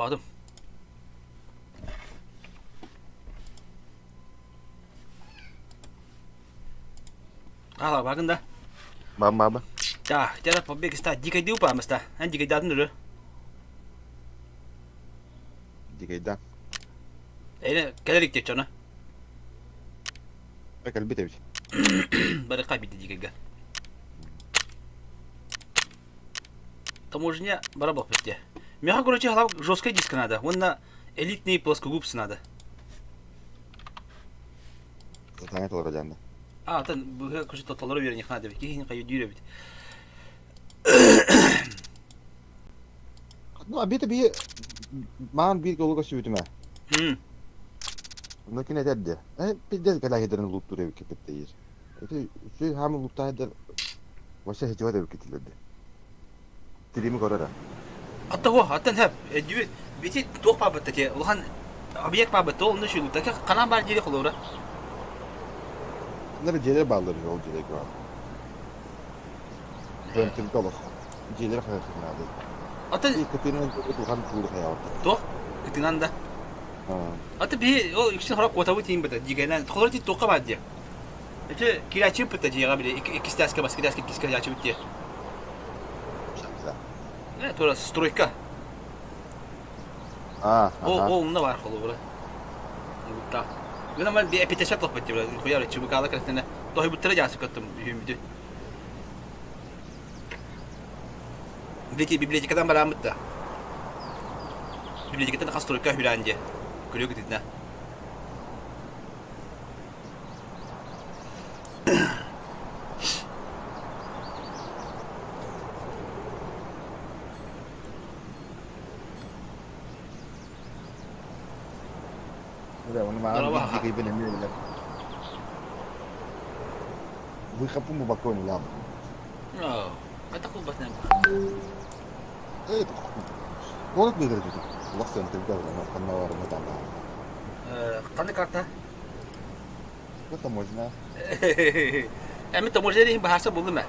Холбоотум. Аала баҕын да? Бам баба. Так, где побег ста дикайдыы упаамыста. Эн дикайдаатын өрө. Дикайда. Эйне кэлэр иктек чоно. Кэлбит эбит. Бары кайбитти дикайга. Таможня бара боппут Меха, короче, жесткий диск надо. Вон элитные плоскогубцы надо. Таҥа толоро дьаанда. А, атын быһа короче толоро үөрэниэх наада эбит. Киһини хайы эбит. Ну, обида би маан биир голуга сүбүтүмэ. Хм. Онно кини этэрди. Э, пиздец кэлээһидэрин лууттуур эбит кэппиттейир. Ити үчүгэй хаамы лууттаайдар вообще хечеват эбит китилерди. Тирими көрөр. Атта го, аттан хэп. Эдү бити туох баабытта те улахан объект баабытта ол онно шүгүтта канан бар дири холура. Нere дьиэлэр бааллар ол дьиэлэргэ баар. Бөмтүлгэ олох. Дьиэлэр хайахтынаады. Ата Кытыынан улахан туулу хайаабыттар. туох кытынан да. Ата би ол үксүн хорок куотабыт тиин быта дигэнэн холор ти туохха баар диэ. Ити кирачы быта дьиэҕэ били иккистээскэ баскитээскэ иккискэ ячыбыт диэ. Э, тура стройка. А, Ол ол онно баар холобура. Буттаах. Мен ама би эпитешет лоппут диэ хуяр чыбыкаала кэртэнэ тоһуйбуттара дьаасыккаттым үһүммүтү. Библиотекадан барааммыт да. Библиотекаттан хас стройка хүрээн диэ. Күрүө кытытына. Бля, оны маған биир дикий эмиэ Выхопу балконе лам. Қайта қолбасынан Эй, Город выиграть тут. Лохсен ты Қандай карта? Это можно. Эми таможня баһарса булдум э.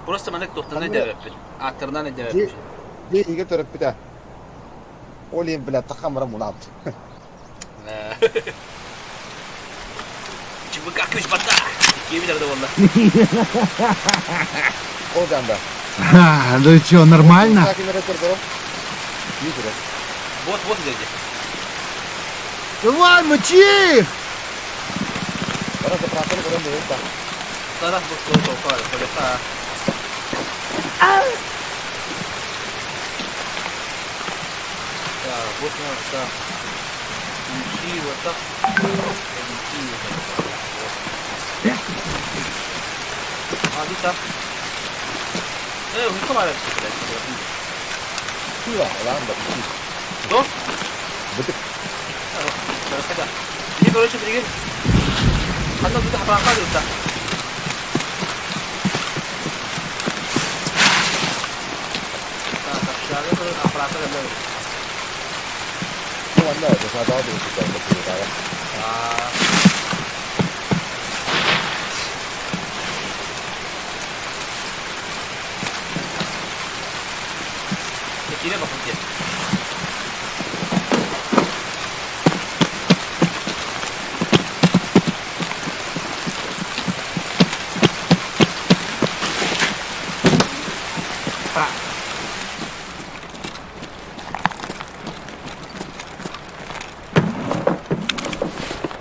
Просто маннык туохтанан дэбэппин. Ааттарынан дэбэппин. Дьиэ иһигэр төрөппүтэ. Ол иһин, бля, тахамара мунаат. ЧВК күс барда. Киэби да буолла. Ол жанда. Ну что, нормально? Вот, вот дядя. Давай, мочи их! Тарах бұл сол сол сол Так, вот у нас так. Ключи вот так. А, дita. Э, хукка баар Что? Ini короче билигин ханна тут хапака дutta. Так, общага аппарата кэллэ. А. Кире бакын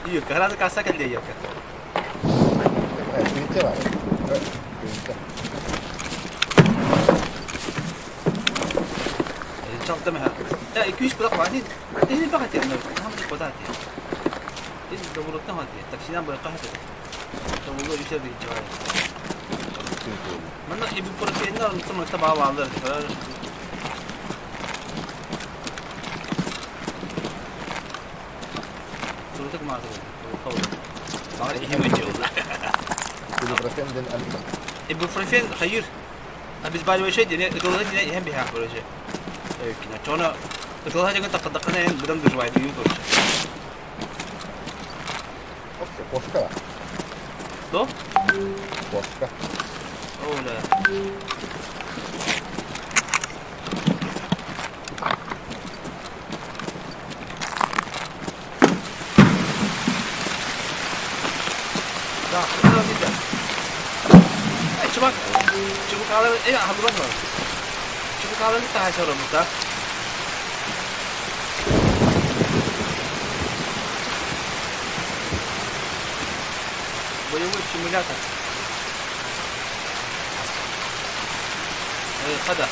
Юрка, гораздо касса кэллэ Юрка. Чалтама. Да, 200 булак бар. Не бага тем, нам не подати. Ин добротна хати. Таксинан бу кахат. Тобулу үсә бит жай. Манна ибупрофеннар онтон таба баалар. Турутук мааты. Баар иһим өтө Ибупрофен хайыр. Обезболивающий дине ытылыга дине иһэн биһаах короче. Кино чоно ытылыга деген тақырдаққана эн быдан выживает үйүн короче. Кошка. Что? Кошка. Оля. Да, это Чувак, чубукалар, хабылан бар. Чубукалар таһа да. Боевой симулятор. Хада.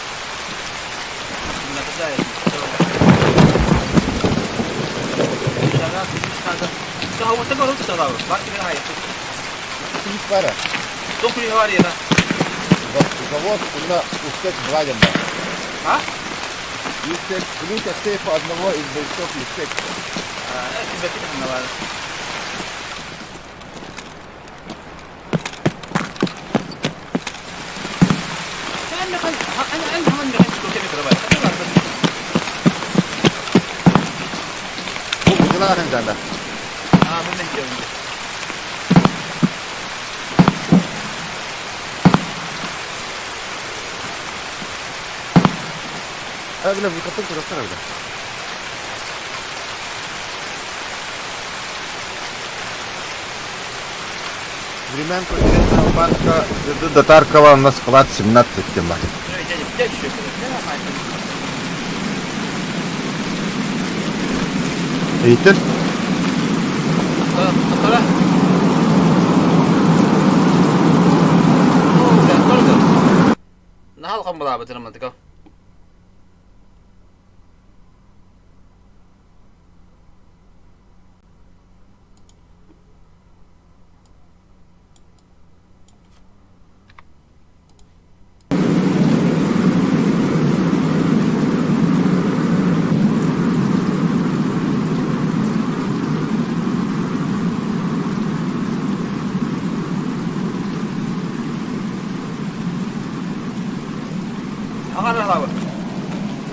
Бара. Завод на Устек Бладина. А? Устек, ключ от сейфа одного из бойцов Устек. Бу бу да. Бile bu kapı kurasana bile. Временко Директора банка ЖД до Таркова на склад 17 тема. Эйтер?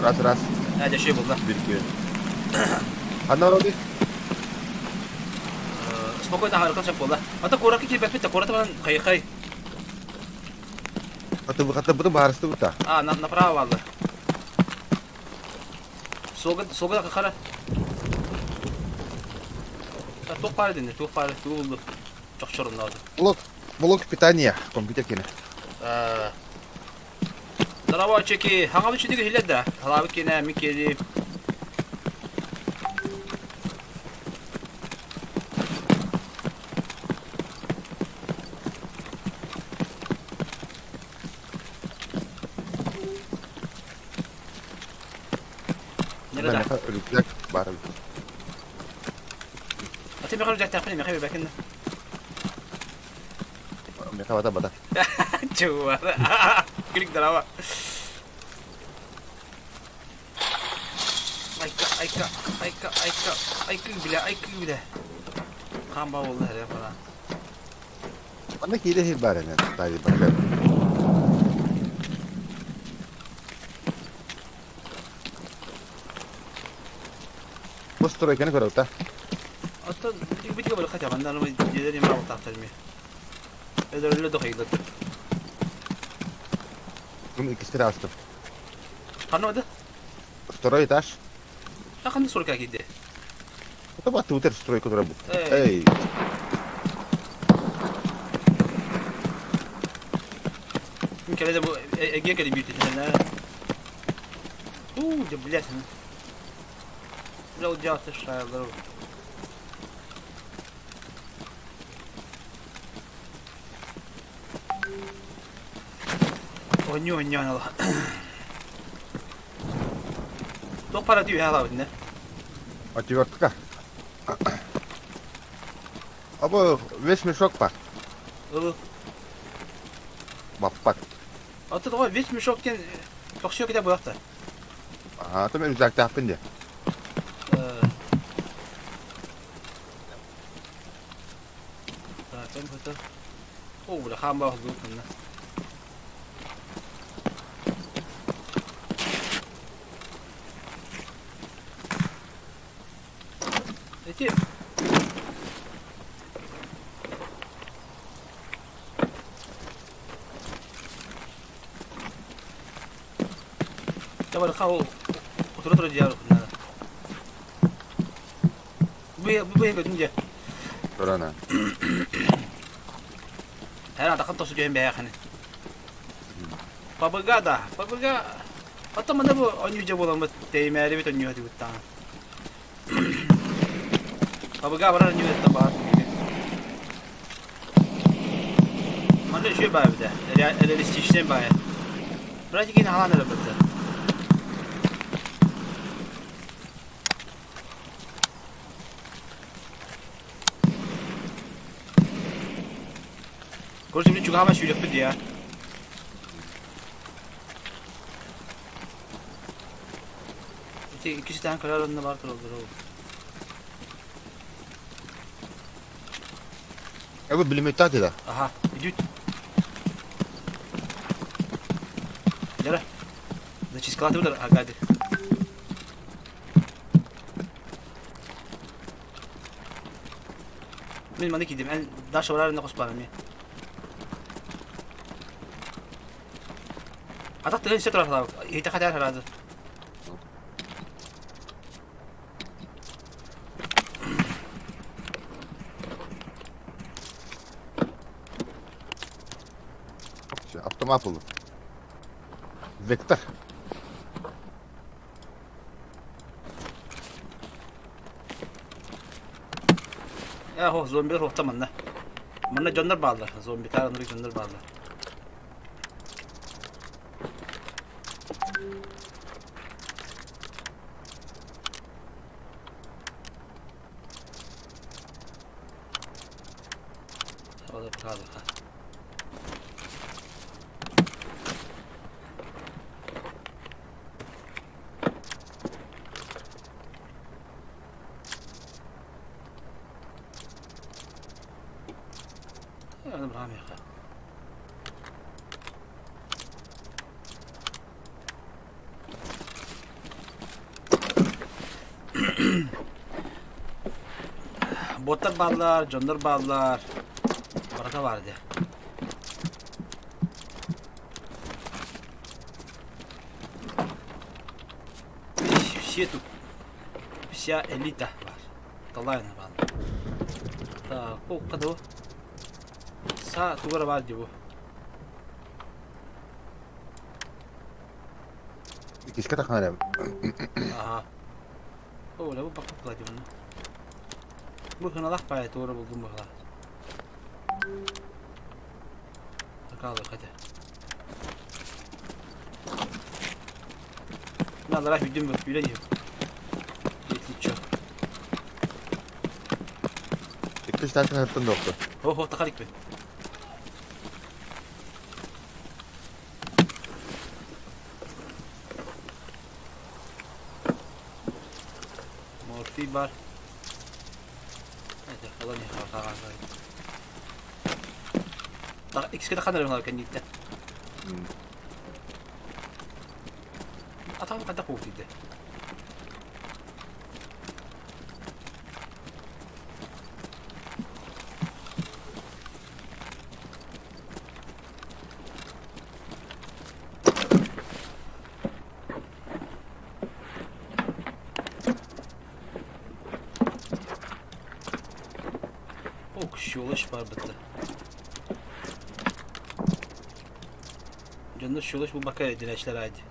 Раз, раз. Hadi şey buldu. Bir, iki. Ханна барабы? Спокойно харакат сөп буолла. Ата куоракка киирбэппит да куораты баран хайы-хай. Хаты хаты бутун баарысты бута. А, на, направо бааллар. Суолга суолга хара. Туох баар дэнэ, туох баар, тугу булду. Чохчоруннаады. Блок, блок питания, компьютер кene. Здорово, чеки. Хаңабы чүдүгү хилер да. Халабы кене, ми кели. Нere да? Рюкзак бар. Аты мехар рюкзак тапын, мехар бәкин. Меха бата бата. Чуа. Клик здорово. Айка, айка, айка, айка, айка бля, айка бля. Хамба болду хәле фала. Анда кире хир бар эне. Тайы бар. Бу стройканы көрөп та. Ата битиге бер хотя бы анда дедер еме алып таптырмы. Эдер дохайдыр. Bunu ikisi астым. Ханны оды? Второй этаж. Ханны стройка киде. Это бат утер стройка тура бу. Эй. Келеде бу эге келе бит дедер. У, да блядь. Бля, удяты шайлар. Онньо онньо анала. Туох пара дүү хаалабыт Отвертка. Абы весь мешок бар. Ылы. Баппак. Аты тоҕо весь мешок диэн тохсуо китэ буолахта. Ага, то мен рюкзак таппын де. Так, компьютер. О, бля, хамба худук. Эти Давай, хау. Утура тура дьявол. Бу бу бу бу Турана. Эр атахын тосу түһэн бэйэхини. Пабыга да, пабыга Оттон маны бу онньуу дьэ буоламмыт тэйимээрибит онньуу этибит даҕаны. Пабыга барар онньуу этэ баар. Манна үчүгэй баа эбитэ. Реалистичнай баайа. Братики хаалан эрэ бытта. Короче, мин чугаһаама сүүрүөхпүт дии, Ити иккис этээһин көрөр онно баар тураллар ол. Эбэ билиметтаат да. Аха, идут. Дара. Зачискалаты будар агады. Мин маны кидим. Эн Даша барар хоспарым мен. Атах тыгын все турар Иһитэ хатар сразу. Автомат булдum. Вектор. Э, хо, зомбилар хохта манна. Манна дьоннор бааллар. Зомбитар анырык дьоннор бааллар. Боттар бааллар, дьоннор бааллар. Барыта баар дии. Все тут. Вся элита баар. Талайна баар. Так, окка да Саа тугара баар дии бу. Иккискэ тахсан эрэм. Аха. О, бу бакка кладем. Бу хыналах баайы туора булдум быһылаах. Такалы хата. Надо үйден бу үйден yok. Если чё. Иккис тахсан хаттан доқты. Хо хо тахалик бе. Морфий бар. Это falan ya Так, иккискэ тахсан эрэ кэнниттэн. Атаҕым хайдах буолбут дии? Ок, щелочь бар бытта. Дьоннор щелочь булбакка эрдинээчилэр аайды.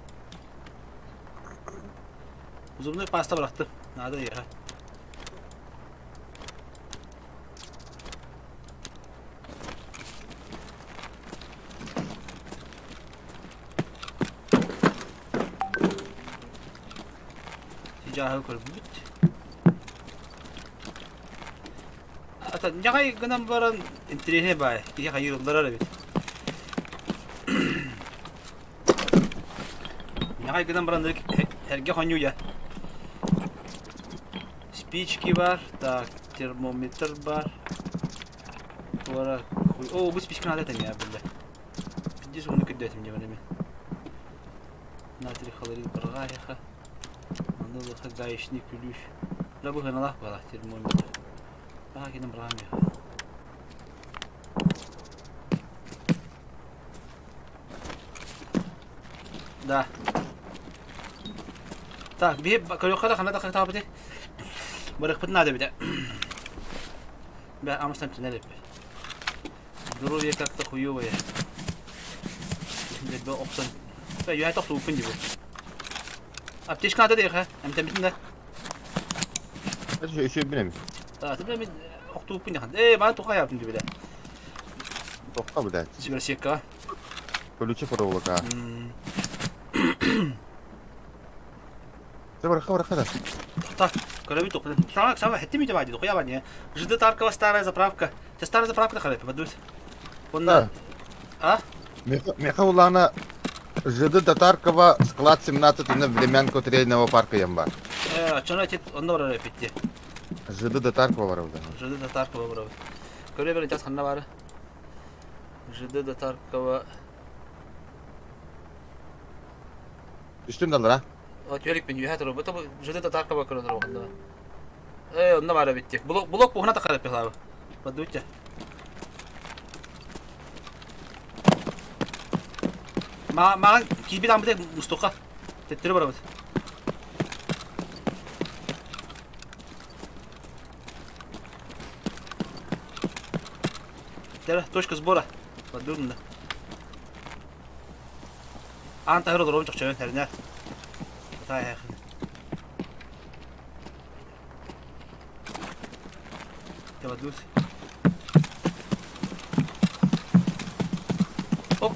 Зубной паста бырахтым. Надо ехать. Дьааһы көрбүт. Ата ньаҕай гынан баран интэриэһинэй баай. Киһи хайыылларар эбит. Ньаҕай гынан баран эргэ хонньуйа. Спички бар, так, термометр бар. Туора О, бу спичка надо это не биллэ. Биир уону көрдөөтүм дьэ эми. Натрий хлорид барҕааһыха. Аны лыха гаечный ключ. Да бу хыналаах буолар термометр. Баха кини браҕам Да. Так, биһи көрүөххэ да ханна да хатаабыты. Барыахпыт наада эбитэ. Бэ амыстан түнэр эппит. Здоровье как-то хуёвое. Дэлбэ охсон. Үөһэ тохтууппун дии бу. Аптечка надо диэхэ, эмтэммитин да. Үчүгэй эми. Ты мен охтууппун диэхэн. Ээ, маны туха яптым дии билэ. Тохта блядь. Сибирсекка. Колючая проволока. Ты бараха бараха да. Так, көрөбүт тохтун. Сама сама хеттим ите бади, дохуя бади. ЖД Таркова старая заправка. Те старая заправка харай, подусь. Онна. А? Меха улана ЖД Татаркова склад 17 на времянка трейного парка ямба. Э, чона тет онно барар эпитти. ЖД Татаркова барар. ЖД Татаркова барар. Көрө бер час ханна бары. ЖД Татаркова. Үстүн далара. Түөлүк мен үһэ турар. Бу ЖД Татаркова көрөн турар ханна. Э, онно баар эбит. Блок блок буһуна тахар эппи Подуйте. Маған киирбит ааммыт мустука. Төттөрү барабыт. Точка сбора. Поддурно. Аан таһыр олоробун чохчойон тэринэ. Таайахын. Табадуус. Оп.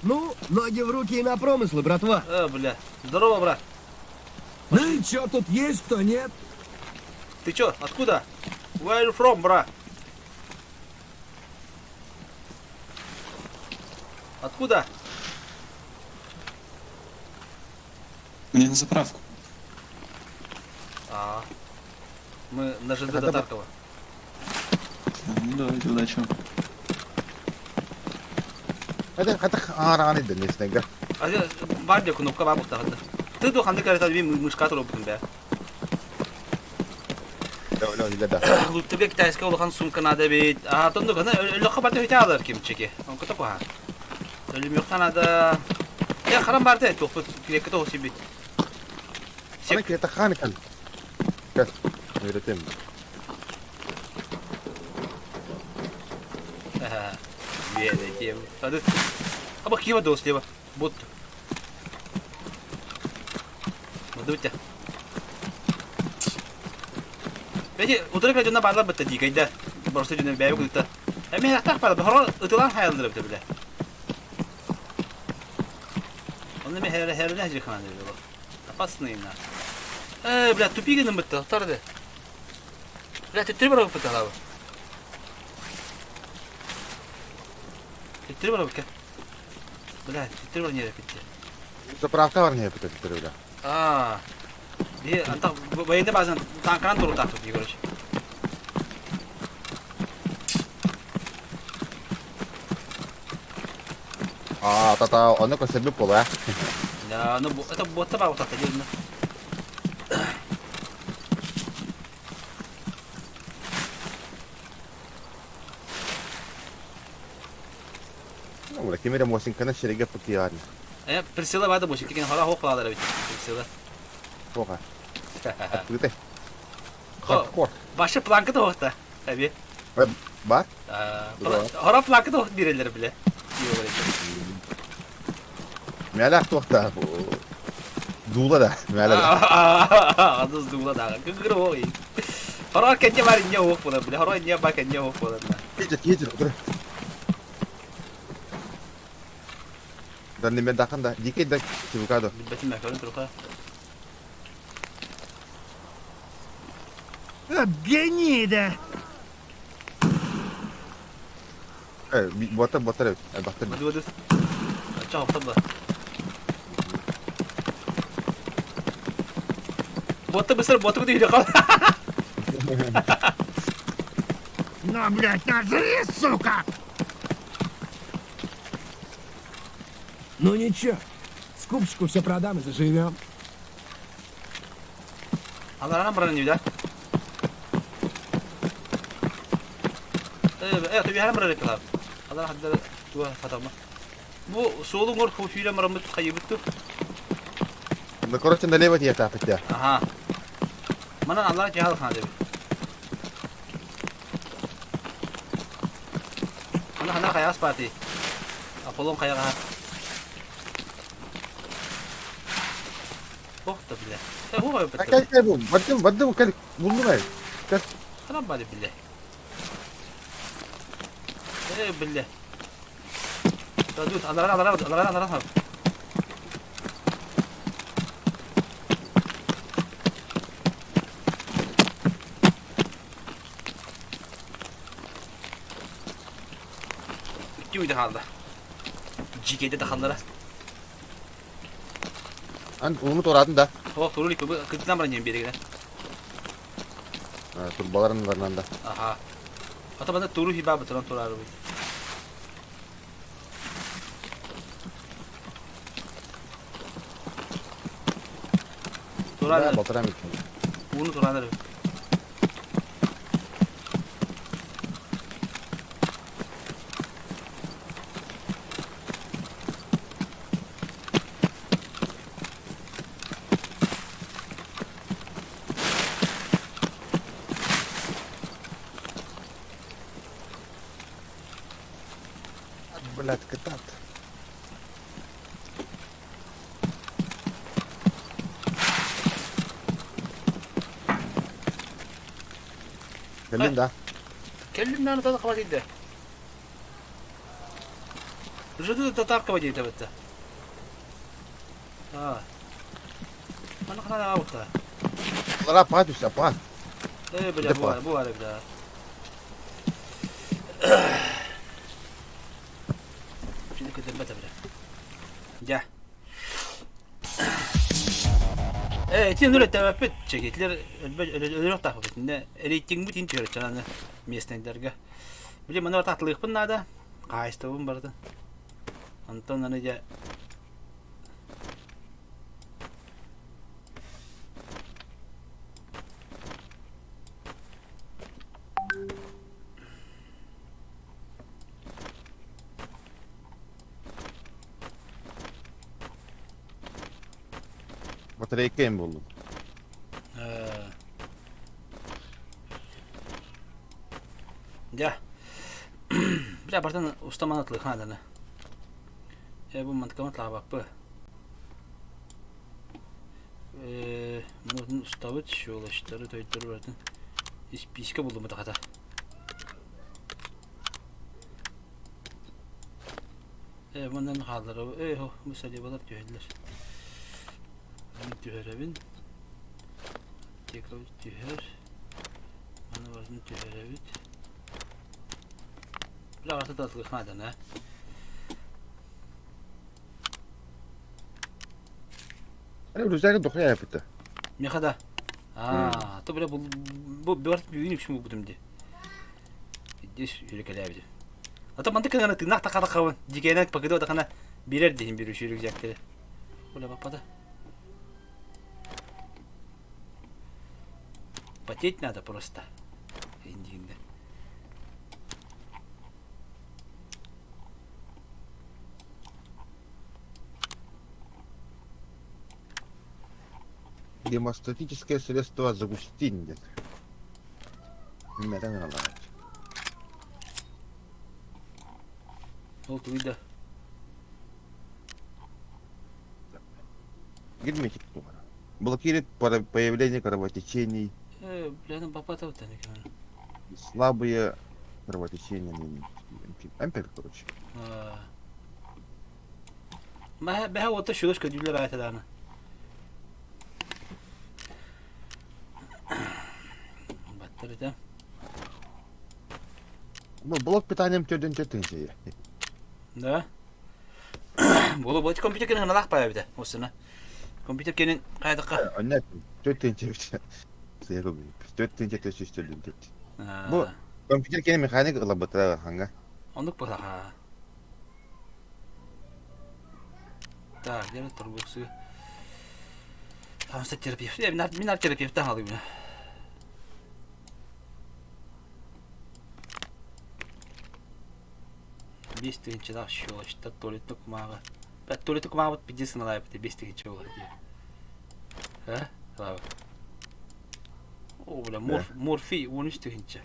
Ну, ноги в руки и на промыслы, братва. Э, бля. Здорово, брат. Ну и чё тут есть, то нет? Ты чё, откуда? Where you from, брат? Откуда? Мне на заправку. А, мы на ЖД до Таркова. Ну давайте, удачи вам. Хата хата аараҕан иддэн Бар дьэ кнопка баар буолтаҕа. Ты ду ханнык эрэ мен мышка туруорбутум бээ. Луттуга китайская улахан сумка надо эбит. А тондук аны өлөххө барда өтө алар кимчики. Онкото куһа. Өлүмүөххэ надо. Э харам барда туохпут килекке тоҕус сибит. Аны киһи хааны кэл. Кэл. Үөрэтим. Үөрэтиэм. Ады. Аба кива дос слева. Бот. Мадутя. Эти утары кэлэ дьонно баалар бытта дикайда. Просто дьонно бэйэ кутта. Эми хахтах баар, бохоро ытылан хайалдыр бит биле. Онно ми хәрә хәрә хәҗи ханан диде. Опасный на. Э, бля, тупик гынан битте, тарды. Бля, төттөрү барабыт битте алабы. Төттөрү барабыт Бля, төттөрү бар нереп битте. Заправка бар нереп битте, бля. А. Би anta военный базан танканан туру тахтып ди, короче. А, та-та, ону көрсөрбүт буолуо. Да, ну это бота бар вот это дедно. Ну, ким эрэ муосиҥканы сирэйгэ пытыйаҕын. Э, Присыла бада бу шиккен хара хоқ балалар бит. Присыла. Тоҕа. Открытый. Хардкор. Башы планка да оqta. Таби. Бар? Хара планка да бирелер биле. Мэлэх туохта. Дуула да. Мэлэ да. Адыз дуула да. Кыгыр ой. Хара кенне бар не оқ бола биле. Хара не бар кенне оқ бола. Кетер, кетер, отыр. Да неме дахан да. Дикей да чебукадо. Билбетим мен көрүн туруха. От гнида! Э, бота бота бахтар. Бады бады. Чао, табла. Бота бысыр, бота куда үйрө кал. На, блядь, нажри, сука! Ну ничего, скупщику все продам и заживем. Аларынан баран да? Э, түбүһэрэн барар эпилар. Алар хадда туа фатама. Бу суолуҥ ор хуфиле марамыт хайыбытту. Ну, короче, налево тебе тапать. Аха. Манан алар жаал хана деп. Аны хана хайаҕас баатый? Аполлон хайаҕаһа. Ох да бile. Э, хуга Ha, Gel gel bu. Бардым бардым gel. Buldum ev. Gel. Ханан бары бile. Э, бile. Dur, аларан, аларан, аларан, аларан. Икки үйде хаалла. Дьиикэйдэ да халлара. Ан ууну туораатын да. О, турулик бу кытынан баран диэн биэригинэ. Турбаларын барынан да. Аха. Ата бана туру хиба бутуран турары бу. Турары. Батырам Ууну турары. Блядь, кытат. Кэллин да? Кэллим нааны тата хабат иде. Жыды татаркова дейт эбитте. Аа. Аны хана аута. Лара паа түстэ, паа. Э, бля, бу бар, бу бар бля. Şimdi көтөрбөт бля. Дьэ. Э, ити нүр этэбэппит чекетлер өлөрөх таахпыт. Инне рейтингбит ин түһөрөччөн аны местнайдарга. Били маны ататлыахпын наада. Хаайыстыбын барытын. Онтон аны дьэ Батарейка им буллум. Дьэ. Бля, бартан устаман атлыхан аданы. Э, бу мантыкамат лаабаппы. Э, мунутун устабыт, щелочтары, тойдору барытын испиискэ буллум хата. Э, манан хааллара, э, хо, бу салибалар түһэллэр. Мин түһэрэбин. Аптекабыт түһэр. Маны барытын түһэрэбит. Бля, арта татылык надан, а? Аны рюкзагы дохуя yapıttı. Меха да. Аа, то бля бу бу бөрт бүгүн үксүн булбутум ди. Здесь үрекелээбит. А то мантык гына тыыннаах тахатахабын. Дикэнэ пакыды отахана биэрэр диһин бир үчү рюкзактары. Бля баппата. Потеть надо просто. Индиинде. Гемостатическое средство загустин диэн. Мэтэн ылаҕыт. Ол тугуй да. Герметик туһана. Блокирует появление кровотечений, Э, бля, баппата слабые кровотечения. Ампер, короче. Бэһэ уота шүлэс көдүүлэр аата дааны. Баттар этэ. Ну, блок питанием төрдөн төртүн Да. Болу бу компьютер кенен хыналаах баа эбитэ. Осына. Компьютер кенен хайдакка. Онна төртүн Төртүн төртүн төрдүн төрт. Бу компьютер кенен механик ылабытыра ханга. Оннук быһаха. Так, где торговцы? Там терапевт. Я мин терапевттан алыйбын. Биэс тыһыынчалаах щелочтар туалетный кумааҕы. Туалетный кумааҕыбыт пиздец сыналаабыт 5 тыһыынча буолар дии. А? Слава. О, бля, морфий 13 тыһыынча.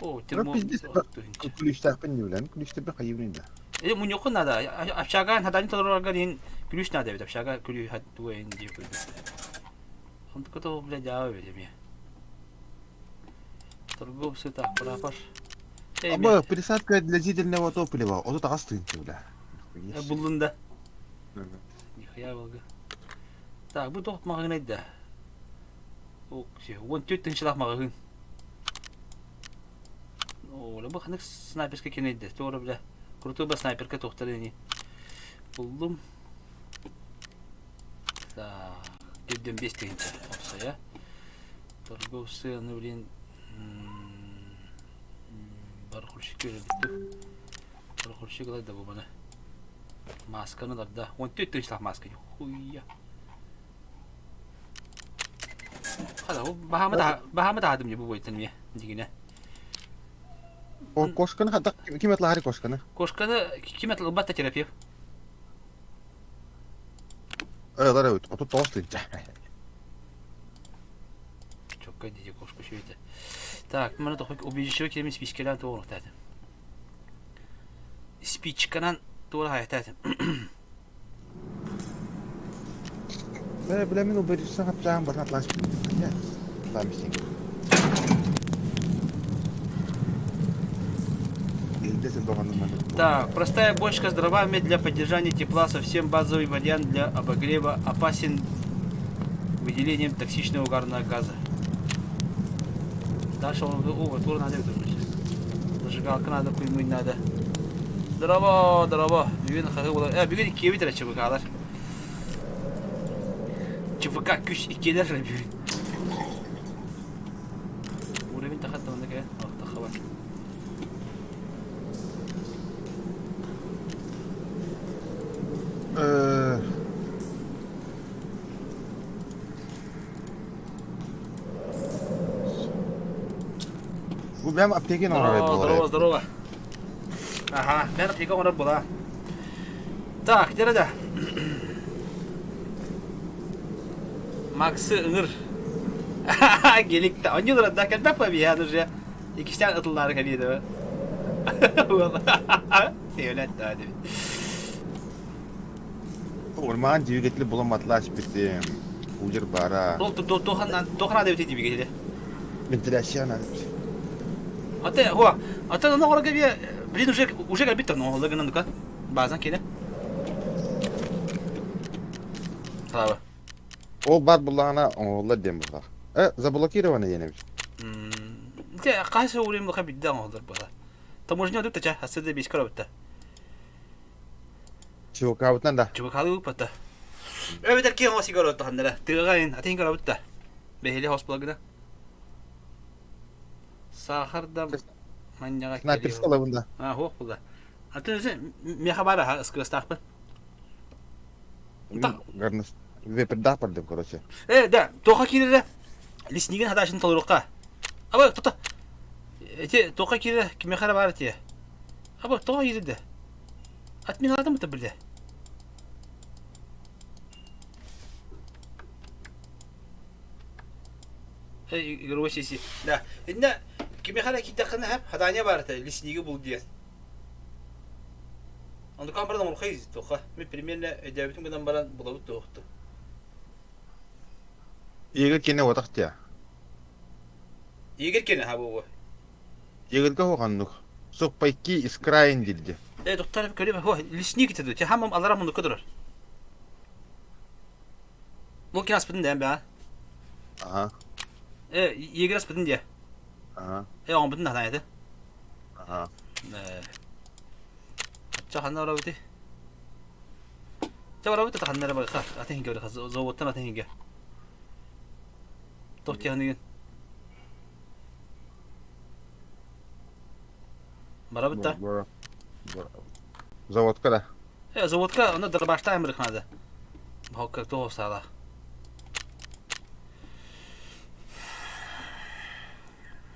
О, термо... Күлүүстээхпин дии Күлүүстэрбин хайыыбын да. Э, мунньуоххун наада. Общага хатааны толорорго диэн күлүүс наада эбит. Общага күлүү тугу эйин дии курдук. Онтука то, блядь, дьаабы эбит эмиэ. Торговцы так, прапор. Аба, пересадка для дизельного топлива. Ото таҕас тыынчы, бля. Буллун да. Нихуя волга. Так, бу тоқ маҕаһыын айда. 14 тыһыынчалаах маҕаһыын. Оо, бу ханнык снайперскай кинэйдэ? Туора бля. Крутой ба снайперка туохтар ини. Буллум. Так, 405 тыһыынча опсайа. Торговцы, ну блин, барахольщик көрөбүттү. Барахольщик ылай да бу баны. Масканы ыларда. 14 тыһыынчалаах маска. Хуя. Баһаамы таһаатым дии бу буойтан эмиэ дьиҥинэ. Кошканы хата ким атлаһары кошканы? Кошканы ким атлылбат да терапевт. Ылар эбит, 39 тыынча. Чоккай дии кошка үчүгэй Так, маны тохой убежище киремин спичкалаан туоҕунуктаатым. Спичканан туора хайатаатым. Бля, бля, мин уберишься хапчаан баран атлаан Атлаан Так, простая бочка с дровами для поддержания тепла совсем базовый вариант для обогрева опасен выделением токсичного угарного газа. Дальше он, о, тур надо Зажигалка надо, куймын надо. Здорово, здорово. Бүгүн хаһы була. Э, бүгүн иккиэбит эрэ ЧВК-лар. ЧВК күс иккиэлэр эрэ бүгүн. Уровень тахаттамында кэ, тахаба. Э, Бу бэм аптекин оҥорор Здорово, здорово, здорово. Ага, мен аптека оҥорор була. Так, где да? Максы ыҥыр. Геликте. Онньулар да кэлбэт побиһан уже. Иккистээн ытыллаары кэлиэ да. Сиэлэт да дебит. Орман двигатели буламатлач битим. Кулер бара. Ол туохана дебит двигатели. Вентиляция Аты, о, аты аны орга бе, блин уже уже кэлбит но олла гынан дука. Базан келе. Слава. Ол бар буллаҕына оҥоһуллар диэн буоллах. Э, заблокировано диэн эбит. Те қайсы уровень буха бидде оҥоһуллар була. Таможня өтүп тача, асыда бис көрөбүттэ. Чувакабытынан да. Чувакалы уппата. Эбэтэр киһи оҥо сигар оттаханнара. Тыаҕа атын көрөбүт да. Бэһили хос булагына. Саахар да манньаҕа Снайперская лабын да. А, хуох була. Атын миэхэ баар аха ыскыастаахпын. Вепердаах бардым, короче. Э, да, тоха киирэрэ леснигин хадашын толоруохха. Аба, тута. Эти тоха киирэ кимиэхэ эрэ баар этиэ. Аба, тоҕо киирдэ? Отминаладым это бля. Игровой сессии. Да. Инна кимиэхэ эрэ киирдэххинэ хэп хадания баар этэ лесниги бул диэн. Онтукан баран оҥорхой тоха. Мен примерно өйдөөбүтүм гынан баран булабыт туохту. Игорь кини отах тиа. Игорь кини ха буо. Игорьга хуганнук. Суппайки искраин дилди. Э, доктор көрүм, хо, лесник ите ду. Хамам алара мунука турар. Бу кин аспытын дэн баа. Ага. Э, егер аспытын дия. Ага. Э, оҥбутун да этэ. Ага. Э. Ачча ханна барабыты? Ча барабыт та ханна барха. Атын хинге барха. Заводтан атын хинге. Тохтианыгын. Барабыт та. Заводка да. Э, заводка оны дробашта амырых надо. Как то сала.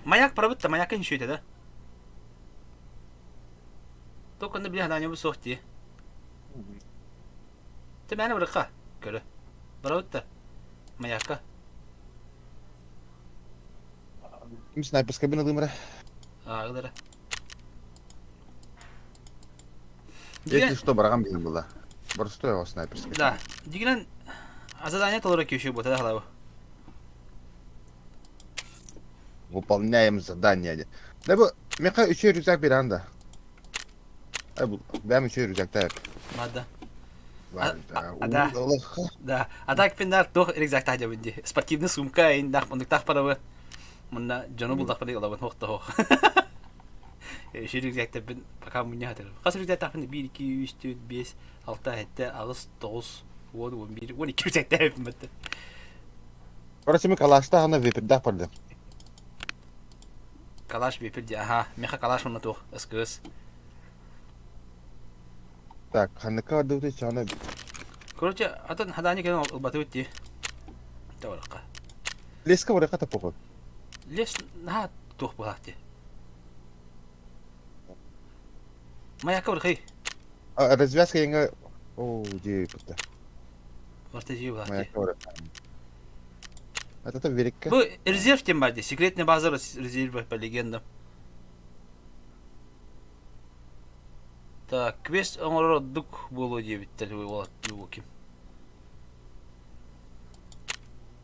Маяк барабыт та, маяк еще да? Только на бля, не высох ти. Ты меня барыха, көрө. Барабыт та. Маякка. Ким снайперская бина дымра? Ааҕылара. Если что, бараган билин была. Простой его снайперский. Да. Дигинен а задание толоро күүшү бута да халабы. Выполняем задание. Да бу меха үчү рюкзак беран да. Ай бу бэм үчү рюкзактар. Мада. Да. Да. А так пиндар туох рюкзак таһдьабын дии. Спортивный сумка индах мундуктах парабы. Мунна дьону булдахпын ылабын хуох да хуох. Үчү рюкзактарбын пока мунньа хатырым. Хас рюкзактаахпын 1 2 3 4 5 6 7 8 9 10 11 12 рюкзактаахпын батта. Короче, мы калашта ана випердах барды. Калаш випер дии. Аха, меха калаш онно туох СКС. Так, ханныка бардыбыт чана Короче, атын хадани кэлэн ылбатыбыт дии. Табарыкка. Леска барыка таппыппыт. Лес наһаа туох буолаах дии. Маякка барыхый. Развязка еңе О, дии пытта. Барта дии буолаах дии. Маякка барыка. Это верикке. Бу резерв тем бар дии. Секретная база резерва по легендам. Так, квест оҥорор ордук буолуо диэбиттэр уолаттыы ким.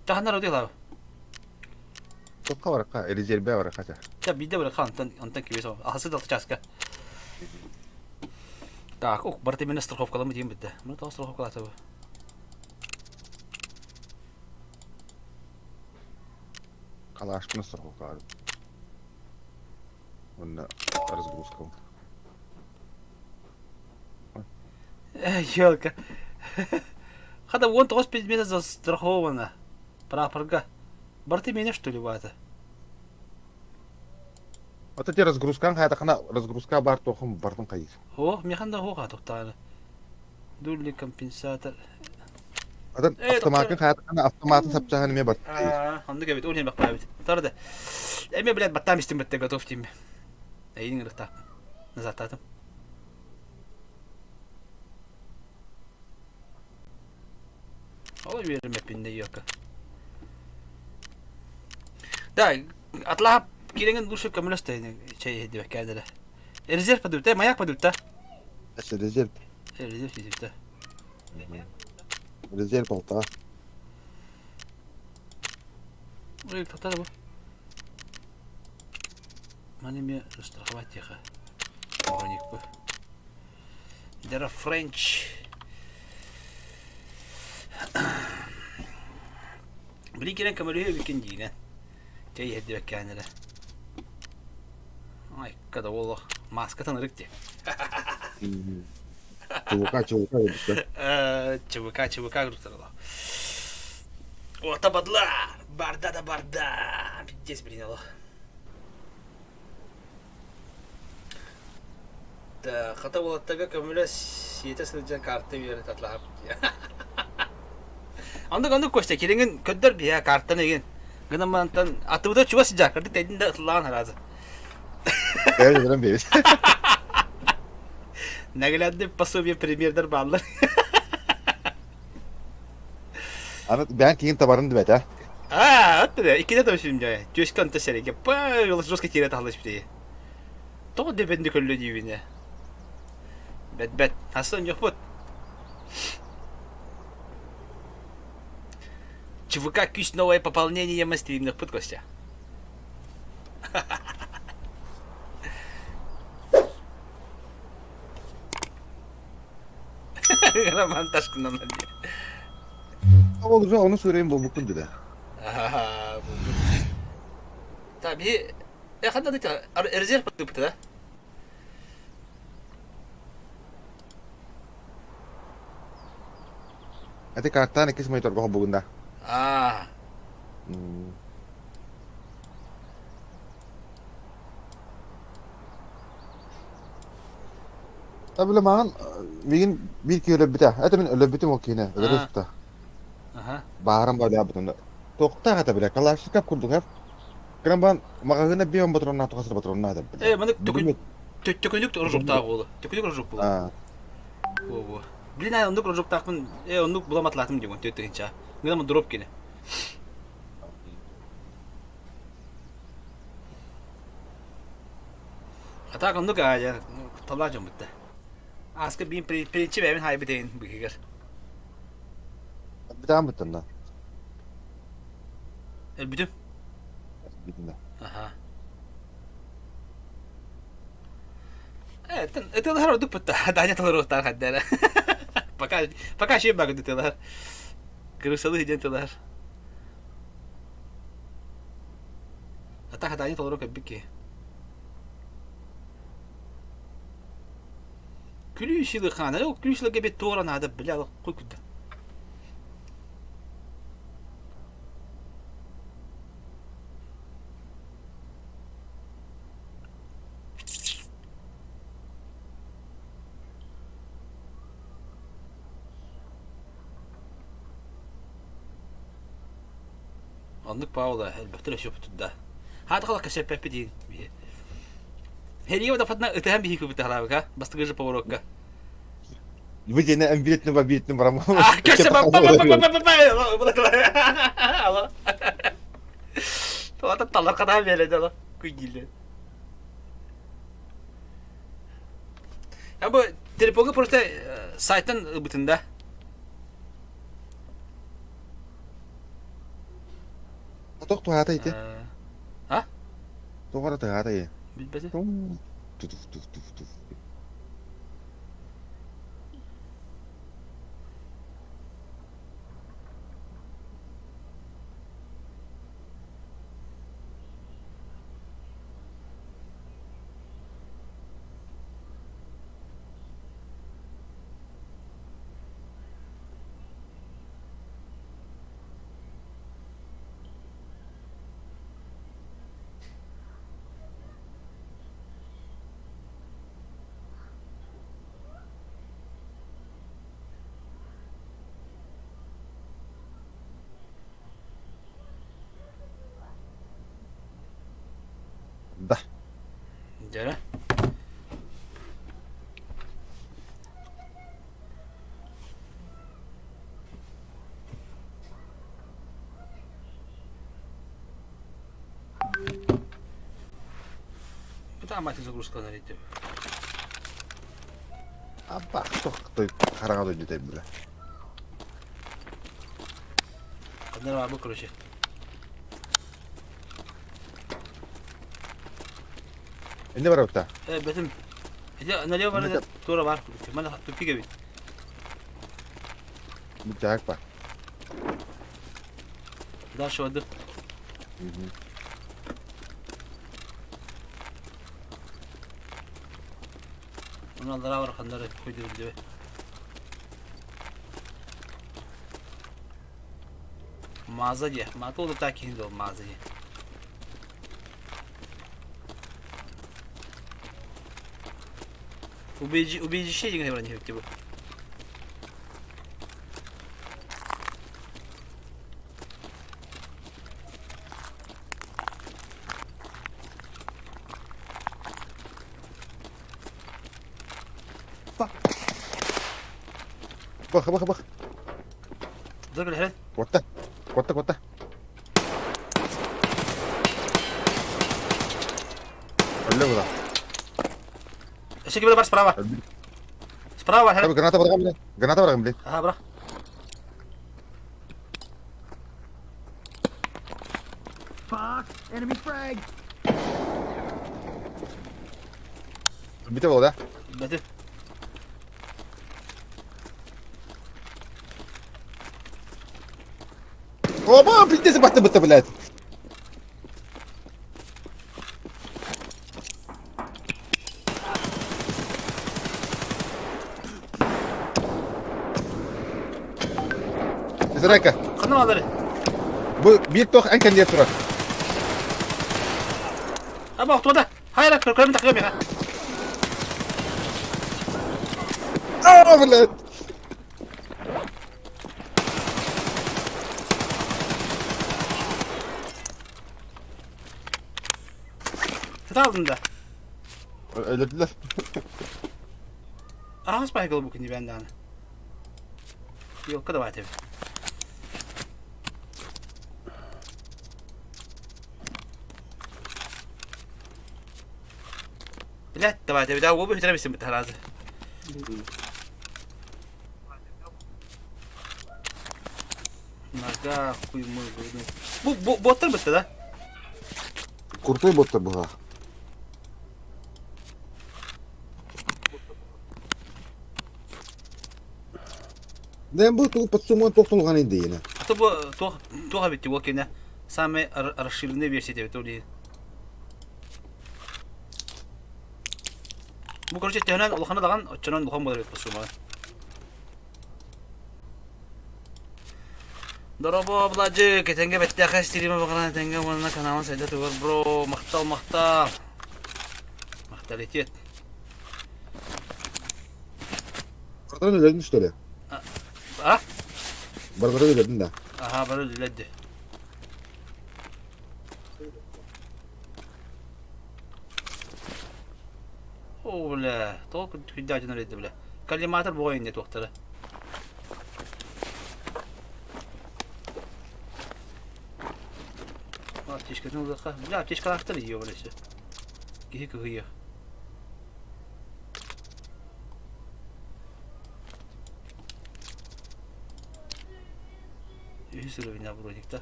Таһынар одуй Токка барыка, резерве барыка ча. Ча биирдэ барыка онтон онтон квест ахсы далты чааска. Так, ох, барыта именно страховкаламы диэн бүтэ. Маны тоҕо страховкалаата бу? Калашпын страховкалаадым. Уонна разгрузка. Елка. Хата 19 предмета застраховано. Прапорга. Барыта миэнэ что ли баата? Ата те разгрузкаң хаятахана разгрузка бар тохум бартын хайыр. О, механ да хоға тоқтағаны. Дулли компенсатор. Атын автоматын хаятахана автоматын сапчаһын эме бартын хайыр. Оннук эбит, ол бак бит. Тарды. Эме блядь, баттам истим битте готов тим. Эйин ырыхта. Назаттатым. Ол үөрэммэппин да ёка. Да, атлаһап кирэҥин лучше көмөлөс чэй иһэрдибэккэ Резерв подуйта, маяк подуйта. Резерв. Резерв резерв Резерв алта. Ой, тоқтады бу. Маны мне застраховать тихо. Броник бы. Дера Френч. Били кирен көмөлүһү эбиккин диинэ. Чэй иһэрдибэккээн эрэ. Ай, когда олох маскатын ырык дии. ЧВК, ЧВК дебиттэр. ЧВК, ЧВК группалар. Ота бадла! Барда да барда! Пиздец, блин, олох. Да, хата уолаттарга көмөлө сиэтэ сылдьан карта үөрэ татлаһап. Оннук оннук Костя, кириҥин көрдөр биһэ картаны игин. Гынан мантан атыбыта чугас сыдьаа, кырдык тэйдин да ытыллаан хараазы. Бэйэ дьонун биэбит. Наглядный пособие примердер бааллар. Аны бэйэн киин табарын дибэтэ. Аа, от да, иккитэ төсүм дьэ. Түөскэ онто сэрэгэ. Па, жестко тиэрэ таһаллаш битэ. Тоҕо дэбэнди көллө диибинэ. Бэт бэт. Астан дьохпут. ЧВК күүс новое пополнение мастримнахпыт Костя. Роман Ташкынан Ол уже ону сүрейин булбуккун деді. Та би ханна резерв подыпты да? Ати картан иккис мониторга холбугунда. Аа. Та бile маған мигин бир киһи өлөрбүтэ. Это мин өлөрбүтүм ол киһини. Өлөрө сытта. Аха. Баарым баалаабытын. Тоқтаа хата биле. Калашников курдук хап. Кыран баан маҕаһыына бион патроннаах тухасыр патроннаах да Э, маны төкүнүк рожоктаах буолу. Төкүнүк рожок буолу. Во-во. Блин, ай оннук рожоктаахпын, э, оннук буламатлаатым диэн төттүгүнча. Гынан дроп кини. А так оннук аа талаа дьон бутта. Ааска биин принчи бэйэбин хаайбыт эйин быһыгар. Битаан буттан да. Өлбүтүм. Бүтүн да. Аха. Э, ытылар ордук бутта. Даня толоруохтаах хайдара. Пока пока шей багы ытылар. Кырысалы диэн тылар. Ата Даня толору кэлбит киһи. Күлүү силы хаана, ол күлүү силыга бит туора наада, бля, хуй куда. Оннук Паула элбэхтэр өссө да. Хаата кэсэппэппит диин биһи. Херие бодапатына ытыһан биһи кыбыталаабыка бастакы же поворотка. Вы дene en biletini var biletini var ama. А, кэсэ па па па па па па Алло. Туата талар кана бере дала күйдиле. Я бу телефонга просто сайттан ылбытын да. Тох туһаата ити. А? Тоҕо туһаата ити. Билбэтим. Туф туф туф туф. Да. Дьэ. Там мать загрузка налетел. Апа, тохтой хараҥа дойдута бile. Одна бу короче. Инде барабыта. Э, бэтим. Иди налево бар, тура бар. Мана тупик эбит. Бүтэһик бар. Дальше отдых. Онон аллараа бараханнар көйдөрүллүбэт. Маза диэ. Маата олуктаах киһи дуо Маза диэ. Убежище диэн баран иһэбит бу. Бах, бах, бах. Куотта. Куотта, куотта. Өллө була. Өссө ким бар справа. Справа бар. Граната барган биле. Граната барган биле. Ага, бра. Fuck! Enemy frag! Бүтэ була да? Бүтэ. Оба, пиздец, батты бытты, блядь. Зрека. Ханна алары. Бу бир тох эн кэнниэ турар. Аба охтубата. Хайра көрөм такыам яха. Аа, блядь. Сыта алдым да. Өлөрдүлэр. Аһаҕас баайгыл бу күнү бээн даҕаны. Елка давай тебе. Блядь, давайте, бля, оба бүтэрэ бит сразу. Нога, хуй мой, грудной. Бу, бу, боттар бытты, да? Крутой боттар була. Дэн бу тугу подсуман тохтолган инде А то бу туох туох эбит ол кэнэ самый расширенный версия эбит ол иһин. Бу короче төһөнөн улахана даҕан оччонон улахан буолар эбит бу сумма. Дорообо, Бладжык, этэҥҥэ бэттээхэй стрима баҕаран этэҥҥэ уонна каналын сайда тугар бро, махтал, махтал. Махталитет. Бардарын өлөрдүн что ли? А? Бардарын өлөрдүн да. Аха, бары өлөрдү. О, бля, тоҕо күндэ дьон өлөрдү, бля. Коллиматор буҕа инне туохтара. Аптечкатын ылыахха. Бля, аптечкалаахтар ийэ бля все. Киһи кыһыйа. Үһүс уровень броникта.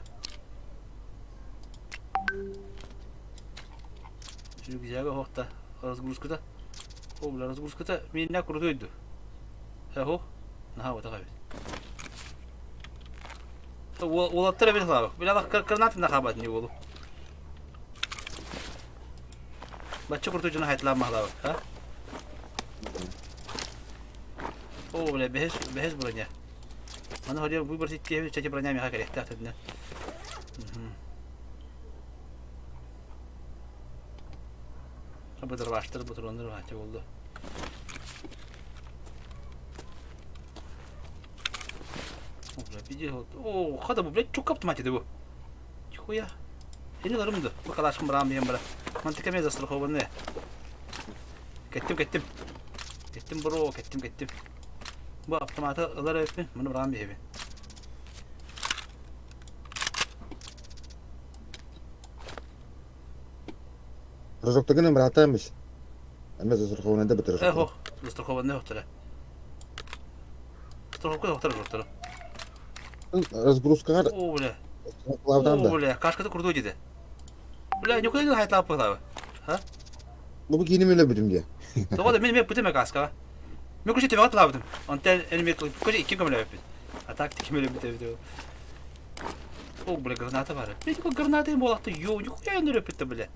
Рюкзага оһохта. Разгрузката. О, бля, разгрузката меня крутой ду. Эхо. Наһаа вот эбит. Уолаттар эбит хлабы. Бля, граната нахабат не буолу. Бачча курдук дьону хайтлаан маһалаабыт, а? О, бля, бэһис, бэһис броня. Маны хорио выбор ситтиэбит, чати броня миэхэ кэлиэхтээх тэтинэ. Быдырбаштар бутуруоннар хаача болду. О, бля, пиздец, вот. О, хата бу, блядь, чукка автомате бу. Нихуя. Ini ыларым да. Бу калашкын быраан биһэн бара. Мантыка эмиэ застрахованная. Кэттим, кэттим. Кэттим бро, кэттим, кэттим. Бу автоматы ылар эбиппин, муну быраан биһэбин. Прожектогын братаемыз. Эмэ застрахованный бытыр. Эхо, застрахованный охтара. Страховка охтара жоқтара. Разгрузкаҕар О, бля. лавдан О, да. бля, кашката крутой диде. Бля, никуда не хайтлап пыхлабы. А? Бу бу кииним өлө бүтүм дии. Тоҕо да мен мен бүтүм каскаҕа. Мен күчү төбөҕө тылаабытым. Онтон элемент күчү икки көмөлөбүппүт. А так тиким өлөбүт эбит. О, бля, граната баар. Бля, такой граната буолахта, ё, нихуя не өлөппүт бля.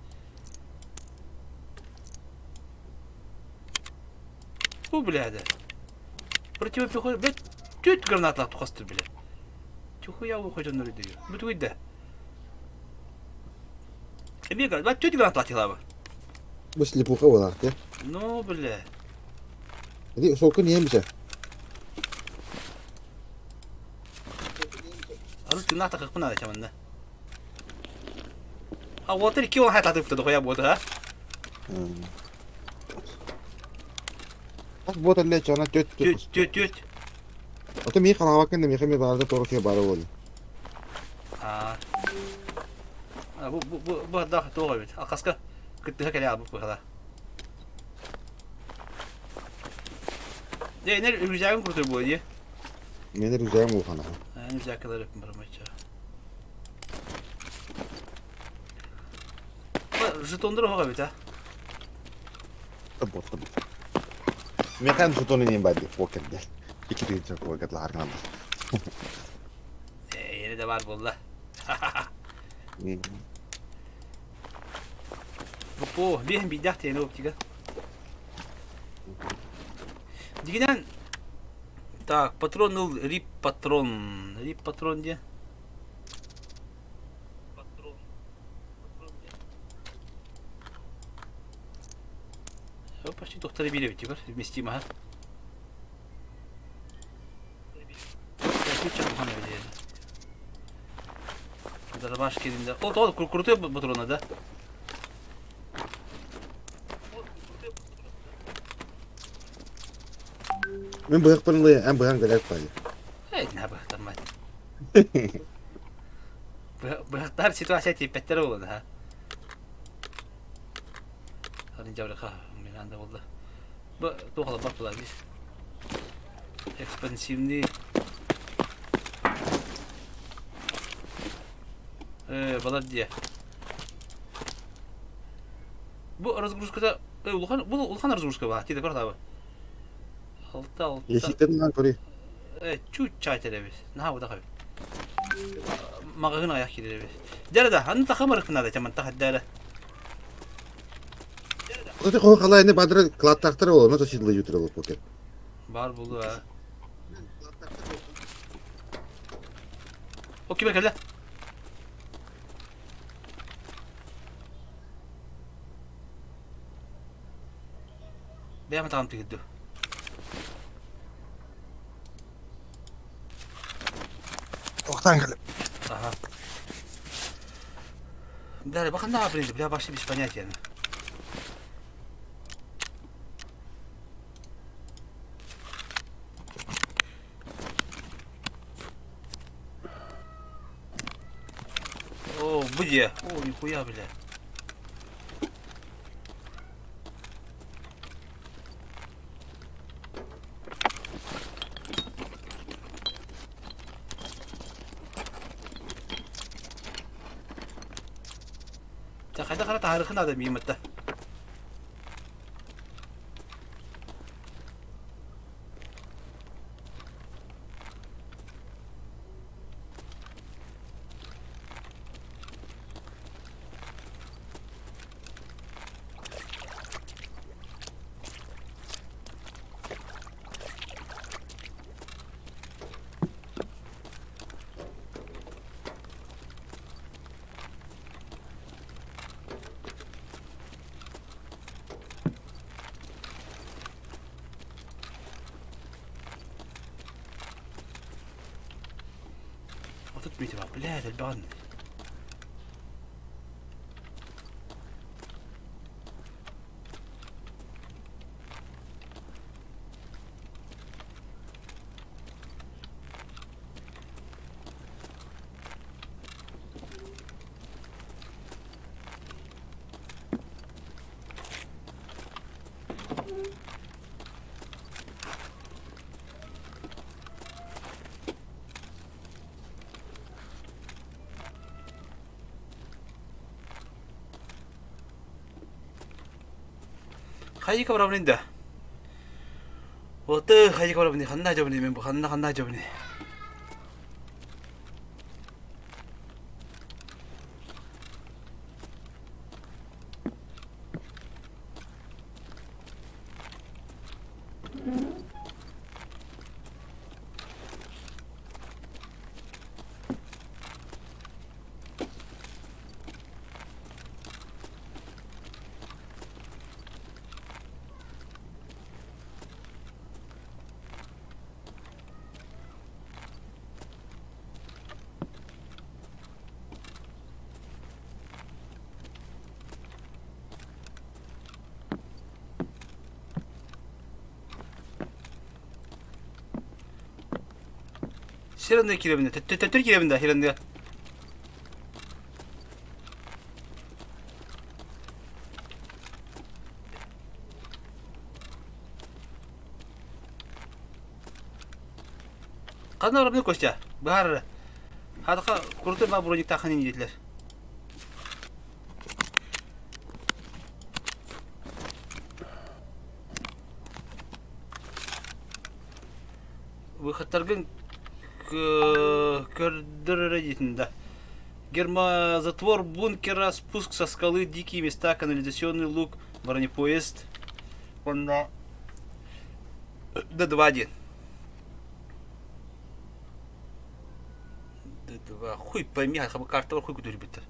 Бу бля да. Противопехота, блядь, түт гранаталаах тухастыр, бля. Нихуя уходит дию. Бүтүгүйдэ. Эмиэ бля, түт гранаталаах тилабы. Бу слепуха буолаах дии. Ну, бля. Ити солку ниэм бисэ. Аны тыыннаах тахыахпын наада чаманна. А уолаттар икки уол хайтаатыппыта дохуя буота, а? Хас буот эллэ чана төт Түт, түт, түт. Ото мии халаабаккын да миэхэ ми баарда торо киһи баара буолла. Аа. А, бу бу бу бу ардах туох эбит. Алхаска кыттыһа кэлэ аалбыт быһала. Дьэ, энэр рюкзагын курутур буо дии. Мени рюкзагым улахана. Эн рюкзаккалар өппүн барамайча. Жетондар оһох эбит а. Тобот тобот. Механ жетоны не барды покерде. Ики тыынча покерлар гынан. Ээ, да бар буолла. Бу биэһин биирдээх тиэнэ оптика. Дигинэн так, патрон ыл рип патрон. Рип патрон диэн. Почти доктора биэрэбит тигэр вместимаһа. Дробаш киринде. О, то крутой патрона, да? Мин быһахпын ылыа, эн быһаҥ кэлэр паайа. Эй, наа быһахтармат. Быһахтар ситуация тиийбэттэр буолан, ha. Арын жабырха. Надо буолла. Бу туох албат буолар дии. Экспансивный. Балар дии. Бу разгрузката улахан бу улахан разгрузка баар тиде көрө Алта алта. Есиктен наан көрүй. Чуть чай эбит. Наһаа удах эбит. Маҕаһыын аяқ киирэр эбит. Дьэ да, аны таха барыхпын наада, чаман таха дьэ Кстати, хоһу халайны бадры кладтахтар ол, ону сосидлы ютры ол покер. Баар булу а. О, ким кэллэ? Бэйэм атаҕым тигирдим. Тохтаан кэлим. Ага. Бля, баханна блин, бля, вообще без понятия. О, где? О, нихуя, бля. Хайда хара таһарыхын ада мииматта. Отут мүтэ баар, блядь, элбэҕин. Хайыка барабын да. Оты хайыка барабын ханна жабыны мен бу ханна ханна жабыны. Сиранны кирэбинэ, төттөрү кирэбин да, хиранныга. Ханна барабын Костя? Быһаар Хатаха крутой ба брониктаахын диэтилэр. Выходтаргын көрдөр эрэ диэтин да. Гермозатвор бункера, спуск со скалы, дикие места, канализационный лук, бронепоезд. Онно Д2 диэн. Д2 хуй пойми, карталар хуй көтөрбүттэр.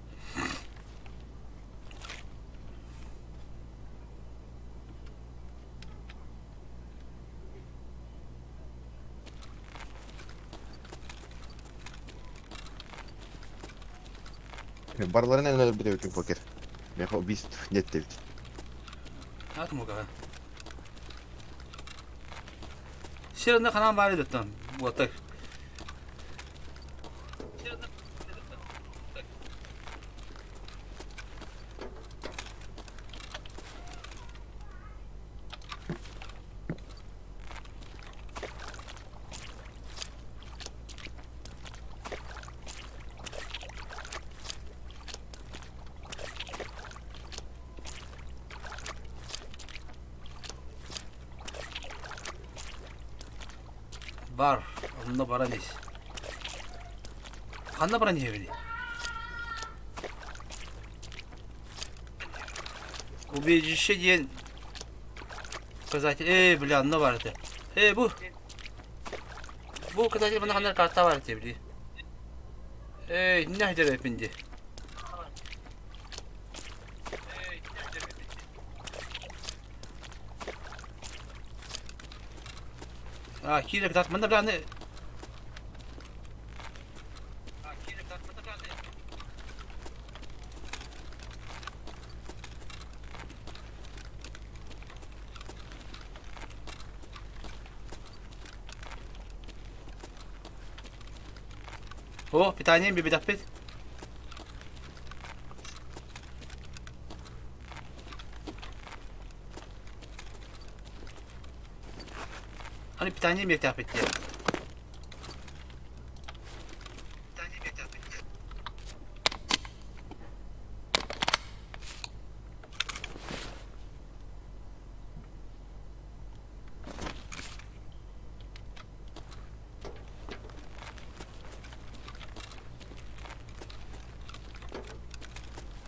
Барыларын эн өлөрбүт эбиккин покер. Миэхэ убийств нет диэбит. Аатым угаҕа. Сир онно ханаан баар эбит Вот так. Бар, онно баран ис. Ханна баран иһэбиний? Убежище диэн указатель. Ээ, бля, онно бар этэ. Ээ, бу. Бу указатель манна ханна карта бар этэ, били. Эй, не хадер эпинди. А, киирэ кытаат, манна бля, аны О, питание бибидэхпит. Аны питание биэртэхпит диэн.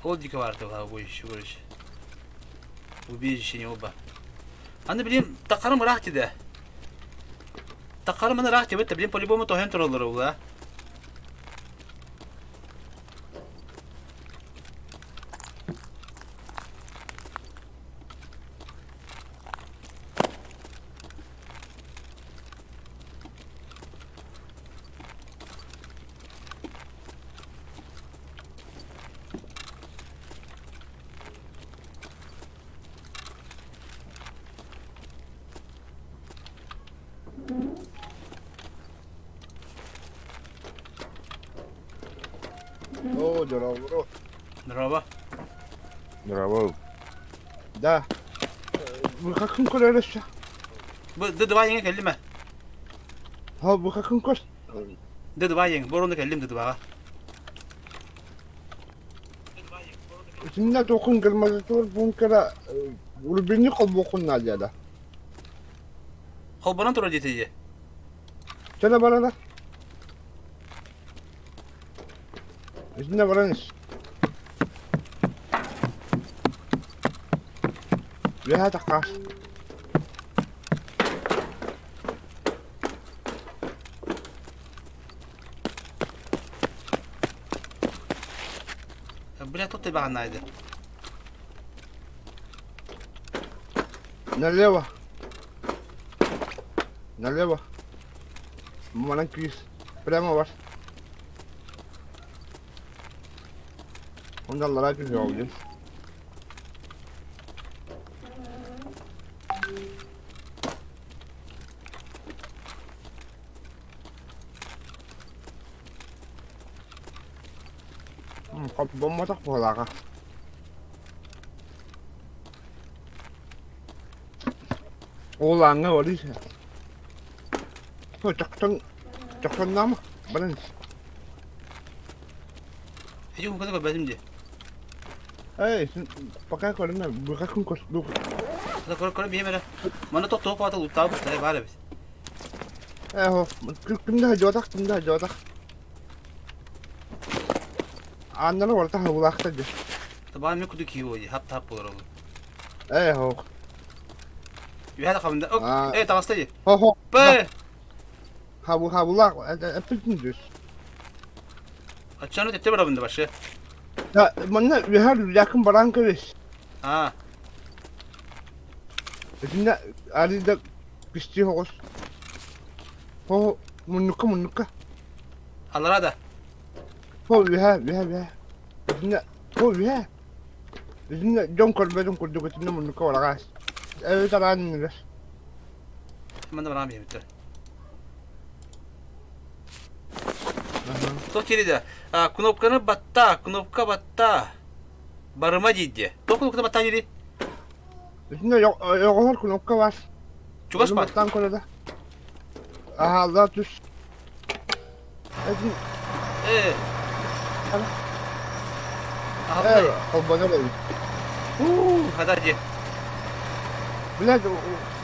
Ол дико баар убежище, короче. Убежище не оба. Аны блин, тахарым ыраах тиде. Тахарым ыраах тибет, блин, по-любому тоһен тураллар ула. О, здорово. Здорово. Здорово. Да. Вы как көрөрөсө? Бу ды-два еҥе кэллим ээ. Ha, bu kakın kor. Ды-два еҥ, боруну кэллим ды-дваҕа. Итиннэ тохун гермазатор бункера урбини холбохун надяда. Холбонон турар диэтэ Чана барана. Итиннэ баран ис. Үөһэ таххаас. Бля, тут тебя найдет. Налево. Налево. Манан күүс. Прямо бар. Онно аллараа түһүөҕүм. Боммотох буолааҕа. Ол ааҥҥа барыы Чохтон чохтоннаама баран Иди куканы көрбөтүм дии. Эй, пока көрүмэ, быха күн көстүү. Көрө көрө биһим эрэ. Манна тохтоо куата луттаабыт баар эбит. Ээ, ким да жотах, ким да жотах. Ааннара барыта хабылаахтар дии. Табаан мен куду киһи буолуо дии, хап-тап буолар ол. Ээ, хоох. Үһэ да хабында. Э, таҕыста дии. Хо-хо. Бэ! Хабы хабылаах, эппитин дүс. Аччаны тетте барабын да башы. Да, манна үһэр үлякын баран кэбис. Аа. Итиннэ арыйда кистии соҕус. Хо муннукка муннукка. Аллара да. Хо үһэ үһэ үһэ. Итиннэ хо үһэ. Итиннэ дьон көрбөтүн курдук итиннэ муннукка бараҕаас. Эбит араан иннигэр. Манна бараан биһибиттэр. Туох киирдэ? Кнопканы батта, кнопка батта. Барыма диидэ. Туох кнопканы батта дири? Итиннэ оҕолор кнопка бар. Чугас бар. Баттаан көрөдө. Аһааллаа түс. Этин Э. Э, холбонор эбит. Уу, хата дии. Блядь,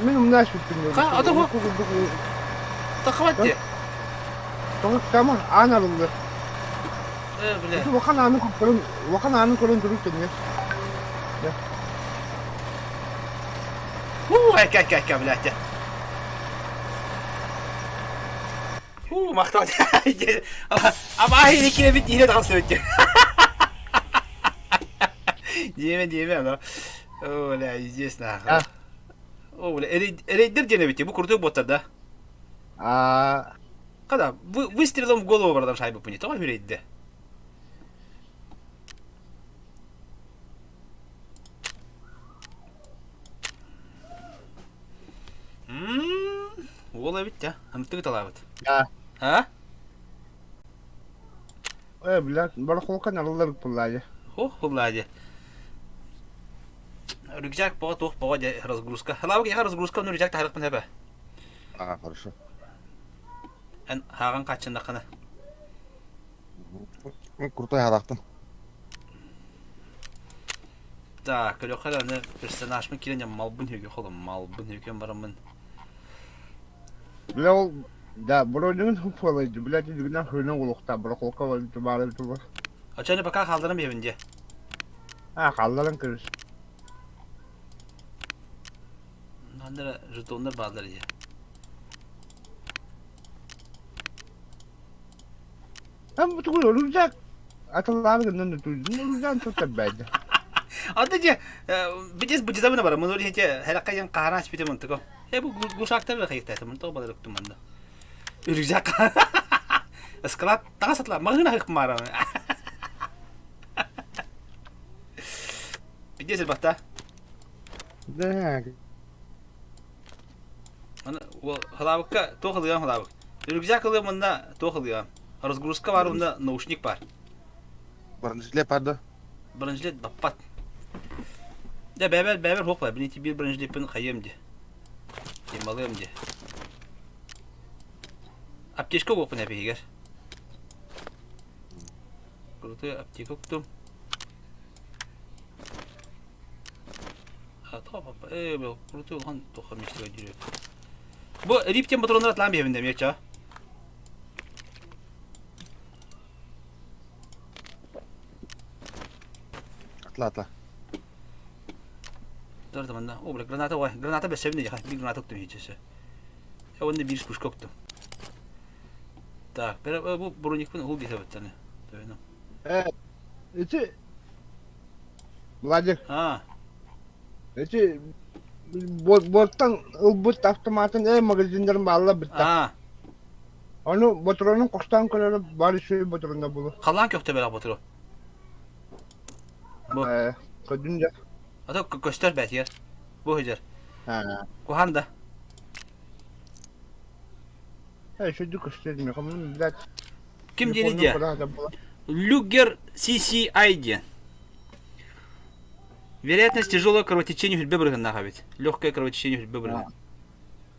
мин умнаа сүттүм. Ха, ата бу. Тахабат дии. Тоҕо тама аан арыллар. Э, бля. Ити улахан ааны көрөн, улахан ааны көрөн туруу төннөр. Уу, эка, эка, эка, блядь. Уу, махтал. Абааһы киэбит иһэ тахсыбыт. Диэмэ, диэмэ, ана. О, бля, здесь нахуй. О, бля, рейдер диэн эбит, бу крутой боттар да. А Когда выстрелом в голову бардам шайбы пуни, тоҕо үрейдде. Уол эбит да, ымтыгы талаабыт. Да. А? Э, блядь, барахолка нарыллар пуллаадьа. Хох пуллаадьа. Рюкзак поҕо туох поҕо дьэ разгрузка. Халаабык яха разгрузка, ну рюкзак таһарыкпын хэбэ. А, хорошо. Эн хааҕын хааччыннаххына. Крутой хаалаахтын. Так, көрүөххэ да аны персонажмын киирэн малбын хүгэ холом малбын хүгэн бараммын. Бля ол да броньун хуфалайды, блядь, идигинен хөрүнэн улухта барахолка баары туба. Очону пока хаалларан биэбин дии. А, хаалларан көрүс. Манна жетоннар бааллар дии. Эн бу тугу рюкзак атыллаабы гынан түйдүн рюкзак туттар байды. Анда же битес бутизабына бар. Муну лихте херакка ян каана аспите мантыко. Э бу глушактар хайыктайта мын то балар өктүм манда. Рюкзак. Склад тага сатла магына хык мара. Пиздец батта. Да. Аны халабыкка туох ылыам халабык. Рюкзак ылыам уонна туох ылыам. Разгрузка бар уонна наушник бар. Бронежилет бар да? Бронежилет баппат. Дьэ бэбэр бэбэр хуох баар. Бини биир бронежилеппин хайыам дии. Демалыам дии. Аптечка уоппун эбиһигэр. Крутой аптека уктум. Ээ, бу крутой улахан туохха миэстэгэ дьүрү. Бу риптен патроннар атлаан биһэбин да миэчэ. Атла атла. Дор манна. О, бля, граната ой, граната бэсэбин дии, биир граната уктум иһичэсэ. Я уонна биир пушка уктум. Так, бу броникпын уһул диэтэбэттэн. Төһөнө. Э, ити Владик, А, ити буортан ылбыт автоматын э магазиннарын баалла бытта. а, Ону ботуронун хостоон көрөрө бар үчүгэй ботуруна булу. халаан көхтөбөлөх ботуру. Бу. Э, көрдүн дьэ. А то көстөр бэтигэр. Бу сылдьар. Аа. Куһаан да. Э, үчүгэй көстөр дии. Блядь. Ким диэни диэ? Люгер CCI диэн. Вероятность тяжелого кровотечения хүлбэ бырыһыннаах эбит. Легкое кровотечение хүлбэ бырыһын.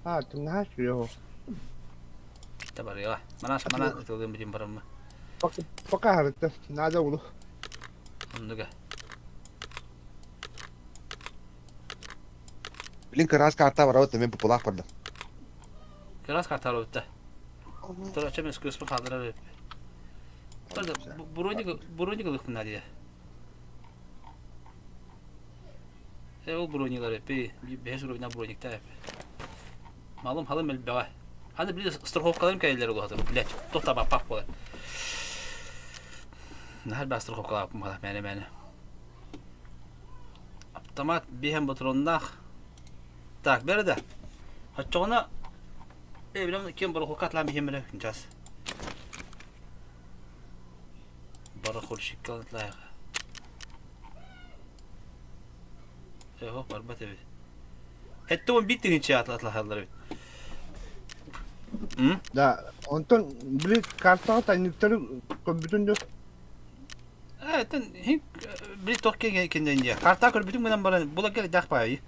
А, ты знаешь его. Табарыга. Мана мана ытылгын бүтүн бараммы. Пока харытта. Надо улу. Оннуга. Блин, кыраас карта барабыт, мен пупулаах бардым. Кыраас карта барабытта. Тура чөмөс көспү хаалдырар Броник броник ылыхпын надия. Э ол бронилар эпи бэс уровня броникта эпи. Малым халым элбэҕэ. Аны били страховкаларым кэлэллэр улаатыр. Блять, туох табаппах буолар. Наһар баа страховкалааппын бала мээнэ мээнэ. Автомат биэһэн ботуруоннаах. Так, бэрэ да. Оччоҕуна Э, билем кем барахолка атлаан биһиэм эрэ час. Барахольщикка атлаайха. Э, барбат эбит. 71 тыһыынча атлаһаллар эбит. М? Да, онтон били картаҕа тайныктары көрбүтүн дуу? Э, этен били туох кэннэн дии. Карта көрбүтүм гынан баран булагер дах баайы.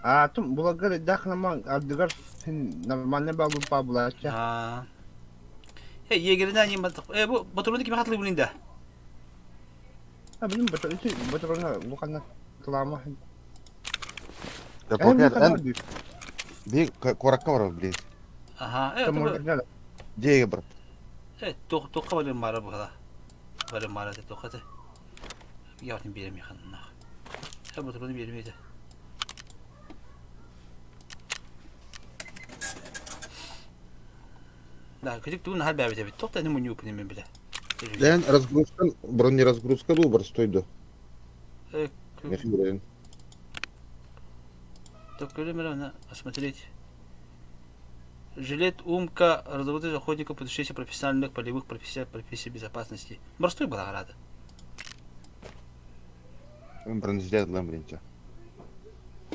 Аатым булагар дах нама ардыгар нормальный балупа булаачча. Аа. Э, егеринен ним э бу батуруну ким хатлы да? А билим батуру батуруна лукана тылама. Да покер эн би куоракка барар блин. Аха, э, Таможня. Дьиэгэ барбыт. Э, туох туохха барыам баара быһала. Барыам баара этэ туохха этэ. Яатын биэрэм ханнаах. Э, ботуруну биэрэм этэ. Да, кырдьык тугун наһаа бээбит эбит. Туох да мунньууппун мен билэ. Дэн разгрузка, бронеразгрузка дуу, простой ду. Э, Мехи билэрин. Так, көрүм эрэ, осмотреть. Жилет Умка разработан охотников путешествий профессиональных полевых профессий профессий безопасности. Простой была рада. Бронежилет ылан билинче.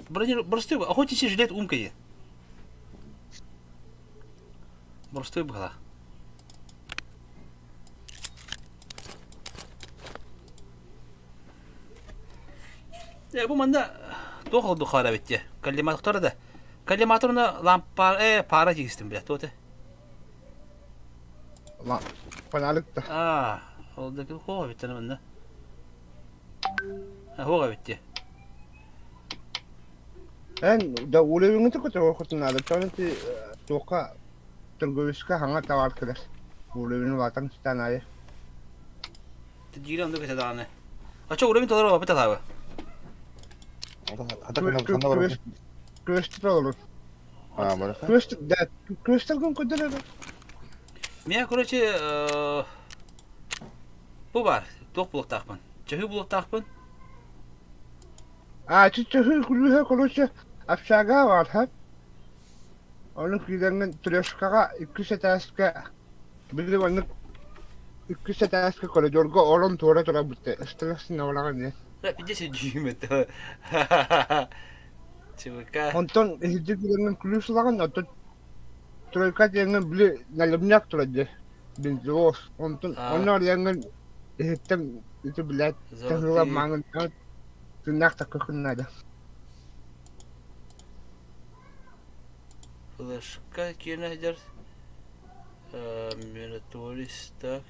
Брони простой охотничий жилет Умка е. Простой была. Э, бу манна туох олду хаара битте. Коллиматор да. Коллиматорна лампа э пара тигистим бля, туоте. Ла фонарик да. Аа, ол да хоға битте манна. Хоға битте. Эн да уровень көтөр хотун надо. Тоны туохха торговецка хаҥа товар кэлэр. Уровень улаатан сытан аайы. Тиджире онду кете даҕаны. Ача уровень толору бапыт алабы. Хата ханна барар. Квест толору. А, бараха. Квест да квесттаргын көрдөрөр. Мен, короче, бу бар. Туох булуктаахпын. Чөһү булуктаахпын. А чөһү күлүһэ короче общага бар Ону киирэҥҥин трешкаҕа иккис этээскэ били маннык иккис этээскэ коридорга орон туора турабыт ыстырык синнабалаҕа эмиэ. Пиздец дьүүм это. ЧВК. Онтон иһирдьэ киирэҥҥин күлүүс ылаҕын, оттон тройка диэҥҥин били налимняк турар дии, бензовоз. Онтон онно арыйаҥҥын иһиттэн ити билээт таһыыла Золотые. мааҥын тыыннаах таккын наада. Флешка киэнэ сылдьар. Мираторис так.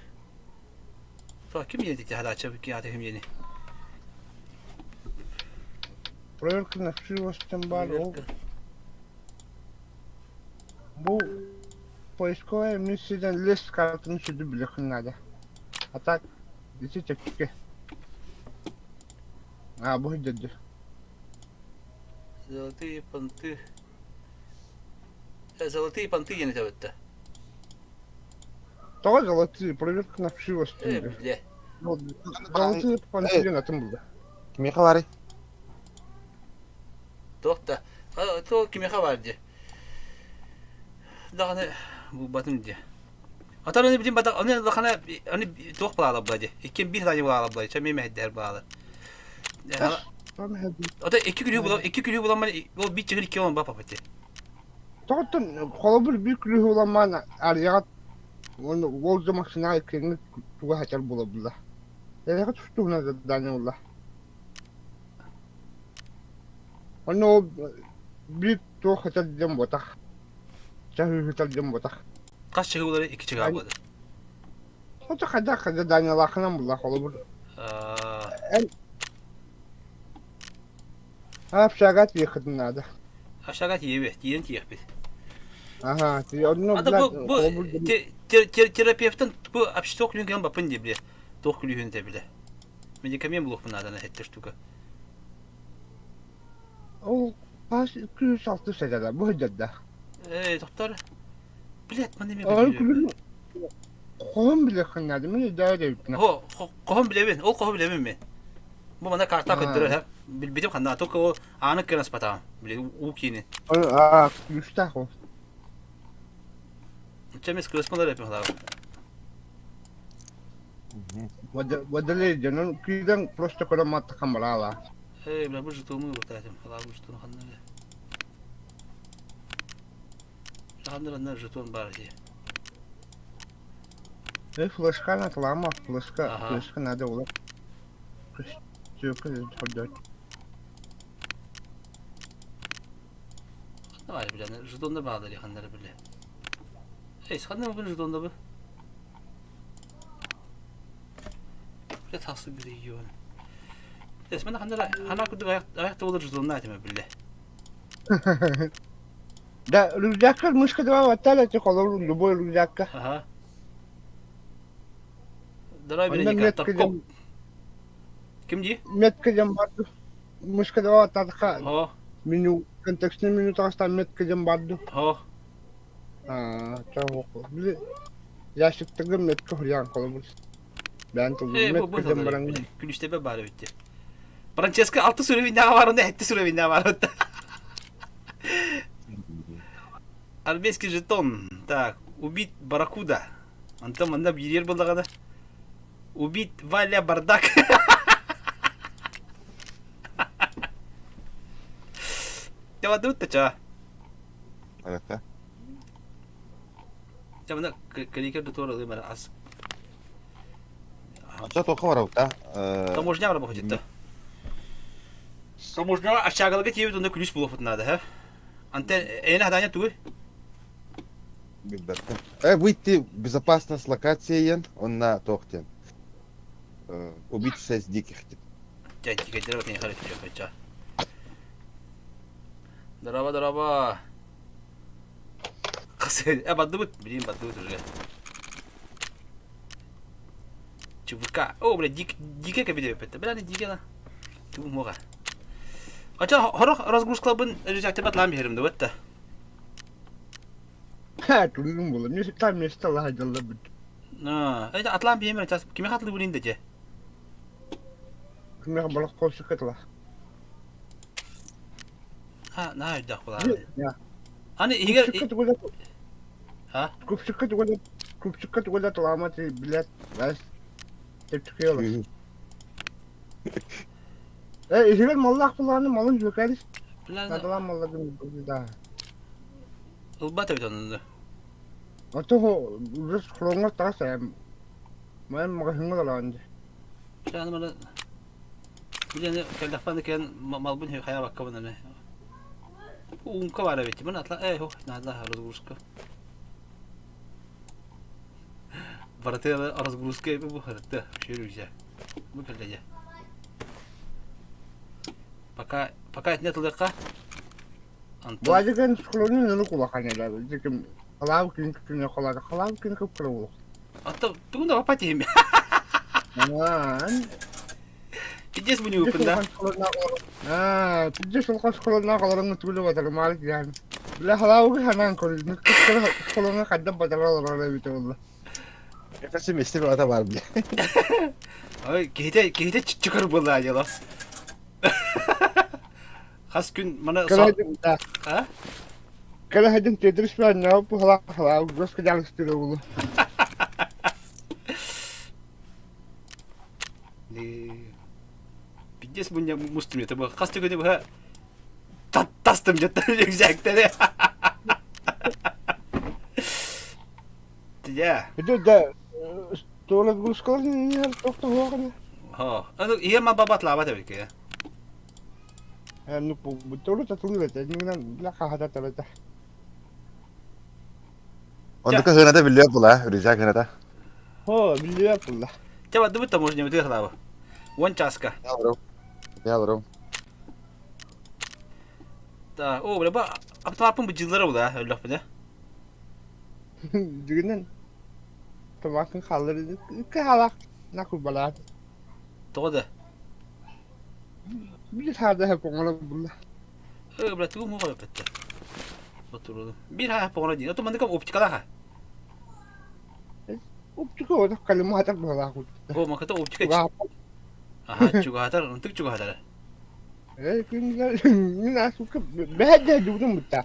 Так, ким едете хадаача киаты ким ени? Проверка на вшивостям бар ол бу поисковая миссиядан лес картаны сүдү билиэххин наада. А так ити чэпчэки. А бу сылдьар Золотые понты. Золотые понты диэн этэбит Тоҕо золотые проверка на вшивость Э, бля. Золотые понты диэн атын булда. Кимиэхэ барый? Туох да. То кимиэхэ бар дии. Даҕаны булбатым дии. Атан аны билим батак аны лахана аны туох балаала була дии. Иккиэн биир сааньы балаала була. Чэ миэмэ хэддэр балаала. Ото икки күлүү була икки күлүү буламман ол биир чыгыр икки олон ба папа дии. Тоҕоттон холобур биир күлүүһү уламмаан арыйаҕат уонна уол дьон массыынаҕа иккиэҥҥит туга сатар буола булла. Эрэҕэ тустууһуна задание булла. Онно ол биир туох сытар диэн буотах. Чаһыы сытар диэн буотах. Хас чыгы булары икки чыгаа буолар. Ото хайдах заданиелаахынан булла холобур. Эн общага тиэххитин наада. Общага тиийэбит, тиийэн тиийэхпит. Аха, онно Ата бу бу терапевтан бу общество күлүн кэлэн баппын дии биле. Туох күлүүһүн этэ биле. Медикамент булуохпун наадана эттэ штука. Ол хас күн салты сэтэрэ бу сылдьарда. Ээ, доктор. Билет маны мен Ол билбэппин. күлүн хоһун билиэххин наада мин өйдөө диэбиппин. Хо, хоһун билэбин, ол хоһу билэбин мен. Бу мана карта көрдөрөр һэ. Билбитим ханна, только ол ааны кыра аспатаҕым. Били уу киини. Аа, күүстээх ол. Чэ мис кыысмалар эпин халаабын. Водолей дьонун киирэн просто көрөн маттахан бараала. Эй, бля, бу жетону бутаатым. Халаабы жетону ханна эле. Ханна ханна жетон бар дии. Э, флешка наталаама, флешка, флешка надо было. Көрдөөт. Ханна бар бля, жетонда баалар ханнары бля. Эй, ханна бу жетонда бу? Бля, тахсы бир йон. Эс мен ханнара хана курдук аяк аяк болор жетонна этиме билле. Да, рюкзакка мышка два хватало, ты холору любой рюкзакка. Ага. Здорово, Онно Вероника. метка Тарков. дем, Ким дии? метка дем барды. Мышка два хватало, О, меню, контекстный меню таҕыстаан метка дем барды. о. Аа, чоҕу. Били ящиктарга метка хуруйан холобур. Бэйэн тылбын Э, бу бу метка дем баран. Күлүстэбэ баар эбит. Франческо алты суровиннааҕа баар онно эттэ суровиннааҕа баар онно. Армейский жетон. Так, убить барракуда. Антон манна бириэр буллаҕына. Убить Валя бардак. Тевадут ча. Арата. Ча мына кликер дотор ылы мара ас. Ача тоха барабыта. Таможня барабы хотетта. Таможня ачагалга тиебит онда күлүс булуп надо, ха? Антен эне хаданя тугуй? Билбэттэн. Э, выйти безопасность локация онна тоқтен. Убить шесть диких. Дьэ, дикэйдэрэ бат эйиэхэ эрэ түһүөххэ Дорообо, дорообо. Хас э бардыбыт, билигин бардыбыт уже. ЧВК. О, бля, дик, дикэ кэбилиэппэттэ. Бля, дикэ на. Тугу муоҕа. Ача хорох разгрузкалабын рюкзактар батлаан биһэрим да бытта. Ха, тулуйум буолла. Мне там место лаһадьалла бит. Аа, это атлаан биһэмэр час кими хатлыбын да дьэ. Кимиэхэ болох колсукка тыла. А, наһаа өйдөөх буолаары. Аны иһигэр Купчукка тугу да А? Купчукка тугу да Купчукка тугу да тылаама ти билет бэс чэпчэки олор. Э, иһигэр маллаах булааны малын жөкәрис. Надалаан маллагын да. Ылбат эбит онно. Ото уже хроҥҥор таҕыс эм. Мэн маҕаһыыҥҥа олорон дии. Аны маны билени кэллэхпин кэлэн малбын хайаабаккабын аны. Уумка баар эбит. Мин атла э хох надо разгрузка. Барыта разгрузка эби бу харытта. Шүрүзэ. Бу кэллэ Пока пока итинэ тылыахха. Антон. Владиган склонен ылык улахан элэ. Диким халаав күн күнэ холаады. Халаав күн кып-кыра буолуох. Антон тугун да баппат иһим. Аан. Пиздец бу ньууппун да. Аа, пиздец улахан склоннаах олороҥҥо түгүлү батарымаары диэн. Бile халаабы ханаан көрүнү кып-кыра склоҥҥа хайдах батара олорор эбитэ буолла. Кажется, вместе ата бар бля. Ой, киһитэ киһитэ чыччыкыр буолла дьоло. Хас күн мана Кэлэһэдин А? Кэлэһэдин Тетрис пианньаҕа пухалаах халаабы гос кыдьаалыстыыра буолуо. Пиздец мунньа мустум это бу хас түгүнү быһа тастым дьаттар рюкзактэри. Тия. Это да туола гускалар не тохто Хо. Аны ийэ ма бабатлаабат эбит Ну, толу татылыр этэ, нигинэн била хаһата тарата. Оннука хыната биллиэт була, рюкзак хыната. Хо, биллибэт булла. Чэ бардыбыт таможня бытыахлаабы. Уон чааска. Ялрым. Да, о, бля, ба автомаппын быдьыллара була, өллөхпүнэ. Дигинэн табаакын хааллар икки хаалаах нахуй балаат. Тоҕо да? Биир хаада поҥоро булла. Э, бля, тугу муха өпөттө. Отурудум. Биир хаа поҥоро диин. Ото маннык оптикалаха. Оптика отох калымы хатар быһалаах О, маката оптика. Аха, чугаһатар, ынтык чугаһатар. Э, күн мин асука бэһэ дьубутум бутта.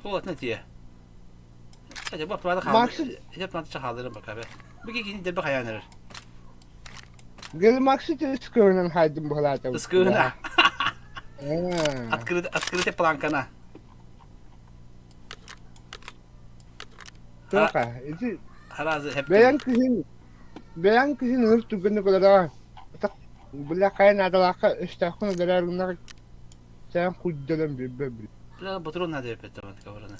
О, атна тиэ. Эдэ бу автоматы хааллар. Эдэ автоматы хаалларым бака бе. Бу кини дебе хайаан эрэр. Гэл Максы ыскыынан хайдым быһалаата. Ыскыына. Открыт открытый планкана. Тока, ити Харазы хеп. Бэйэн кыһын бэйэн кыһын ыр түгэнэ көрөрө. Бля хайа наадалаахха өстөөххүн өлөрөр гыннар сээн куйдалан билбэ бил. Бля ботурун надо эппет кабараны.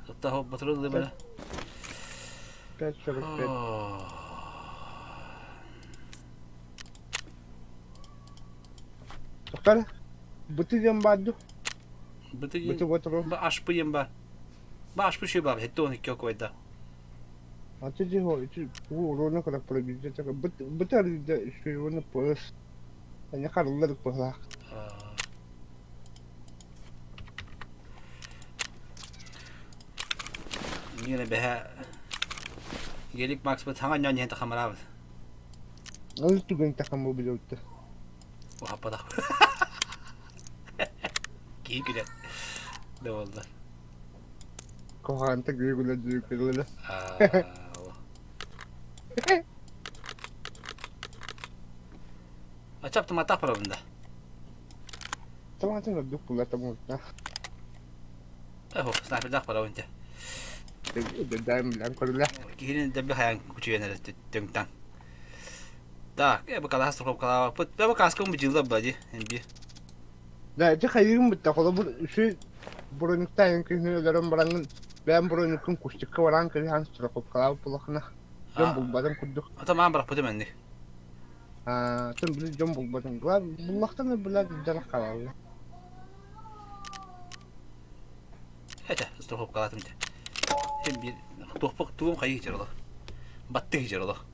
Оттаho ботурун ылымына. 545. Кара, быты диэн баар дуо? Быты Быты ботору. Ба ашпы диэн баар. Ба ашпы шүй баар, 72 окойда. Аты дьиһо ити уу уруона кыра пробиджета быт быты арыйда үсүйүөнэ пояс. Эне харыллар быһылаах. Миэнэ бэһэ Гелик Максбыт хаҥа ньон иһэн тахамараабыт. Ол түгэн тахамы билэбиттэ. Уһаппатах. Киһи күлэр. Да буолла. Кохаанта киһи күлэр дии күлэлэ. Ачап туматах барабын да. Таматын ордук була тамурта. Эхо, снайпердаах барабын те. Дэдэм билэн көрүлэ. Киһини дэбби хайан күчүйэн эрэ төҥтан. Так, э, бакалаас страховкалаабаппыт. Бэ бакааскам быдьыылла бади, эмби. Да, ити хайыгын бытта холобур үсү брониктаайын күһүн өлөрөн бараҥын бэйэм брониккын кустикка бараан кэбиһэн страховкалаабыт буолахына дьон булбатын курдук. Ата маан барахпытым энник. Аа, тын били дьон булбатын. Буллахтан билэ дьарах хаалаллар. Этэ, страховкалаатым дэ. Hem bir туохпук тугум хайыы жер олох. Баттык жер олох.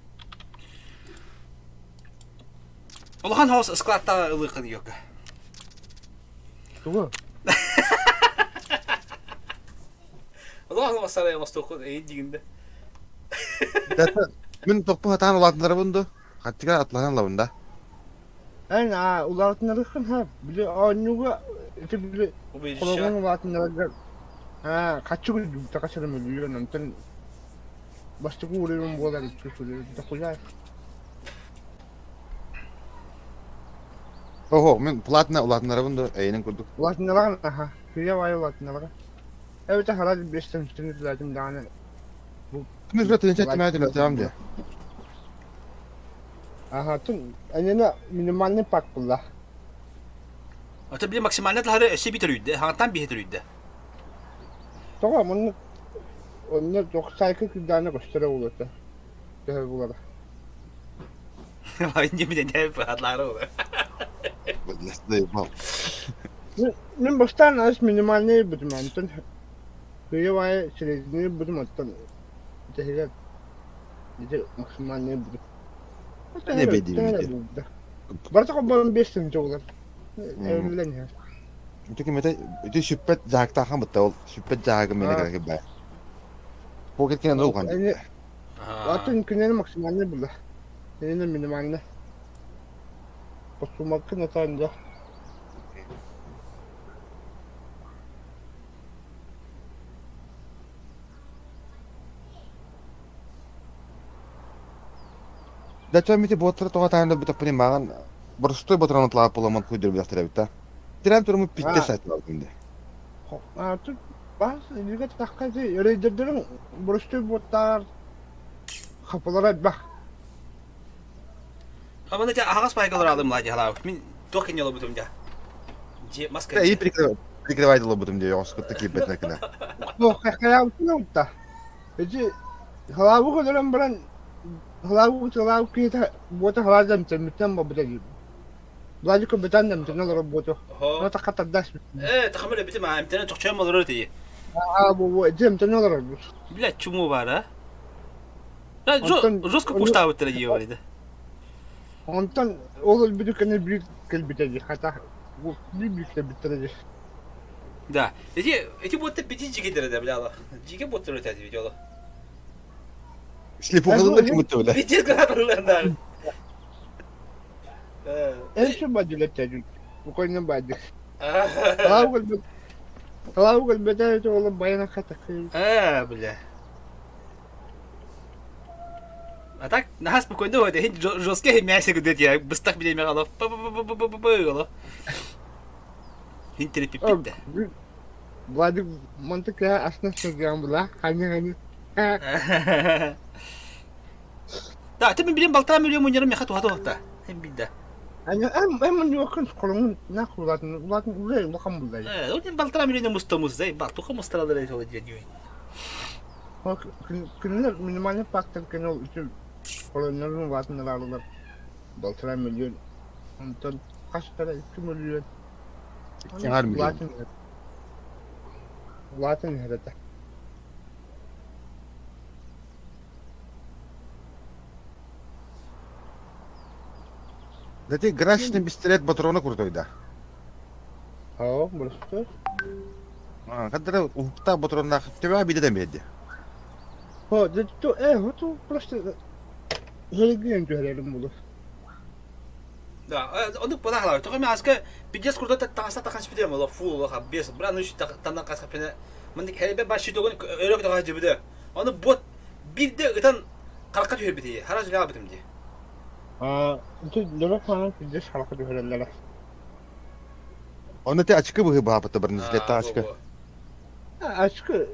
Улахан хаос складта ылыаххын йока. Тугу? Улахан хаос сарай оҥостуоххун эйин дигинде. Мин тохпу хатаан улаатынарабын ду. Хаттыга атлаһан ылабын да. Эн аа улаатынарыххын ха били оонньууга ити били холоҥун улаатынараргар аа хаччы күлдүбүтэ хасырым өлүйүөн онтон бастакы уурайым буолар икки дохуя Ого, мин платно улаатынарабын да эйинин курдук. Улаатыннараҕын аха сыыйа баайы улаатыннараҕын эбэтэр хараа биэстэн түнүтүлээтим даҕаны бу Мин тыынча түмээтим этиэм диэ. Аха, тун анена минимальный пак булла. Ата били максимальный тахары өссө бит төрүйдэ, хаҥаттан биһи төрүйдэ. Тоҕо маннык онно тохсайка кырдаана көстөрө буолуота. Төһө булара. Не меня атлары ол. Заебал. Мин бастаан ас минимальный бутум онтон кыйа средний бутум оттон тэһигэр ити максимальный бутум. Не бедиибит. Барыта холбоон 5 тыһыынча буолар. Эбиллэн иһэр. Ити кимэтэ ити сүппэт дьаһыктаахан бытта ол сүппэт дьаһагы мene кэлэ баа. Покет кенен улхан. Атын күннэри максимальный була. Кинини минимальный. Посумаккын атаан да. Да мити боттара тоҕо таһын өлбүтэппин мааҕын боростуой ботуран атлаап буламан куйдур билэхтэрэ эбит Тирэн туруму питте сайтын алдым де. Тут бас илиге тахка рейдердерин боростуой боттар хапалара элбэх. Абаны те аһаҕас пайгалар алым лади халаабыт. Мин туох кине олобутум дя. Же маска. И прикрывай лобутум де оскутта киирбэтинэ кына. Хайаабытын утта. Эти халаабы көрөн баран халаабы халаабы киһитэ буота халаа дэмтэммиттэн бабыта диир. Владико бытан дэмтэнэ олорор буоту. Хо. Тахха тардас. Э, тахамыр битим а эмтэнэ чохчойм олорор тии. Аа бу бу дэмтэнэ олорор. Блядь, чуму бар, а? Жестко пуштаабыттара дии барыда. Онтон ол өлбүтү кэннэ биир кэлбитэ дии хата биир биир кэлбиттэрэ дии. Да. Эти эти будто пяти жигидere да бля. Жиге будто өтәди видеолар. Слепухалында ким бля. Пиздец гранаталар. Эн бадилеттэдин. Букойна бадик. Халау кэлбит. Халау кэлбэтэ это ол баяна хата. А, бля. А так, наһаа спокойно вот, жесткий мясо где я быстах билеме гала. Па-па-па-па-па-па Хин терепиппит да. Владик мантыка асна сылдьан була. Хани хани. Да, ты мен билем балтаа миллион муньярым меха туха туха. Хем билда. Эм ньуокун холоҥун нах улаатын улаатын улай улахан буллай. Э, ол балтаа миллион мустамус, зай балтуха мустаралар ол диэн. Кинилэр минимальный фактор кини үчү холоннорун улаатыннаралар балтара миллион. Онтон Хас эрэ 2 мөлүйүөн. Кэҥэр миллион. Улаатан иһэр. Улаатан иһэр этэ. Да ты грачный пистолет патрона крутой, да? Оо, бырастыы. Хаддара уһуктаах патроннаах төбөҕө биирдэ да биэрди. О, да то, вот просто Һэлгиэн түһэрэрим булur. Да, оннук буолаахалар. Тоҕо мен аска пиздец курдук таҥаста тахас битем олох фу олох аббес. Бра ну таннан касапына мындык херебе башчы догон өрөк таҕа жыбыды. Оны бот бирде ытан харакка түһэрбити. Хара жүлэ битим ди. Аа, ити дөрөк маанан пиздец харакка түһэрэллэрэ. Оны те очки быһы баапыта бронежилеттаах очки. Очки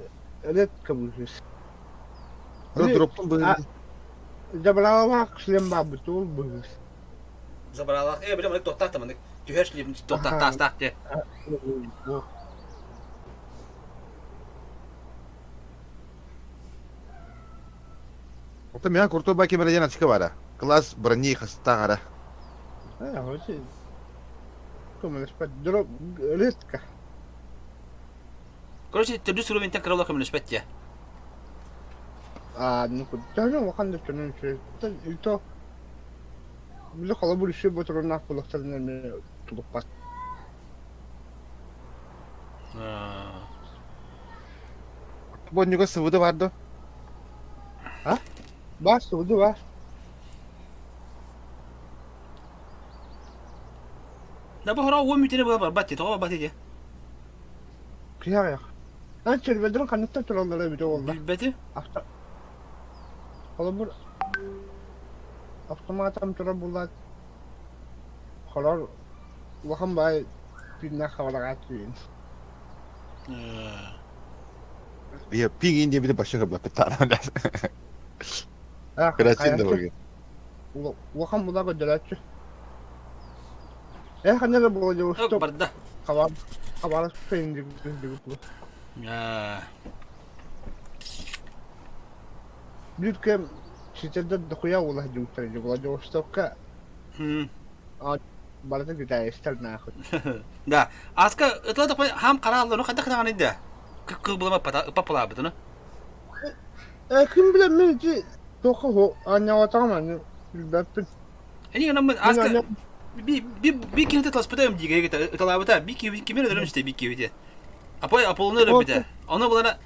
редко быһыыс. Аны дроптун быһы. Забралаах шлем баабыт ол быһыыс. Забралаах, э, билем, тоқтаах таманык. Түһэр шлем тоқтаах таастаах те. Оттон миэхэ куртуй бай ким эрэ диэн очки баара. Класс брони хастаах эрэ. Э, вообще көмөлөспөт. Дроп редко. Короче, төрдүс уровеньтэн кыра көмөлөспөт дии. Аа, ну төһөнү улахан да чөнөн үчүгэй. И то били холобур үчүгэй ботурунаах буолуохтарын эмиэ тулуппат. Бонньуга сыбыды бар дуо? А? Баар сыбыды баар. Да бу хора уон мүтүнэ була барбат дии, тоҕо барбат дии? Киһи аҕыйах. Эн червэлэрин ханныктан тураллара эбитэ буолла? Билбэтим. Авто... Холобур, автоматом турар буоллаат, холор улахан баай пиннээх хабараҕаат тиийэн. Я пиҥ диэбити башы хабаппыттаана. Кырачин да баргын. Улахан була көрдөрөөччү. Э, ханна да буола Барда. Хабар хабар фейндик Биир кэм ситэрдэр дохуя уола сылдьыбыттар ини Владивостокка барыта китаецтар нахуй. Да. Аска ытла да хам харааллар хайдах даҕаны да кыл булама ыппаппалаабытыны. Э ким билэр мин ити туохха аанньаабатаҕым аны билбэппин. Эни гынан аска би би би киһи тыласпыта диге ыталаабыта би кимер өлөрөм исте би киһи Апой Аполлону өлөрбүтэ. Ону булана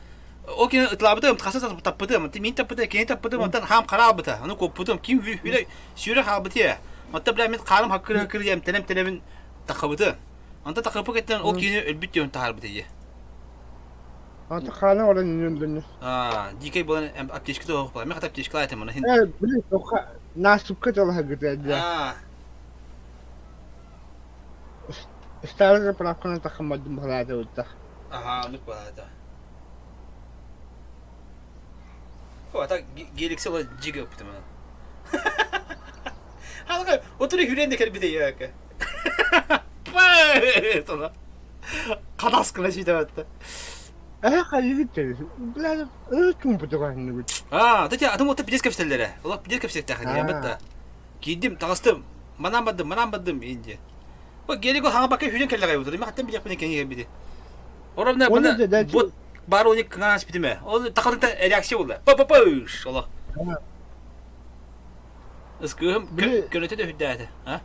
ол кини ытылаабытым, хаса таппытым, мин таппыта, кини таппытым, онтон хаам хараалбыта, ону куоппутум, ким үлэ сүүрэ хаалбыт Онтон бля мин хаарым хаккыр-хаккыр эмтэнем тэнэбин тахабыты. Онтон тахапы кэттэн ол кини өлбүт диэн таһаарбыт ийэ. Аты хаана олан үнүллүнү. Аа, дикэй буолан аптечка тоох була. Мен хата аптечка айтам оны. Э, били тоха насыпка талаһа гыта. Аа. Старый заправканы тахаммадым баһалаата ытта. Аха, оннук баһаата. О, так геликсе ола жиге ыппытым аны. Халга отура хүрен де кэлбите яка. Пэ! Хадас гына сүйдәбәтте. Э, хайыгыт Бля, э, чумпутугаһынныбыт. Аа, тетя атын отта пидес кэпсэллэрэ. Олох пидес кэпсэттэхин бытта. Киирдим, таҕыстым. Манан бардым, манан бардым инди. Бу гелиго хаҥа бакка хүрен кэллэҕэй бутур. Мен хаттан билиэхпин кэҥи кэлбити. Оромна бына бот бар оник кыҥаас битиме. Ол тахалыта реакция буолла. Па-па-пыш! Олох. Ыскыыһым көнөтө да үрдээтэ. А?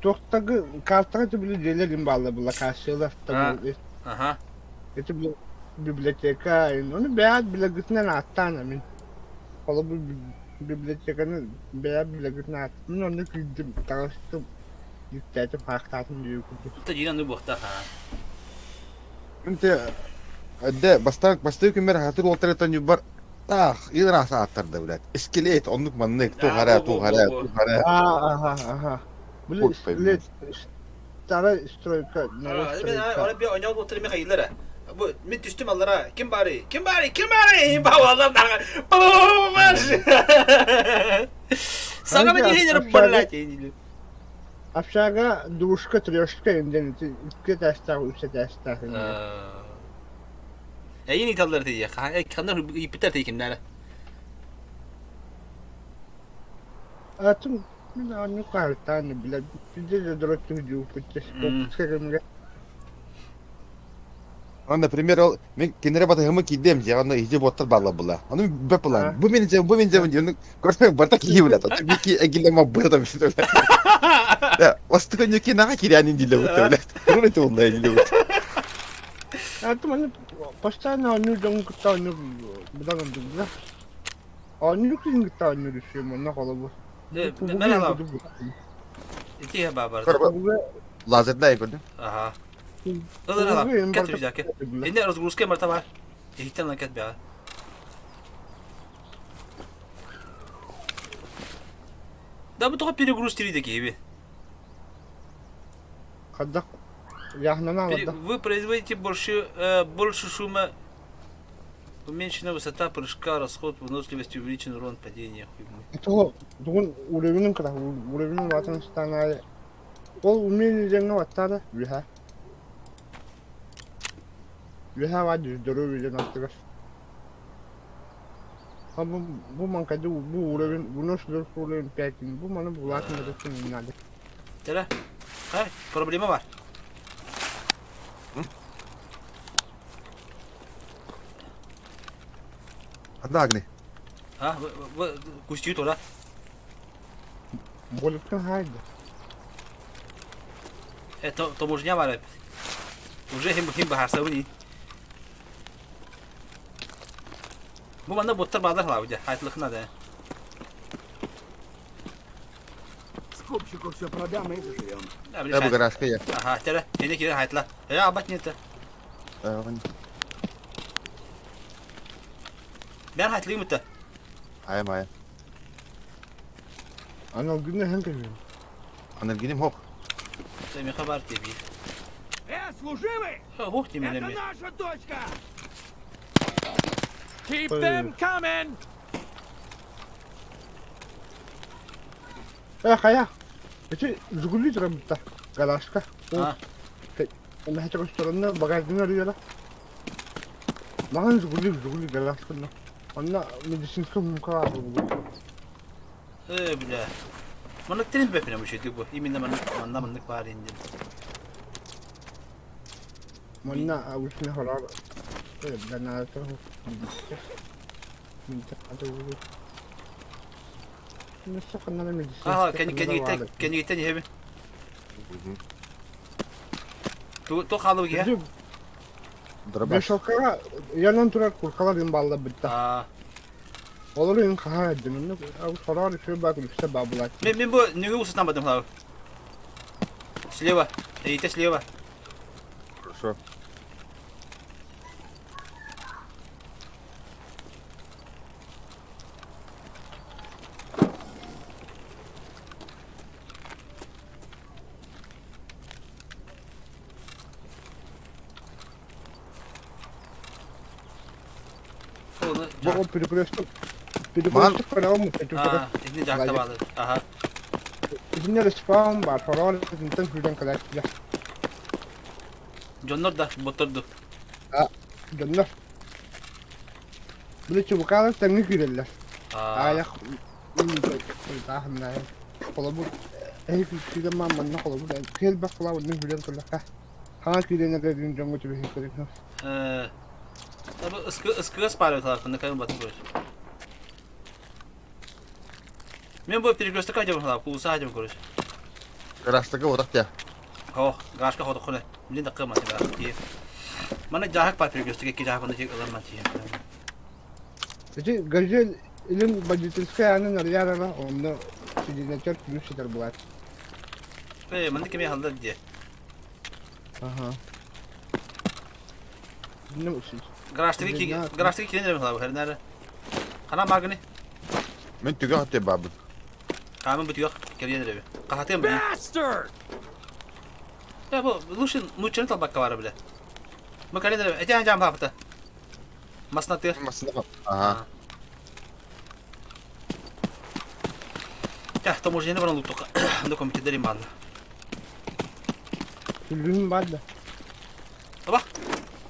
Туохтагы картаҕа били дьиэлэр бааллар була кассиялар Аха. Ити библиотека, ону бэйэт билэргитинэн ааттаан мин. Холобур библиотеканы бэйэт билэргитинэн аат. Мин онно киирдим, таҕыстым, дьүктээтим, хаахтаатым диир курдук. Та дьиэн аны буохтаах аа. Инте Эдде бастаан бастыы күммэр хатыр уолтарыттан юбар таах ыраас ааттарда блядь. Скелет оннук маннык туох эрэ туох эрэ туох эрэ. Аха аха. Били скелет старая стройка, новая стройка. Аны би оñол уолтары Михаилара. Бу мин түстүм аллара. Ким баарый? Ким баарый? Ким баарый? Баалар даҕа. Саҥаны киһи блядь. Общага двушка, трешка диэн икки этээстээх, үс этээстээх. Эйин ыыталлар тиийэ. Ханна ыйыппыттар тиий кимнээрэ? Атын Мин оонньуу хаһыттаан билэр билэр доротук дьууппут кэмҥэ Он, например, ол мин кинилэри батыһыммын киирдиэм дьиэҕэ, онно иһдьи буоттар бааллар була. Ону бэп булан, бу мин дьиэм, бу мин дьиэм диэн, көрсөҥ барыта киһи билэ, мики эгиллэ маббыта там что Да, остука ньуки наха кирианин диле бутта билэ. Турун это улла диле бутта. А маны постоянно оонньуур дьоҥун кытта оонньуур быдан ордук да. Оонньуур киһин кытта оонньуур үсүөм онно холобур. Мэр Ити баар. Лазерная көрдүм. Ага. Ылыр ала, кэт рюкзаке. Инде разгрузка марта бар. Иһиттен ылан кэт бэҕэ. Да бу тоҕо перегруз тириде киһиби. Хайдах яхнана аларда. Вы производите больше, больше шума Уменьшена высота прыжка, расход выносливости, увеличен урон падения. Хуй мой. Того, дугун уровенин кыра, уровенин улаатан ыстаан аайы ол умение диэҥҥэ баттаата үөһэ. Үөһэ баар здоровье диэн аттыгар. А бу бу маҥкайды бу уровень выносливость уровень 5 бу маны булаатын да надо. Теле. Хай, проблема бар. Ханна агни? А, кустүү тура. Болуктан хайда. Это таможня бар. Уже хим хим бахарсабын. Бу манна боттар баалар халабы хайтлыхна да. Скупщику все продам и заживем. Я бу гаражка я. Ага, тере, эне кирен хайтла. Э, абат нет. Бәр хайтлыйм үтә. Айым айым. Аналгины һәм кемем. Анальгиним хок. Меха бар тебе. Э, служивый! Хок тебе Это наша точка! Keep them coming! Э, хайа. Эти Жигули турабытта. Гаражка. Онно көстөрөннө багажын арыйара. Маҕан Жигули, Жигули гаражканна. Онно медицинскэй мука баар буолбут. Э, бля. Маннык тирин бэпинэ бу бу. Именно маннык манна маннык баар инде. Манна обычно хороор э, бля, надо Ага, кэнигиттэн кэнигиттэн иһэбин. Ту хаалыбы киһи? Дробаш. Бешокара янан турар куркалар ин балла битта. Олор ин хаһа эддин. Хороор үчүгэй баа күлүксэ баа булааччы. Мен мен бу нүгү усутан бардым хлабы. Слева. Эйте слева. Хорошо. Бу перекресток. Перекресток көрөҕүм Аа, итини дьаакта баалы. Аха. Итиннэ респаун баар, хороон итинтэн күүтэн кэлээччилэр. Дьоннор да, ботторду. Дьоннор. Били чубукаалар тэҥҥэ киирэллэр. Аайах тааһыннаайа. Холобур, эһи күүтэн маан манна холобур, киһи элбэх кулаа онно күүрэн көрдөххө, хаҥа киирэн эрэрин дьоҥҥо түбэһин көрүҥ. Ыскыга спаривать аларкында кайын батын көрөс. Мен бу перекрестокка дьабын халап, кулуса дьабын көрөс. Гаражтага отақ тя. О, гаражка ходох хуна. Блин да кыма тебя. Мана жаһак бар перекрестокка ки жаһак онда тек ылар тиен. Ити газель илин водительскай аанын арыйарара, онно сиденечер күлүс ситэр буолаат. Э, манна кеме халдар дие. Аха. Ну, Гаражтага ки гаражтага кирен дебин халап, хернәре. Хана магны. Мен түгә хатты бабы. Камын бүтүгә кирен дебин. Кахатым бу. Bastard! Я бу лучше нучын талбакка бара биле. Мы календер эти жам хапта. Маснаты. Масына. Ага. Тя, таможняны баран луктука. Анда компьютердерин баалла. Күлүн бар да. Аба.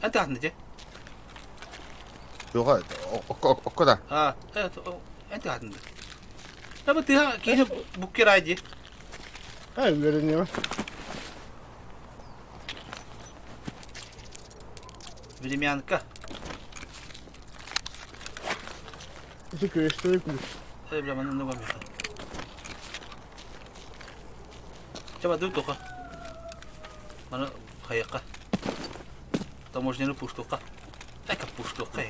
Анта хатны те. Туга окко да. А, анта хатны. Таба тыа киһи буккирай дии. Ай, үөрэниэҕэ. Времянка. Ити күөстэри күлүс. Э, бля, манна нуга меха. Чаба ду тоха. Мана хайакка. Таможняны пуштуққа. Эка пуштуққа.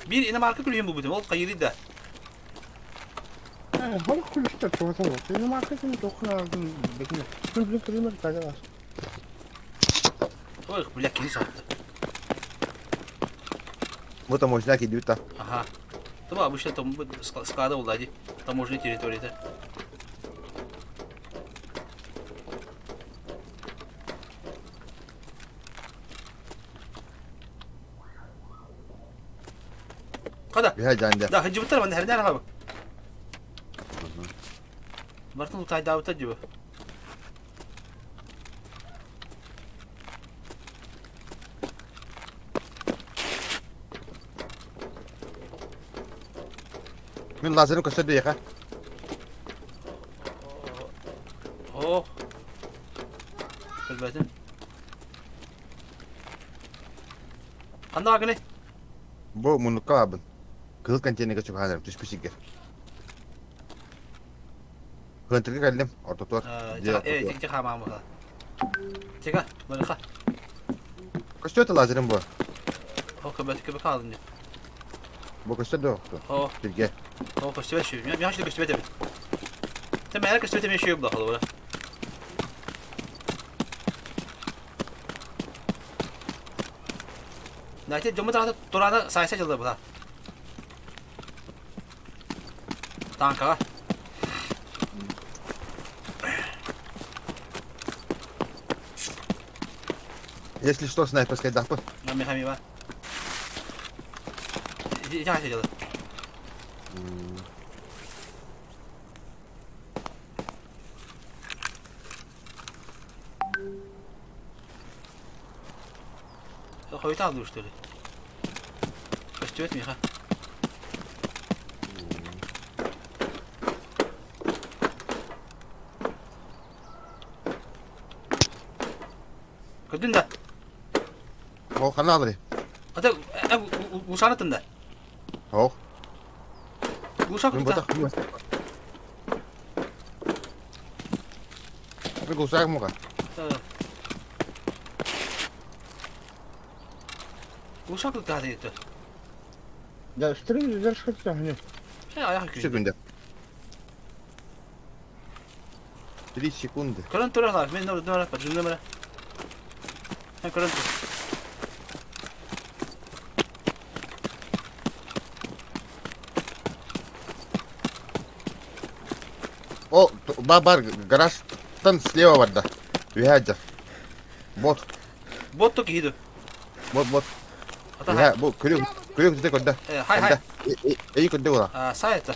Биир иномарка күлүһүн булбутум, ол хайыырый да? Хор күлүстэр туһата суох. Иномарка ким туоххун аҕалдын бэтинэ. Күн күн тагылас. Ой, бля, кини саатта. Бу таможня киирбит да. Ага. Това обычно там склада буолла дии. Таможня территорията. Хада. Биһэ дьаанде. Да, хадьыбыттар манна хэрнээр хаба. Бартын утайдаабыттар дии бу. Мин лазерым көстөр диэхэ. О. Билбэтим. Ханна бааргыный? Бу муннукка баарбын. Кыһыл контейнерга чугаһаан түспүт сиргэр. Кыантырга кэллим, ортотугар. Дьиэ ортотугар. Э, хаамаамыха. Чека, барыха. Көстүө лазерым бу. О, көбөт көбө хаалын деп. Бу көстөр да О, Сиргэ. О, көстүбэт шүү. Мен хашты көстүбэт эбит. Тэ мээнэ көстүбэт эмиэ шүү була холобура. Знаете, дьоммут аата тураана сайса дьылла була. Танкаҕа. Если что, снайперскайдаахпын. Михамива. Ити дьылы. Хойутаал дуу, что ли? Көстүбэт миэхэ. Көрдүн да? О, ханна аҕаларый? Ата, Гушанытын да? Ох. Гуша Мин кутта. ботах. Мен гусаак муга. Гуша кутта диэтэ. Да, стрим задержка не. Э, аяқ Секунда. 3 секунды. Көрөн турар, мен номер, поджим номера. Көрөн тур. О, бар, гаражтан слева барда. Үһэ Бот. Бот то киһи Бот, бот. Үһэ, бу күрүк, күрүк дите көрдө. Хай, хай. Эйи көрдө була. Сайта.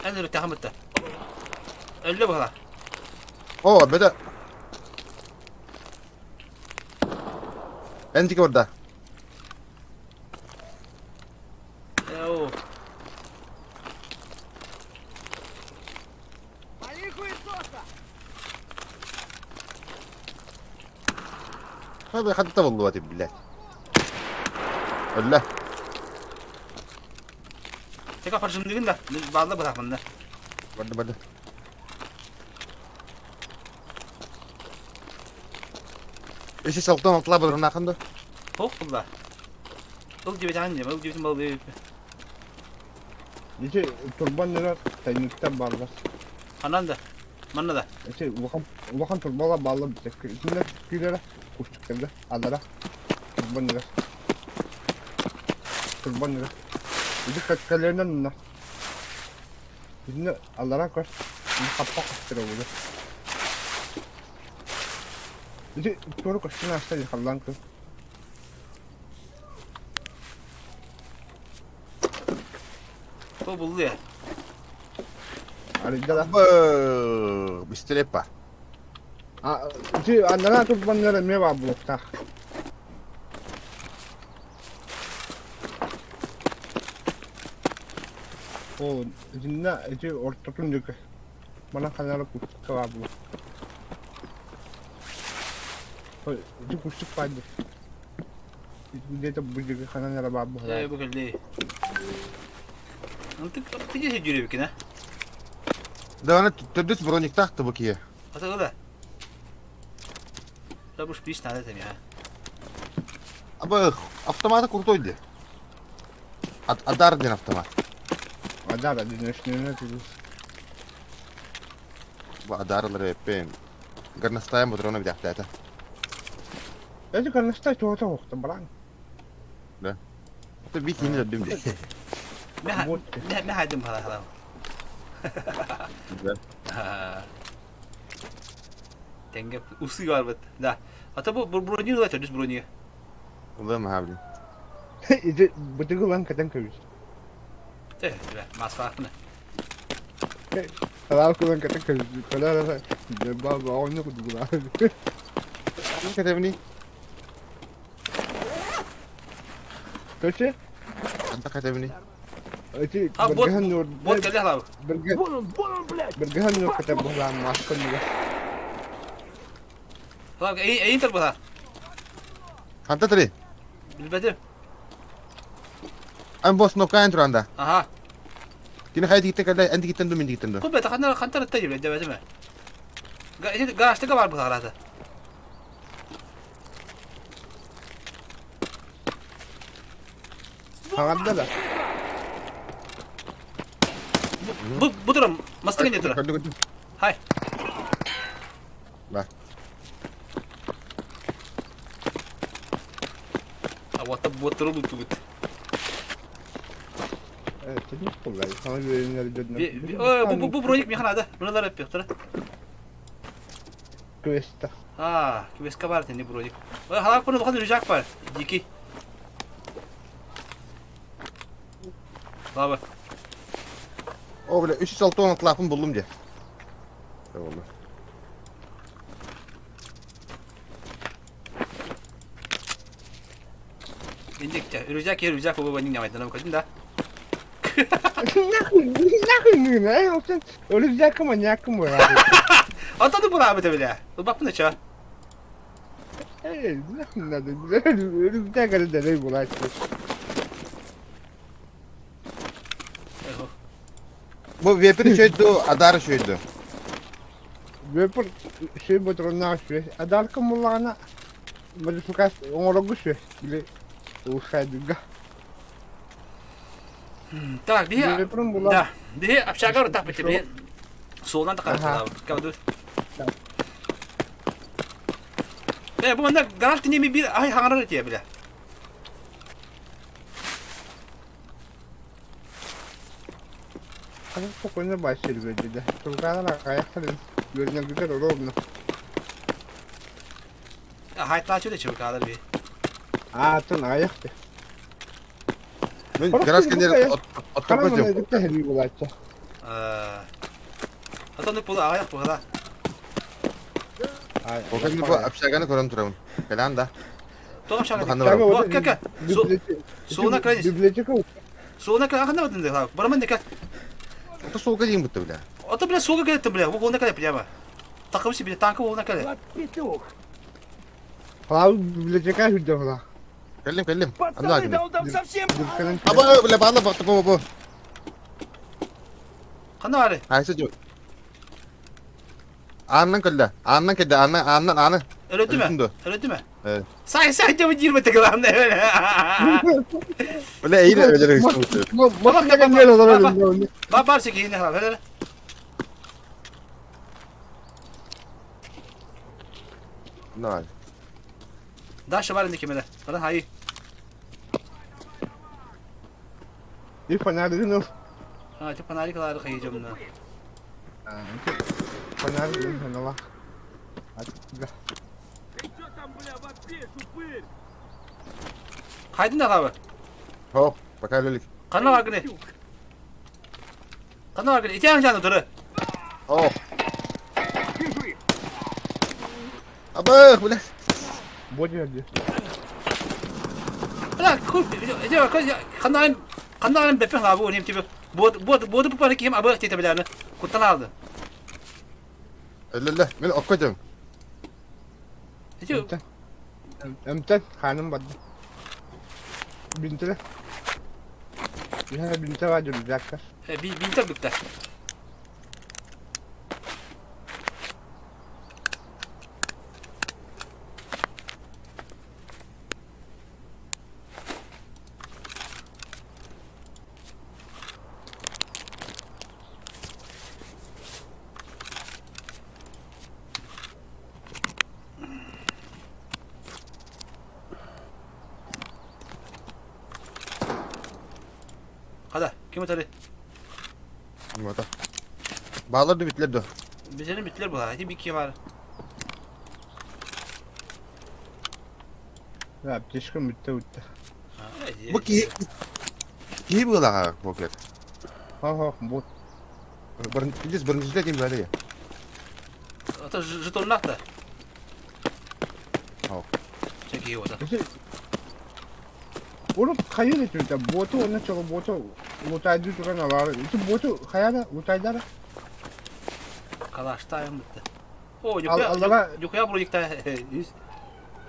Эн өрүттэ хамытта. Өллө була. О, бөдө. Эн тики барда. Эу. Хабы хатта болду бат блядь. Өллө. Тека паржымдыгын да. Баалла бырахмын да. Барды, барды. Эси салтан алтыла бадырын ақынды. Хоқ бұлла. Ыл дебет ан ыл дебетин бал дебет. Ити турбан нера тайниктан бааллар. Ханан да. Манна да. Ити улахан улахан турбала бааллар битекке. Итиннер күүлэрэ кустуктарда аллара турбан нера. Турбан нера. Ити кэлэринэн мына. Итинне аллара көр. Хаппак кыстыра буолар. Ити туору көстөн ааста халлаан көр. Бу булду я. Арыйда да. Быстрее па. А, ити аннара турбан нера эмиэ баар буолуохтаах. Оо, итиннэ ити ортотун диэки манан ханара кустукка баар буолуо. Ой, ити кустук баар дии. Где-то бу диэки ханан эрэ баар Ээ, буолар. бу кэллии. Антык тыга сүүрүбүккүн, а? Да, аны төрдүс брониктаах да бу киһи. Ата да. Да бу шпиц надо это миха. Аба автомата крутой ди. Адар диэн автомат. Адар одиночный тугу. Бу Адарлары эппин. Горностаем патрона битяхтаата. Эти горностай туота охтон баран. Да. Это би кини дөрдүм ди. Мэ хайдым хала хала. Да. Тенге усы бар бит. Да. Ата бу брони ыла төрдүс брони. Улам хаблин. Ити бытыгы ылан кэтэн кэбис. Те, маскалаахпына. Алаах ылан кэтэн кэбис. Кэлэр баба оонньуу курдук Кэтэбини. Точи? Anta кэтэбини. Ити А бот быргыһан нур. бот кэлэ халабы. Быргы Вон он, вон он, блядь! быргыһан нур кэтэ буһлаан маскын нуга. Халабы эй эй тар була. Ханта три. Билбетим. Ан бос нокаан туранда. Аха. Кини хайа тииттен кэллэ, эн тииттен ду, мин тииттен ду. Кул бета ханна хантар та жибе дебетиме. Гаражта бар була гаражда. Хаҥарда да. Бу бу турам мастыгын не тура. Көрдү көрдү. Хай. Ба. А вот бу туру бу тубут. Э, тэнник буолла. Саҥа үөрэнэр дьоннор. Бу бу бу броник механа да. Мыналар эппи тура. Квеста. А, квестка бар тени броник. Ой, халак буну улахан рюкзак бар. Дикий. Лаба. О, бля, 306 клапан буллум дии. Oldu. Индикте. Рюкзак, рюкзак бу бу нямайдан көдүм да. Нахуй, нахуй нужно, э, ол рюкзак маньякым буолар. Ата да була бит бля. Бапны ча. Э, нахуй надо. Рюкзак эрэ дэлэй буолааччы. Бу вепер үчөйдү, адар үчөйдү. Вепер сүй ботроннаах сүө. Адарка муллаҕына модификация оҥорорго сүө. Били улучшайдыга. Так, биһи Веперин була. Да. Биһи общага так бит биһи. Суолунан да Аха. каратылаа. Э, бу манна гараж тинеми бир ай хаҥарар этиэ бile. Ханан спокойно баасыр үөрдүдэ. Тургаанан аҕайахтарын үөрэнэргитэр ровно. Хайтаачы да чыбыкаалар би. Аатын аҕайахты. Мин гараж кэннигэр Хара оттоппос дьон. манайдыкта хэрии буолааччы. Атон пула аҕайах буһала. Ол бу общаганы көрөн турабын. Кэлэн да. Тоҕо общага. Бу ханна барабын? Бу кaka. Суолуна кэлэн. Библиотека Суолуна кэлэн ханна бардын да. Бараман да кэл. Ото суолга диэн бутта бля. Ото бля суолга кэлеттим бля. Бу уолуна кэлэ прямо. Такым себе танка уолуна кэлэ. Вот петух! Халаа библиотека хүрдэ була. Кэллим кэллим. Анна Пацаны, кэллим. да он там совсем... Дырканан Аба бля баала бакта бу бу. Ханна бары? Хайсы жо. Ааннан кэллэ. Ааннан кэллэ. Ааннан ааннан ааны. Өлөттү Өлөттүм мэ? дуо? Өлөттү мэ? Э. Сай сай деп жиырма тыгылан. Бля эйре өлөр үстү. Ба бар секейин хала. Ноль. Даша бар инде кемеле. Бара хай. И фонарь ну. А, ти фонарик алары кыйжымны. Фонарь ну Ты чё там, бля, вопишь, упырь? Хайдын да хабы. Хоп, пока өлөлүк. Кана бар гыны. Кана бар гыны. Итян жаны туры. О. Аба, бля. Бодя ди. Бля, күп. Ите кана кана бепен хабы нем типа. Бот бот боду пупаны ким абыах диэтэ билэни. Куттан алды. Өллө, мен окко дьон. Ити Эмтэн. Эмтэн хааным барда. Бинтиле. Биһэ бинте бар жүрүзәккә. бинтер бükте. Хада, ким өтөрү? Мата. Баалар да бүтлер да. Bizlerin bittiler bu. Hadi bir iki var. Аптечкам бүтте бүтте. Бу киһи киһи быылаҕа бокет. Хо-хо, бу. Биринчи биринчide ким бәле. Это жетоннах да. Ау. Чеки его да. Урут хайыр этүтэ, буоту уонна чолобуоту лутайдыы туран алаары. Ити буоту хайа лутайдара? Калаштайым бітті. О, Аллара... Нюхуя проекта.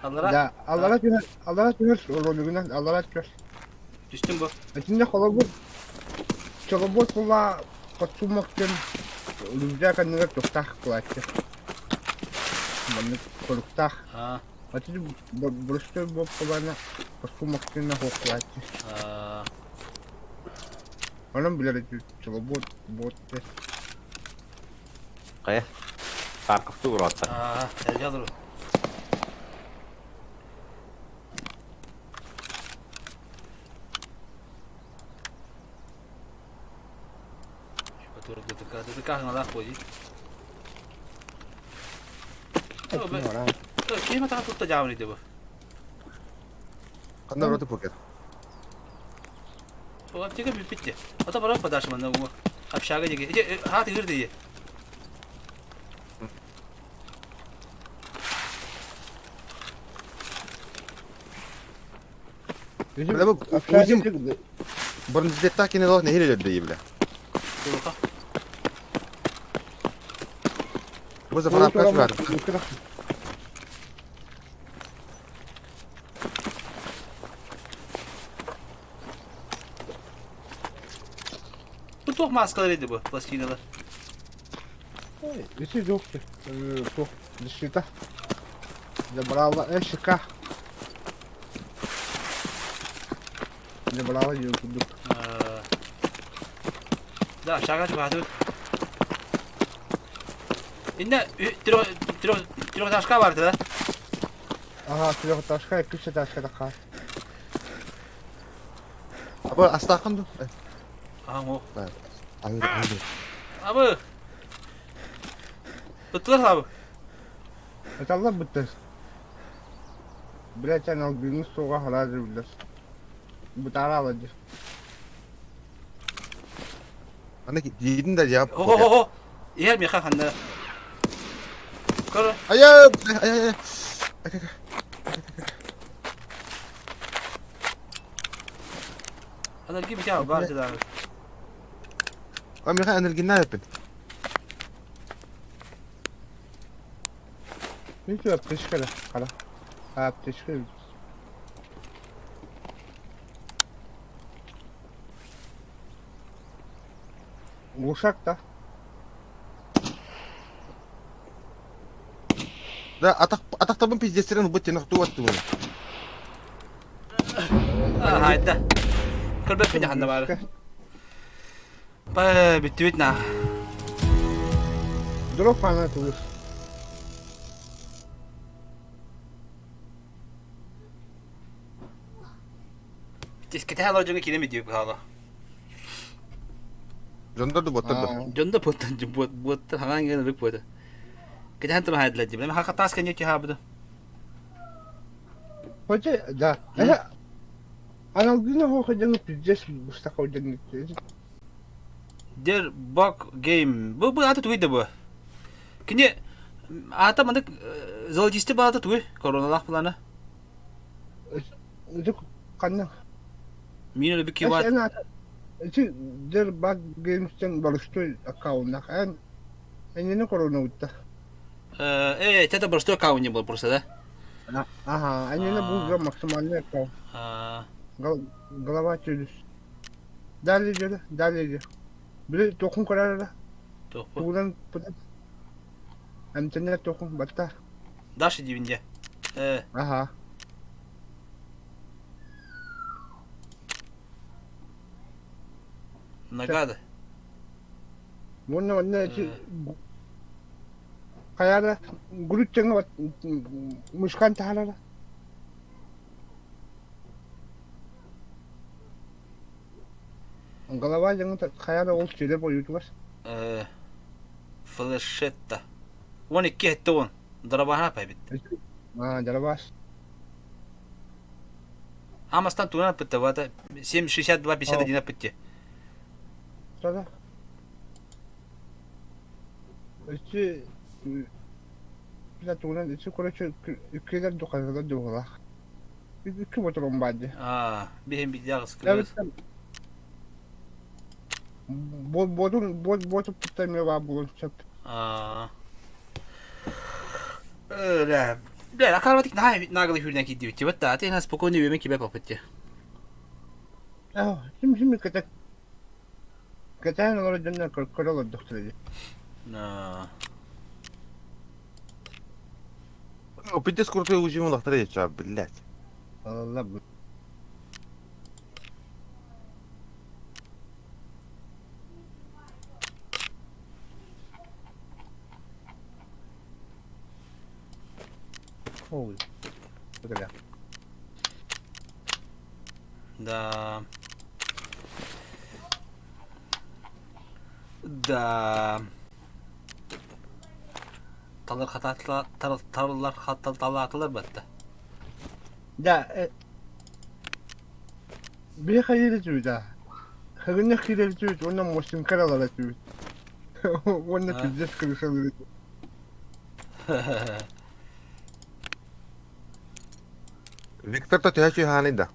Аллара? Да, аллара түһэр, аллара түһэр, ролигынан аллара түһэр. Түстүм бу. Итиннэ холобур, чолобуот була подсумок диэн рюкзак анныгар туохтаах кылааччы. Маннык коруктаах. Аа. Ати боростуой буоллаҕына подсумок диэн оһох кылааччы. Аа. Онон билэр ити чолобуот буот диэн. Хайа? Харковтуу уруоттар. Аа, элге алыр. Киһи таха тутта жаабын иди бу. Ханна роты покет. Ол аптека бүппүт Ата барап подашь манна уҥа. Общага диги. Ити хаат ыыр дии. Бля бу Узим бронежилеттаах кини олох нэһиилэ өлөрдө дии бля. Туруха. Бу заправка бар. Бу туох мааскалар edi бу пластиналар. Ити жоқ туох защита. Забрала ШК. Забрала ее курдук. Да, шага чугаатыбыт. Инна трехэтажка бар да? Ага, трехэтажка, иккис этажка такая. Абы астаахын ду. Ага, о. Айыр, айыр. Абы. Ыттылар абы. Эталла бытты. Блять, ан алгыны суға харазы билер. Бутара алады. Аны диидин да жаап. Хо хо хо. Иһэр миэхэ ханна. Көр. Айа, ай ай. Анарги битя бар деді. А миэхэ энергинаа эппин. Ничего, аптечка да, қара. Аптечка. Глушак, да? Да, атах атахтабын пиздестерин бу тенах туаттыбын. Хайда. Көрбөппүн ханна бары. Ба бүттүбүт на. Дроп ана тугус. Кете хала жонго кире медип хала. Жондор да боттор да. Жонда боттан бот бот хаган ген рык бота. Кете хан тура хайдла дим. Ха хатас кенye ти хабды. Хотя, да. Это Аналгина хоходен пиздец бустаходен. Дер бок гейм. Бу бу аты тугуй да бу. Кине ата мандык золотисты баата тугуй короналах плана. Это канна. Мин өлө бики бат. Ити Дербак Геймстэн боростуой аккауннах эн эйиэнэ коронабытта. Э, это простой аккаунт не был просто, да? Ага, эйиэнэ бу максимальный аккаунт. Голова челюсть. Далее дьэ, далее дьэ. Били туохун көрөр Тугунан эмтэнэр туохун батта. Даша диибин дьэ. Э. Ага. Награда. Уонна онно ити хайаара гүрүт мышкан таһаарара. Голова дьаҥы хайаара ол сирэ бойутугар. Э флешетта. 12 этте он. Дарабаһа эбит. Аа, дарабаас. Амастан тугунан аппытта бата 7,62,51 аппытте. Sada. Ити бля тугунан ити короче иккилэр духалар духалах. Икки ботурум баады. Аа, биһин бидягыс кыргыз. Ботун бот ботуп туттар мен баа булун сөп. Аа. Бля, бля, акарбатик наһаа наглый хүрдэн киирдибит тибет да, аты спокойно үөмэн кибе папытте. Аа, ким ким кэтэ кэтээн олорор дьоннор көрө олордохтор дии. Аа. Пиздец крутой узиму лахтара я блядь. Алла Holy. Бля. Да. Да. Талар хатаатылар талар хаталаатылар батта. Да, биһи хайыыр этибит аа. Хагыннах киирэр этибит уонна муостинкар ылар этибит. Уонна пиздец крышалыыр этибит. Виктор то төһө чуһааный да?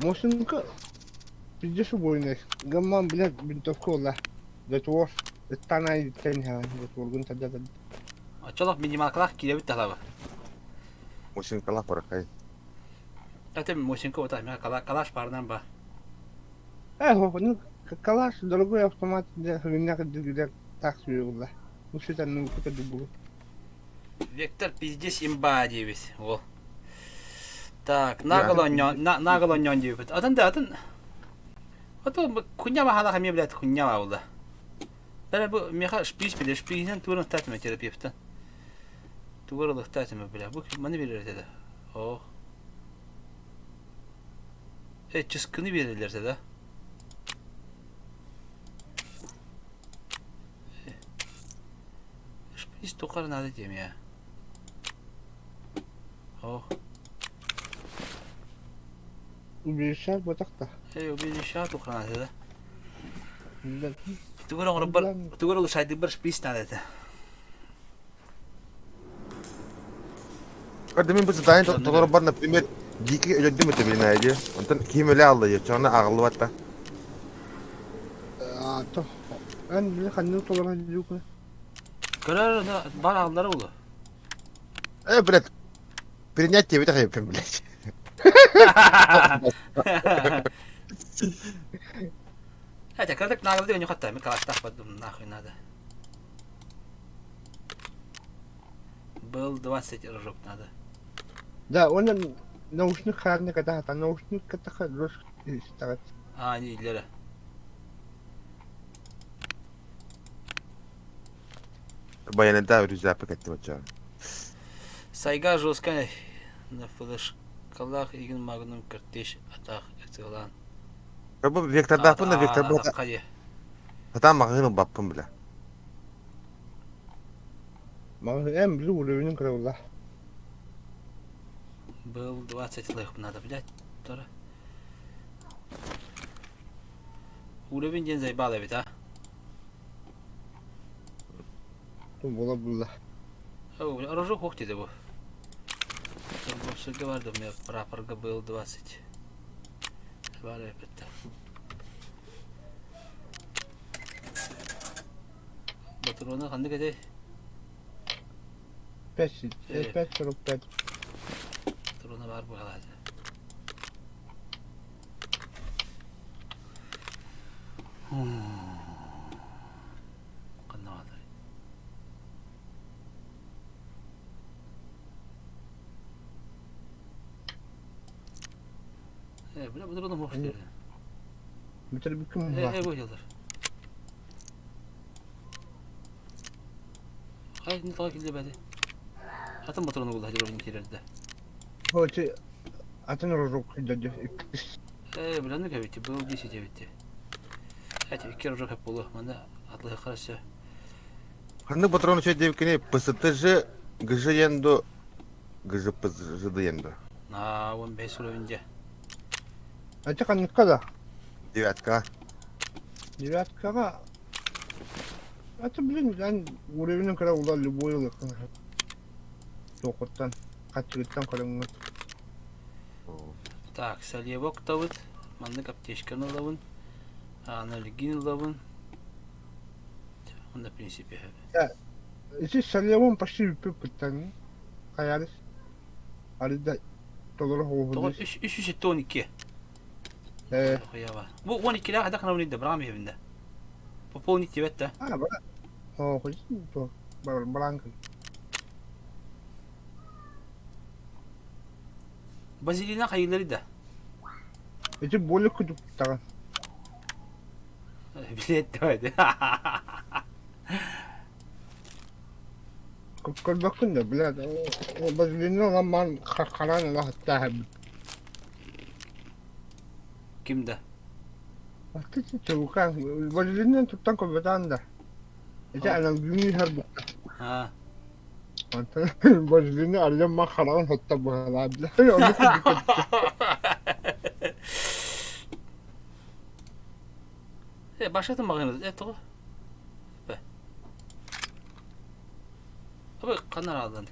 Муостинка пиздец убойный. Гамман, блядь, винтовка ула. Затвор. Ыттан айыттан затворгун тарда Оччолох минималкалаах киирэбит талаба. Мусинкалаах баракай. Это Мосинка вот так, калаш парынан ба. Э, ну, калаш, дорогой автомат, для так суйулла. Ну, что ну, куда дубу. Вектор пиздец имба диэбит. Ол. Так, наголо диэбит. Атын да, атын. Ото хуйня бахала хамия, блядь, хуйня баулда. Бәрі бу меха шпиц биле, шпицинен туурун татыма терапевттан. Тугар татыма, бля. Бу маны берер деді. О. Э, чыскыны берерлер да. Шприц токар надо диэм я. О. Убежища ботахта. Э, убежища токар надо да. Тугар оҥорбор, тугар улушайдыбар шприц надо это. Когда мен бу задание толорбор, например, дикий өлөрдүм это билин айди. Онтон ким өлө алла я, чона аҕыллыбатта. А, то. Эн били ханнык толорон дьуку. Көрөр, бар аллара улу. Э, блядь, принять тебе так, блядь. Хотя, когда наглый у них хватает, мы калаш подумал, нахуй надо. Был 20 рожок надо. Да, он наушник харны когда та наушник ката хорош ставит. А, не, Лера. Баянда рюкзак кеттим оча. Сайга жесткая на флешкалах игин магнум картеш атах этилан. Бу вектордаапын да вектор бу. Хатан магын баппын бля. Мага эм били уровень кырылла. Был 20 лэх надо, блядь, тора. Уровень день заебал ведь, а? Була була. Оружие хохти да бу. Торговцы говорят, у меня прапорга был 20. Бар это. Ботуруона ханнык этэй? Пять, 5,45. Ботуруона баар буолаата. Ханна бааллар? Э, бля, ботуруона муох Бүтэрбиккин Э, буолла. э, бу дьыллар. Хай, не тоҕо киллэрбэти. Атын ботуруона булла дьоруойун киирэрдэ. Хоти атын рожок дядя иккис. Э, билэнник эбити, был 10 эбити. Эти икки рожок хеп болу. Манда атлыһы қарасы. Ханнык патрон үчүгэй диэбиккиний ПСТЖ ГЖ диэн дуо ГЖПЗ диэн дуо? На 15 уровень дьэ. Ати ханныкка да? Девятка. Девяткаҕа Аты блин, эн уровенин кыра ула любой ылыаххын сөп. Туохуттан, хаччыгыттан көрөҥҥүн. Так, солевок табыт. Маннык аптечканы ылабын. Анальгин ылабын. Онно в принципе Ити солевом почти бүппүт Хайарыс. Арыда толору Тоҕо хоҕуһунус. 312. Э, Хуява. Бу 12-лээх хайдах гынабыный да, браҕам иһэбин да. Пополнить диэбэт да. а, бара. Оо, то баранка. Базилина хайыылары да. Ити более кудуктаҕын. Билет давай. Көрбөккүн да, блядь. Базилина ламман харан ыла хаттааһабыт. Ким да? Чулукаан Базилина туттан көрбөтөөн да. Ити аналгыны иһэр букка. А. Онтон Базилина арыйан мах хараҕын сотто быһалаа бля. Ону курдук Э, башатын маҕыны, э, тоҕо? Бе. Абы ханна араалдан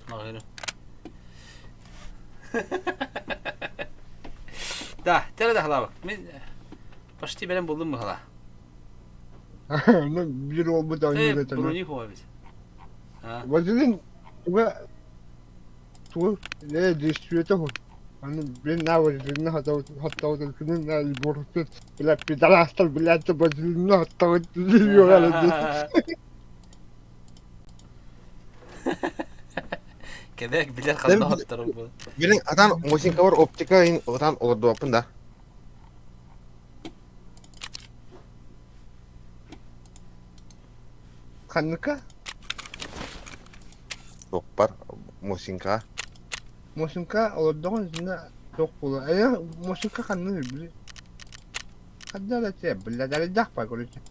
Маҕыны. Да, тере да халабык. Мен почти бэлэм булдум быһала. Ну, биир уолбут оонньуур Э, этэ. брони хуа бит. А, Вазелин туга тугу э действиете ху. Аны блин на вазелинна хаттабыт күнүн на борутут бля пидорастар блядь вазелинна хаттабыт Кебек билер ханна хоттор бу. Билин атан мосинкабар оптика ин отан олордубаппын да. Ханныка Суоппар Мосинка. Мосинка олордоҕун итиннэ туох буолуо эйэ Мосинка ханна били ханна да этэ бля дарыйдаах баа короче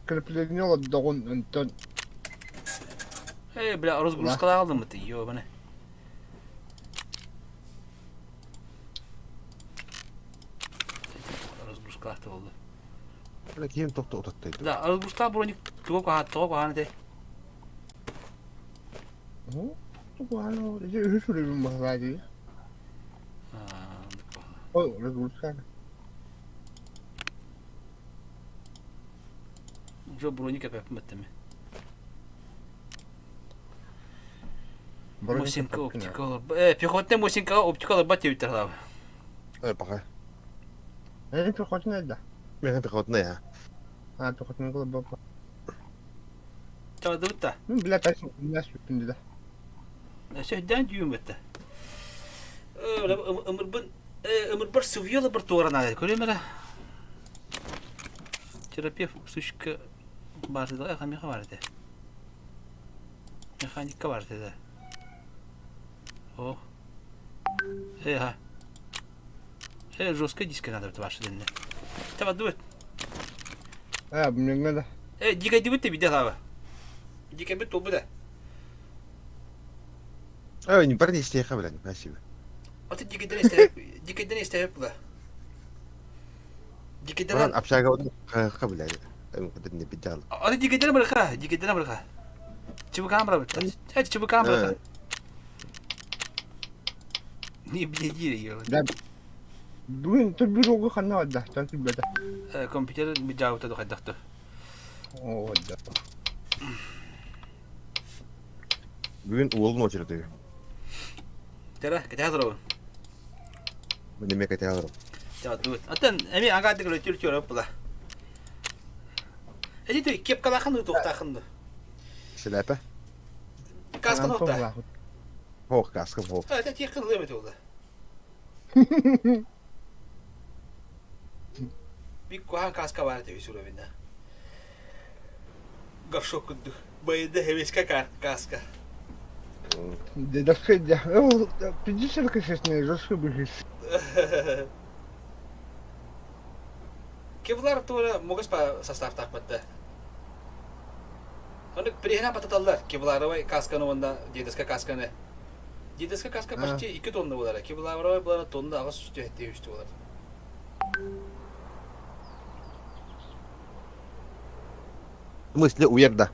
Крепление олордоҕун онтон Э, бля, разгрузкалаах алдыммыт, ёбаны. Разгрузкалаах буолла. Бля, киһим тохто утаттайды. Да, разгрузкалаах броник туга куһаан, тоҕо куһаан этэй? Тугу ити үһүс үлэбин баһылаа дии. Ой, разгрузка. Уже броник эпэппин бэттеми. Мосинка оптика Э, пехотная мосинка оптика аларбат диэбиттэр хаалабы. Э, пока. Э, пехотная да. Мен пехотная. А, пехотная была. Чаҕдыбыт да. Ну, бля, так, у меня сүттүн да. Сөйдөөн дьүүм бэтте. Ымырбын ымырбар сывьела бір туорана көрөм эрэ. Терапевт сучка бардыга хамиха бар этэ. Механикка бар этэ. О. Э, ха. Э, жесткая диска надо ваша дэннэ. Таба дует. Э, мне да. Э, дикайдыбыт да биде хаба. Дикайбыт толбу да. Ой, не парни истиэхэ, блядь, спасибо. Аты дикайден истэп, дикайден истэп була. Дикайден Баран общага ха, блядь. Не бедял. Аты дикайден бырха, дикайден бырха. Чыбыкаан бырабыт. Э, чыбыкаан бырха. Не блядь, ее. Да. Бүгүн төрбүт уолга ханна барда? Тан килбэтэ. Компьютер быдьаабыта да хайдах да. Оо, да. Бүгүн уолун очерети. Тера, кэтэһэ турабын. Мин эмиэ кэтэһэ олоробун. Чаатыбыт. Аттан эми агаадык өлөтүр түөрөп була. Эти ты кепкалаахын туохтаахын да. Шляпа. Каскан ота. Хоох, каскам хоох. Это тиэххин ылыам этэ була. Бик куһаҕан кааска баар этэ үс уровенна. Горшок курдук. Байда хевеска кааска. Дедовская дьэ. Пиздец честно, жестко быһыыс. Кевлар туора мугас па составтаахпатта. Оны приһинэн бататаллар кевларовай касканы уонна дедовская касканы. Дедовская каска почти 2 тонна буолара. Кевларовай буолара тонна аҕыс үстүү хэттии үстүү буолар. В смысле уерда?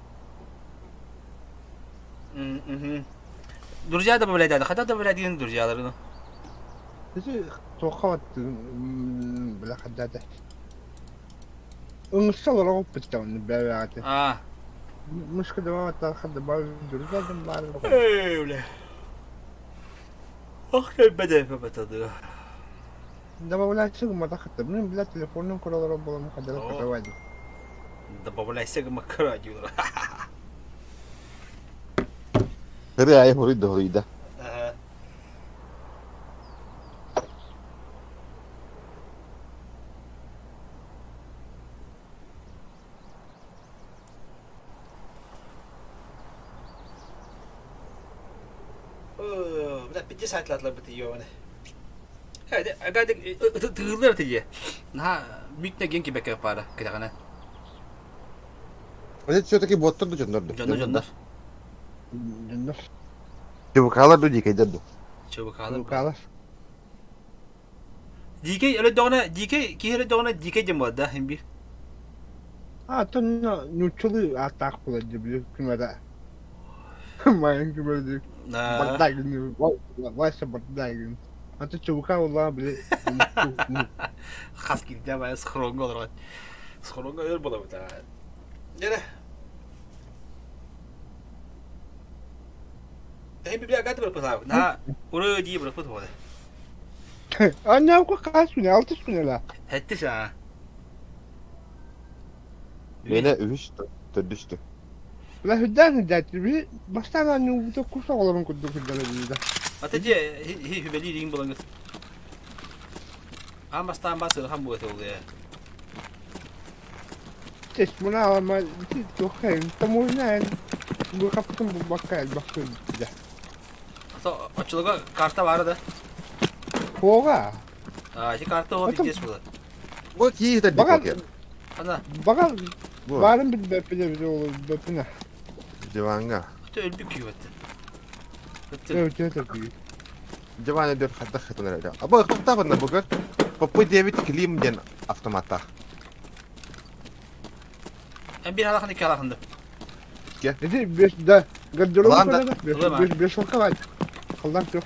Друзья добавляй, хата добавляй деген друзьяларыны. Ити туохха баттын бля хаддата. Ыҥырса олорон оппуттаҕын бэбэҕэтэ. Аа. Мышка добавата хадда бар друзья бар. Эй, бля. Ох, бэдэ бэбэтады. Добавляйся гымматах мин бля телефонун көрө олорор буолан хадара хатабайдым. Добавляйся гыммаккара дииллэр. Ырыа айым уруйда уруйда. Бля, пиздец сайтлаатылар бит ёбаны. Тыыллар тиийэ. Наһаа бүйтнэ гин кибэккэ паара кэтэҕинэ. Это все-таки боттар да дьоннор да. Дьоннор дьоннор. Дьоннор. ЧВКлар ду дикэйдэр ду. ЧВКлар. ЧВКлар. Дикэй өлөдөҕүнэ дикэй киһи өлөдөҕүнэ дикэй диэн буолар да иһин биир. А тонно нууччалыы ааттаах буолар дии били ким эрэ. Майын ким эрэ дии. Бардагин Вася Бардагин. Аты ЧВК буоллаҕа били Хас кирдэ бая схронга олорон. Схронга өр буолабыт аа. Дьэ Эһи библиография быраппыт Наһаа уры дии быраппыт буолар. Анньаакка хас күнэ, алтыс күнэ ла. Сэттис аа. Миэнэ үһүс төрдүс да. Бля үрдээн үрдээтибит бастаан оонньуубута кус оҕолорун курдук үрдэлэбиитэ. Ата дьиэ хи хүбэлии диин булаҥыт. Аан бастаан бас ыахан буолуо этэ Тесмуна алама ити туохха таможня быхаппытын булбакка элбэх көрбүтэ. Оччолорго карта баара да? Суоҕа. Аа, ити карта оҕо биирдэс буолар. Бу киһи да Баҕар Ана. Баҕар баарын билбэппин эбит ол билбэппин. Диваҥҥа. Аты өлбүт киһи бэтте. Өтө киһи. Диван өдөр хайдах хатан эрэ. Аба ыкыктаабынна бүгүн. Поппой диэбит Клим диэн автоматтаах. Эн биир алахан икки алахынды. Ити бес да гардероб бес бес полка Халлаан суох.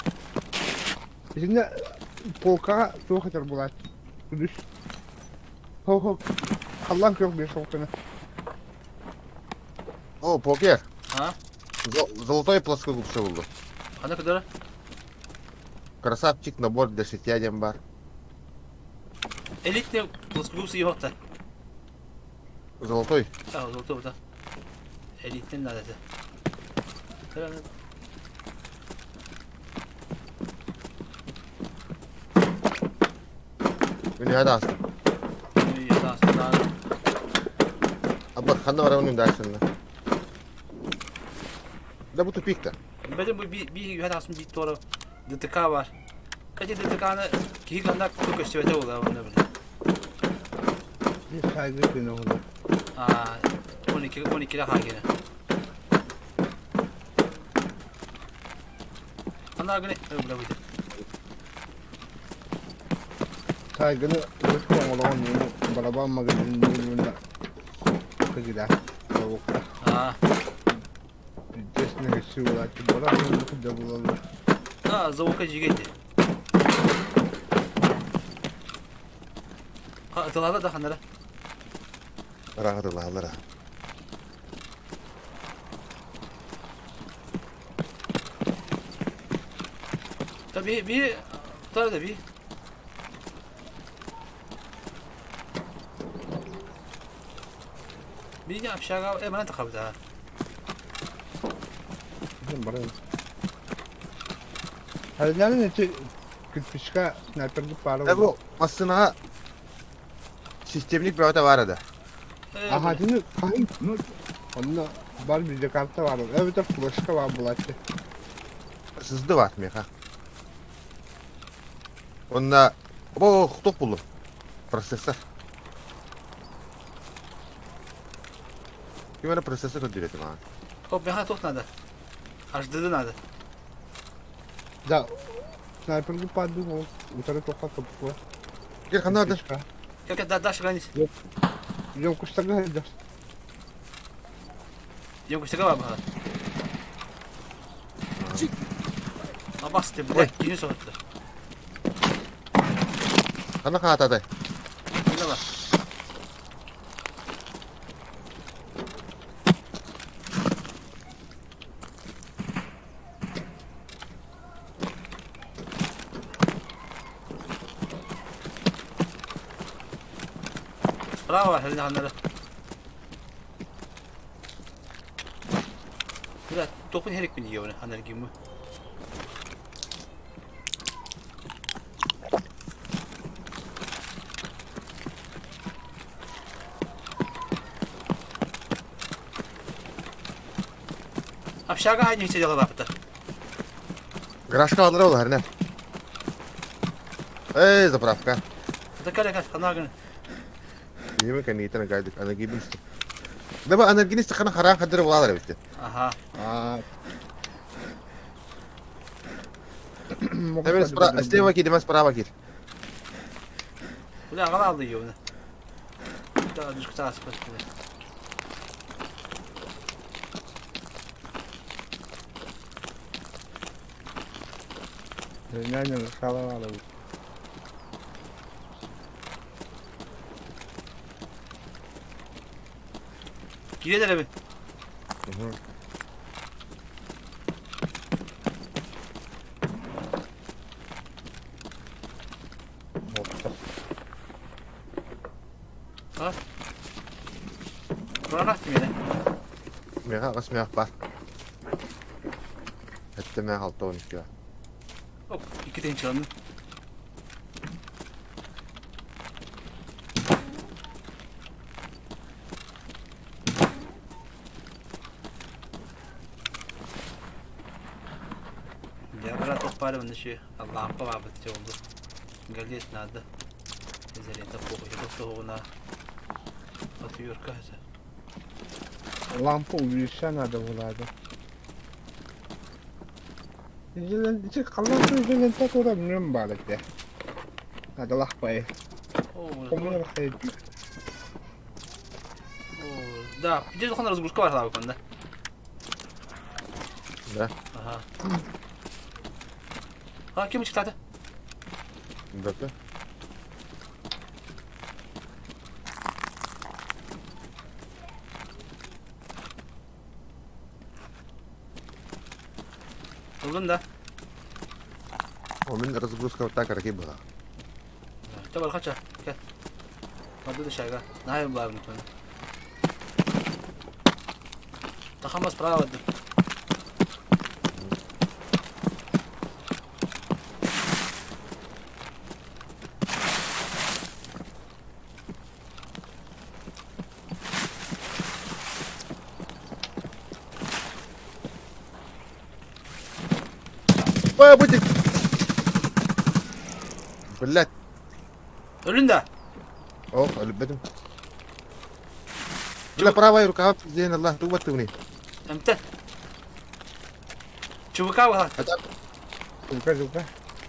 Итиннэ полкаҕа суох этэр булаат. Күлүс. Хо-хо. Халлаан күөх биэс полканы. О, покер. А? Золотой плоскогубцы булду. Хана кыдара? Красавчик набор для шитья диэн бар. Элитный плоскогубцы йохта. Золотой. А, золотой да. Элитный надо это. Мин үһэ даастым. Абар ханна барабын даасынна. Да бу тупик-то. Бэтим бу би үһэ даасым биир туора ДТК бар. Кстати, ДТК-ны киһи ханна көстүбэтэ буолла онно биле. Bir saygı günü oldu. Аа, 12 12-ле хаагина. Ханна гыны бля выйдет. Saygını урут оҥолоҕон барабан магазинныыр кыгыда Лавокка. Аа. Честно буолааччы барабан да булаллар. Да, звука жигети. Атылаата да ханара. Ыраах атылааллар. Та би би та да би. Биги общага э манан тахабыта. Харинаны эти кирпичка снайпердик баара Э бу массыынаҕа системник бөҕөтө баар да. Аһатыны хаһын онно бар видеокарта баар эбэтэр флешка баар булааччы. Сызды бар меха. Онна бу туох буллум? Процессор. Ким эрэ процессор көрдүрэтим аҕа. Хоп, меха туох надо? HDD надо. Да, снайперга паду, ол утары тоққа кыппы. Кел ханна да. Кел кел дальше глянись. Йокуштарга сылдьар. Йокуштарга бар баҕа. Абас деп, блядь, кини соһутта. Ханна хаататай? Ханна бар. Справа, ханнары. Бля, тохун herikпин диye оны анергимы. Общага хайни сидела лапта. Гаражка алыр ол әрне. Эй, заправка. Да каля каля, анагын. Неме кәнейтен гайдык, анергибин. Даба анергинис хана харан хадыр булалар бит. Ага. Аа. Эбер справа, слева кир, демес справа кир. Бля, аҕала алды ёбна. Да, душка аспас. Нәнен салалары. Кире дәрәбе. Турарах тимеде. Меха ас мех бар. Этте мех алты он икки. Оп, икки тен чыганды. Я брат охпары мында ши лампа бар бит oldu. Галет надо. Изолента похуй. Тоғына отвертка это. Лампа увеличать надо было. Изолента, қалан изолента тура мүм бар еді. Надо лақпай. Коммуна лақпай. Да, где же разгрузка бар лабы да? Да. Ага. А, кем читаты? Да. Ылдым да. О, мин разгрузка так раки была. Табар кача. Кел. Мады да шайга. Найым бар мын. Тахамас справа. Ой, бутик. Блять. Өлүн да. О, өлбөтүм. Бля, правая рука, зен Allah, туба туни. Эмте. Чубука бар. Жука, жука.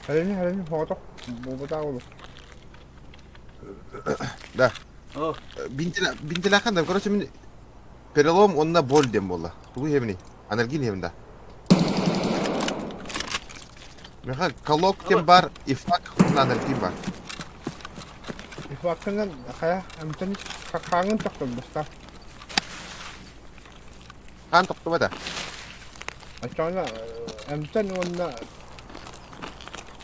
Әрине, әрине, хоғатық. Бобыта олы. Да. О, Бинтилахан да, короче, мин перелом онна боль дем болла. Тулу хемни. Анальгин хем да. Меха колок тем бар, и фак онна анальгин бар. Афаккынан хайа эмтэн хааҥын тохтолбуста. Хаан тохтубата. Оччоҕуна эмтэн уонна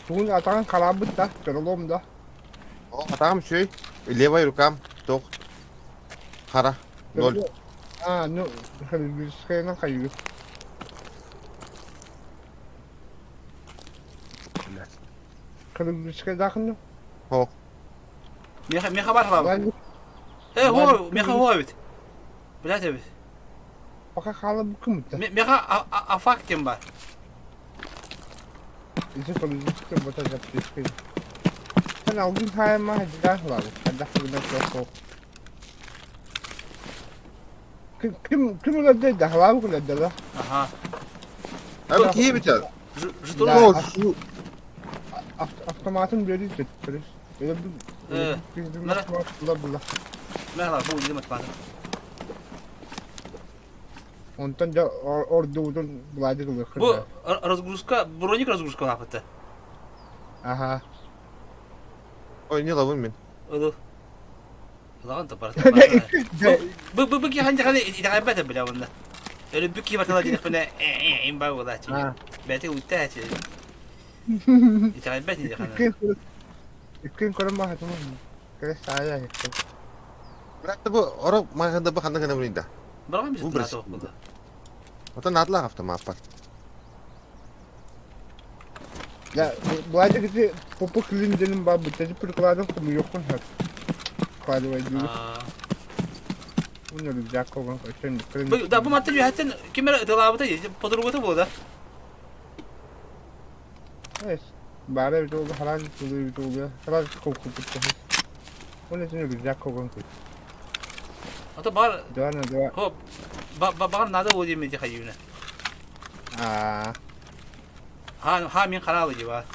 тугун атаҕын хараабыт да, перелом да. О, атаҕым үчүгэй. Левая рукам туох хара ноль. А, ну, хирургическайынан хайыгыт. Блядь. Хирургическайдаахын Хоох. Меха, меха бар хабабыт. Э, хо, меха хо эбит. Блядь эбит. Пока хаалабыт кымыта. Меха афак диэн бар. Ити хирургическай бота запчасткай. Sen алдын хаайма хадьыгаа хылаабыт. Хайдах гынан суох Ким ким ким ыларда да халаабык ыларда да. Аха. Abi киһи битэр. Жетон. О, Автоматын биэрии төттөрү. Э, Мela, бу илим атпады. Онтон дьэ ордугутун Владик ылыаххын Бу разгрузка, броник разгрузка лаапыта. Аха. Ой, не ловым мин. Ылы. Ылаҕын да барыта. Бу бу бу киһи ханы итэҕэйбэт бля онно. Өлүбүк киһи бартала диэхпинэ им бар буолааччы. Бэти уйта ачы. Итэҕэйбэт ини ханы. Иккин көрөн баһатым. Кэс саайа хитте. Брат бу оро маһында бу ханна гына да. Барган бис НАТО булды. Ото надлах автомат бар. Я Владик ити попу клин бар бутаҗы прикладов кому йокун хат. Кладывай диги. Уну рюкзак когон Бу да бу маттан үһәттен ким эрэ ытылаабыта подругата буолда. Эс баара бит ол харан тулу бит ол харан кокупут. Уну син рюкзак когон кут. Ото бар Два на два. Хо багар надо было диэми хайыына. Аа. Ха ха мин харалы дива.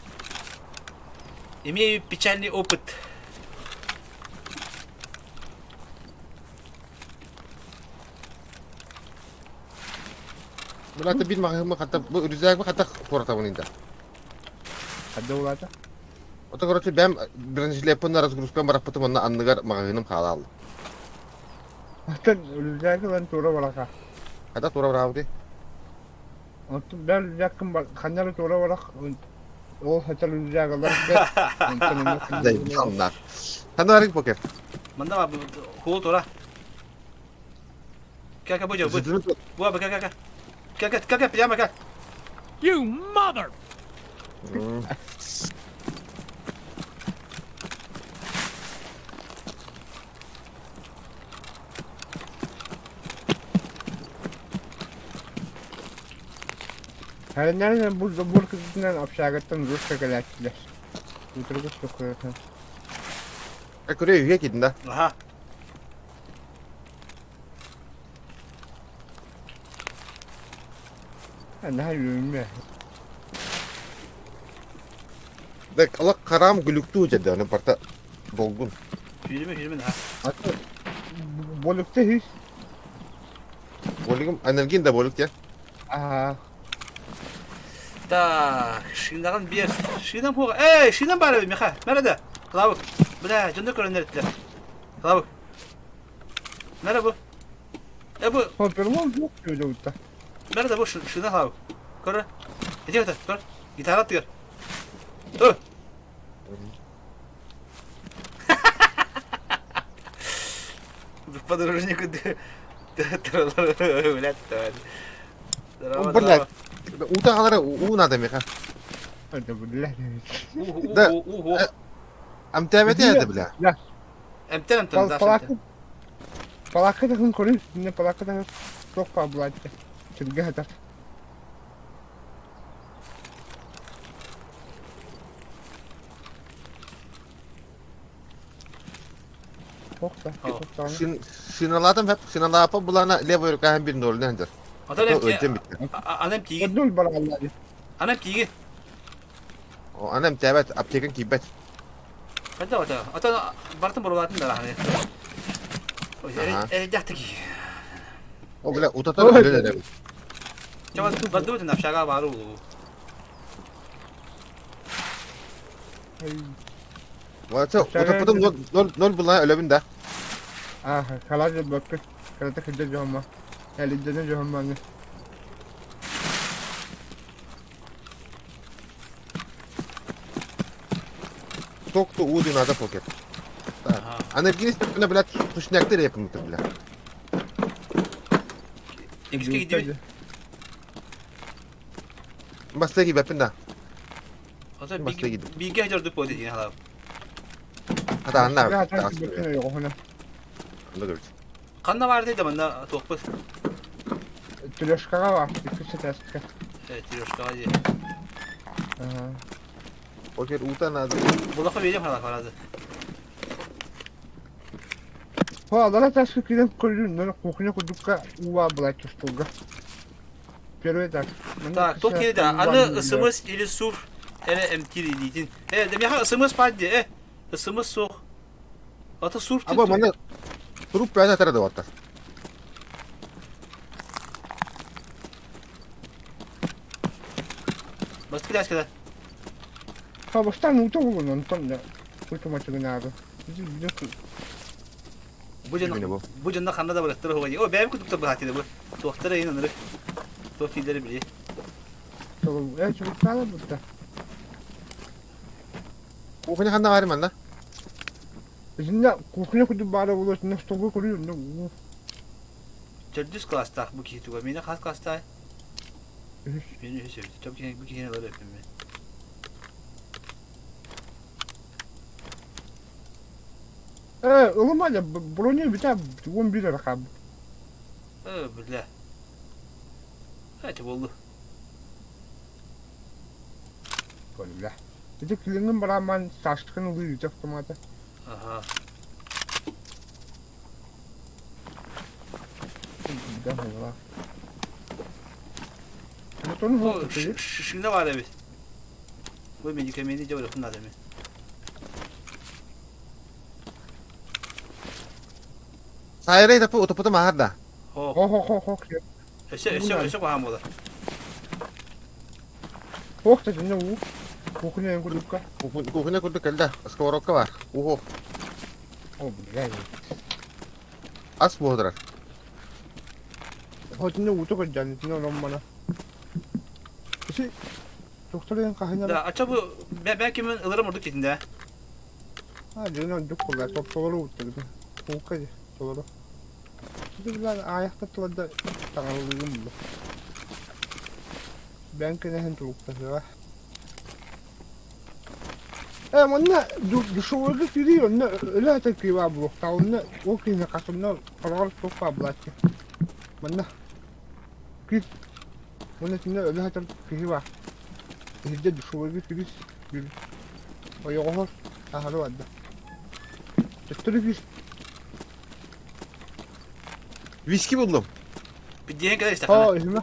Имею печальный опыт. Булата бир маҕаһыма хата бу рюкзагы хата куоратабын инда. Хадда улата. Ото короче бэм бронежилеппын разгрузкам бараппытым онно анныгар маҕаһыыным хаалаалла. Оттон рюкзагы лан тура барака. Хата тура бараабыты. Оттон бэр рюкзаккын ханнары тура барак. Ол хатар рюкзагалар. Дай ална. Ханна барык покер. Манда хул тура. Как будет? Буа, как как как как как прямо как. You mother! Хәреннәрен бу забор кызынан общагаттан русска кэлээччилэр. Утургус токуйатан. Көрө үйе кидин да. Аха. Наһаа үөрүмэ. Так алак харам гүлүктүү жерде аны барта долгун. Сүүрүмэ сүүрүмэ наһаа. Аты болукта хис. Болигим анальгин да болук я. Аа. Так, шинаҕын биэр. Шинам хуоҕа. Эй, шинам баар эбит миэхэ. Мэрэ да. Клавык. Бля, дьоно көрөн эриттилэр. Клавык. Мэрэ бу. Э бу. Перелом суох диэбитэ. Мэрэ да бу шина Клавык. Көрө. Иди это, көр. Гитара тыгар. Ө. Подорожнику блядь, Блядь. Ута халара уу надо меха. Это блядь. Да. Амтәбәте это бля. Эмтен эмтен да. Палака. Палака тахын көрүн, не палака тахын суох па булааччы. Сиргэ хатар. Шиналатым хеп шиналапа булана левой рука бир ноль нендер. Анам тиги. Ноль бараллар. Анам тиги. Анам тәбәт аптекан кибәт. Қайда ота? Ата бартын боролатын да рахны. Ой, жақтыки. О, бля, утата бля. Чама бадду на общага бару. Молодцы, утаппытым ноль была өлөбүн да. Аа, халаажы бөккүт, кырата кырдьа дьоһумма. Элиддьэни дьоһуммаҥы. Ток-то уды надо покет. Так. Анергия степена, блядь, сушняк ты репнутый, бля. Икки киирдибит. Бастыгы киирбэппин да. Ото Бастыгы киирдим. бииргэ сылдьар буолуо диэн халаап. Хатаанна. Ханна баар да манна туохпут? Трешкаҕа баар, иккис этээскэ. Э, трешкаҕа дии. Окей, уута надо. Булаха биэриэм халаап аразы. Хо, алара этээскэ киирэн көрдүн, кухня курдукка уу баар былааччы остуолга. Первый этаж. Так, туох киирдэ? Аны СМС или СУР эрэ эмтиир илиитин. Э, да миэхэ СМС баар дии, э. СМС суох. Ата СУР Аба манна туруп бэйэтэ атара да баттар. Бастакы этээскэ да. Ха, бастаан уута булун, онтон да культуматыгынаары. Бу дьон бу дьонно ханна да барыахтара уһуга дии. О, бэйэм курдуктар быһаатыйда бу. Туохтара иһин ынырык. Туох дииллэри билиэ. Э, чубуктаала бутта. Кухня ханна баар манна? Итиннэ кухня курдук баара буолуо, итиннэ столга көрүү, онно уу. Төрдүс класстаах бу киһи туга. Миэнэ хас класстаах? Үһүс. Миэнэ үһүс эбит. Бу киһини бу киһини ылар эппин мин. Э, ылыма дьэ, броня бүтэ 11 эрэ хаалбыт. Э, бля. Это буолду. Бля. Ити килиҥҥин барааман Сашканы ылыы үтэ автомата. Ага. Да, была. Моторун Шишиңде бар эбит. Бу медикаменти дьэ барыахпын наада эми. Сайрай тапы утуппутум аһар да. Хо. Хо хо хо хо. Өссө өссө өссө куһаҕан буолар. Ох да дьонно уу. Кухня эн курдукка. Кухня курдук кэллэ. Сковородка бар. Уху. О, блядь. Ас буолар. Хотинне уута көрдөөн итинне онон мана. Ити Доктор хаһан Да, ача бу бэ кимин ыларым ордук дитин да. А, дьон ордук кулла топтолору уттарбы. Куукка же толору. Ити билан аайахта тыларда таҥарылыгым булла. Бээн кэнэһин тулуктаһыаҕа. Э, манна душевойга киирии онно өлө сытар киһи баар буолуохтаах. Онно ол киһини хас онно хороҕор туох баар булааччы. Манна киир. Уонна итиннэ өлө сытар киһи баар. Иһирдьэ душевойга киирис киир. Ойоҕоһор аһары барда. Төттөрү киир. Виски буллум. Диэн кэлэр истэххинэ. Оо, иһимэ.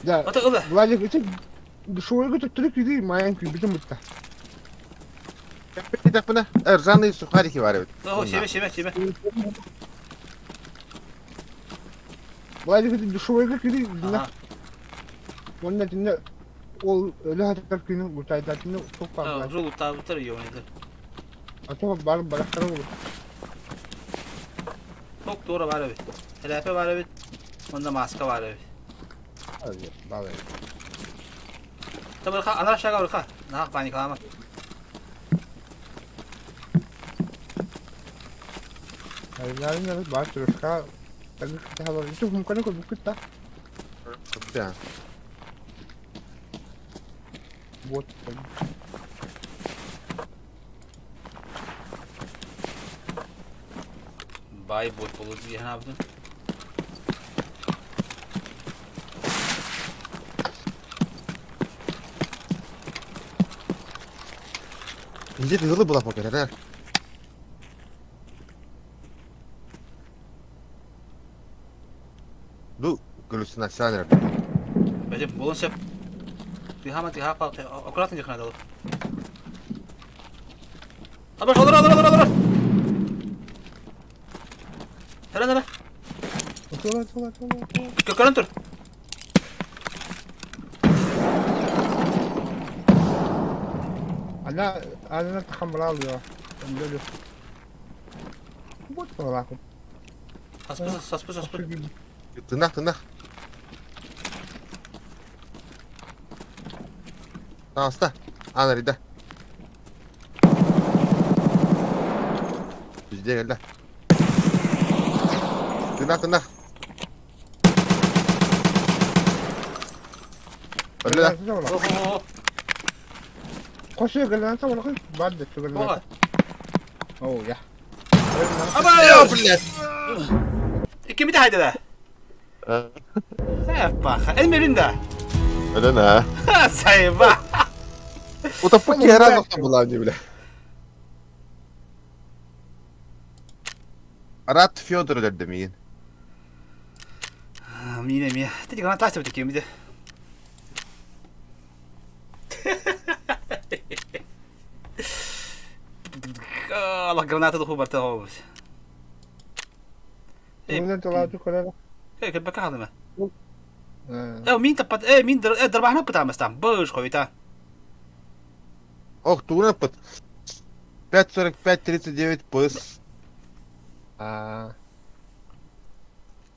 Да, Ата ыла. Владик, ити душевойга төттөрү киирии маайан киирбитим бытта. Кэппиттэхпинэ, ржаные сухарики бар эбит. О, сиэмэ, сиэмэ, сиэмэ. Владик, ити душевойга киирии дина. Уонна итиннэ ол өлө сытар күнү бутайдатыны туох баар Уже лутаабыттар ёбаныйдар. А то бар барахтара болur. Ток туора баар эбит. Элээпэ баар эбит. Уонна мааска баар эбит. Баар Табырха, анар шага барха. Наах паникалаама. Айнарын баар туруска тагы кытаалар. Ити хумканы көрбүккүт да. Да. Вот. Бай бот болу диэн аабытын. Инде тыгылы була покер, да? Ду галлюцинациялар. Бәдем, болон сөп. Тыһаама тыһаа аккуратно дихна далы. Абаш, олор, олор, олор, олор. Таран, таран. Тула, тула, тула, тула. Көрөн тур. Ана ана тахамрал я. Öyle. Вот полаку. Саспы саспы саспы. Тынах, тынах. Таҕыста. Аан арыйда. Везде кэллэ. Тынах, тынах. Өллө да. Koşuyor gelen olakın. Бар да Оҕо. Oh ya. Аба! Блядь. Кими да хайда да? Э, Эн мөрүн да. Өлөн аа. Сайба. Утаппыт киһи араан охтон булаам дии бля. Рад Федор өлөрдө миигин. Миин эмиэ. Ти гранат таастыбыт киммит. Allah граната духу барта хобус. Мин талааты көрөр. Э, кэлбэккэ хаалыма. Э, мин таппат, э, мин дарбаһына пытаамастаам. Быш хойута. Ох, тугунан ыппыт. 5.45.39 пыс. Аа.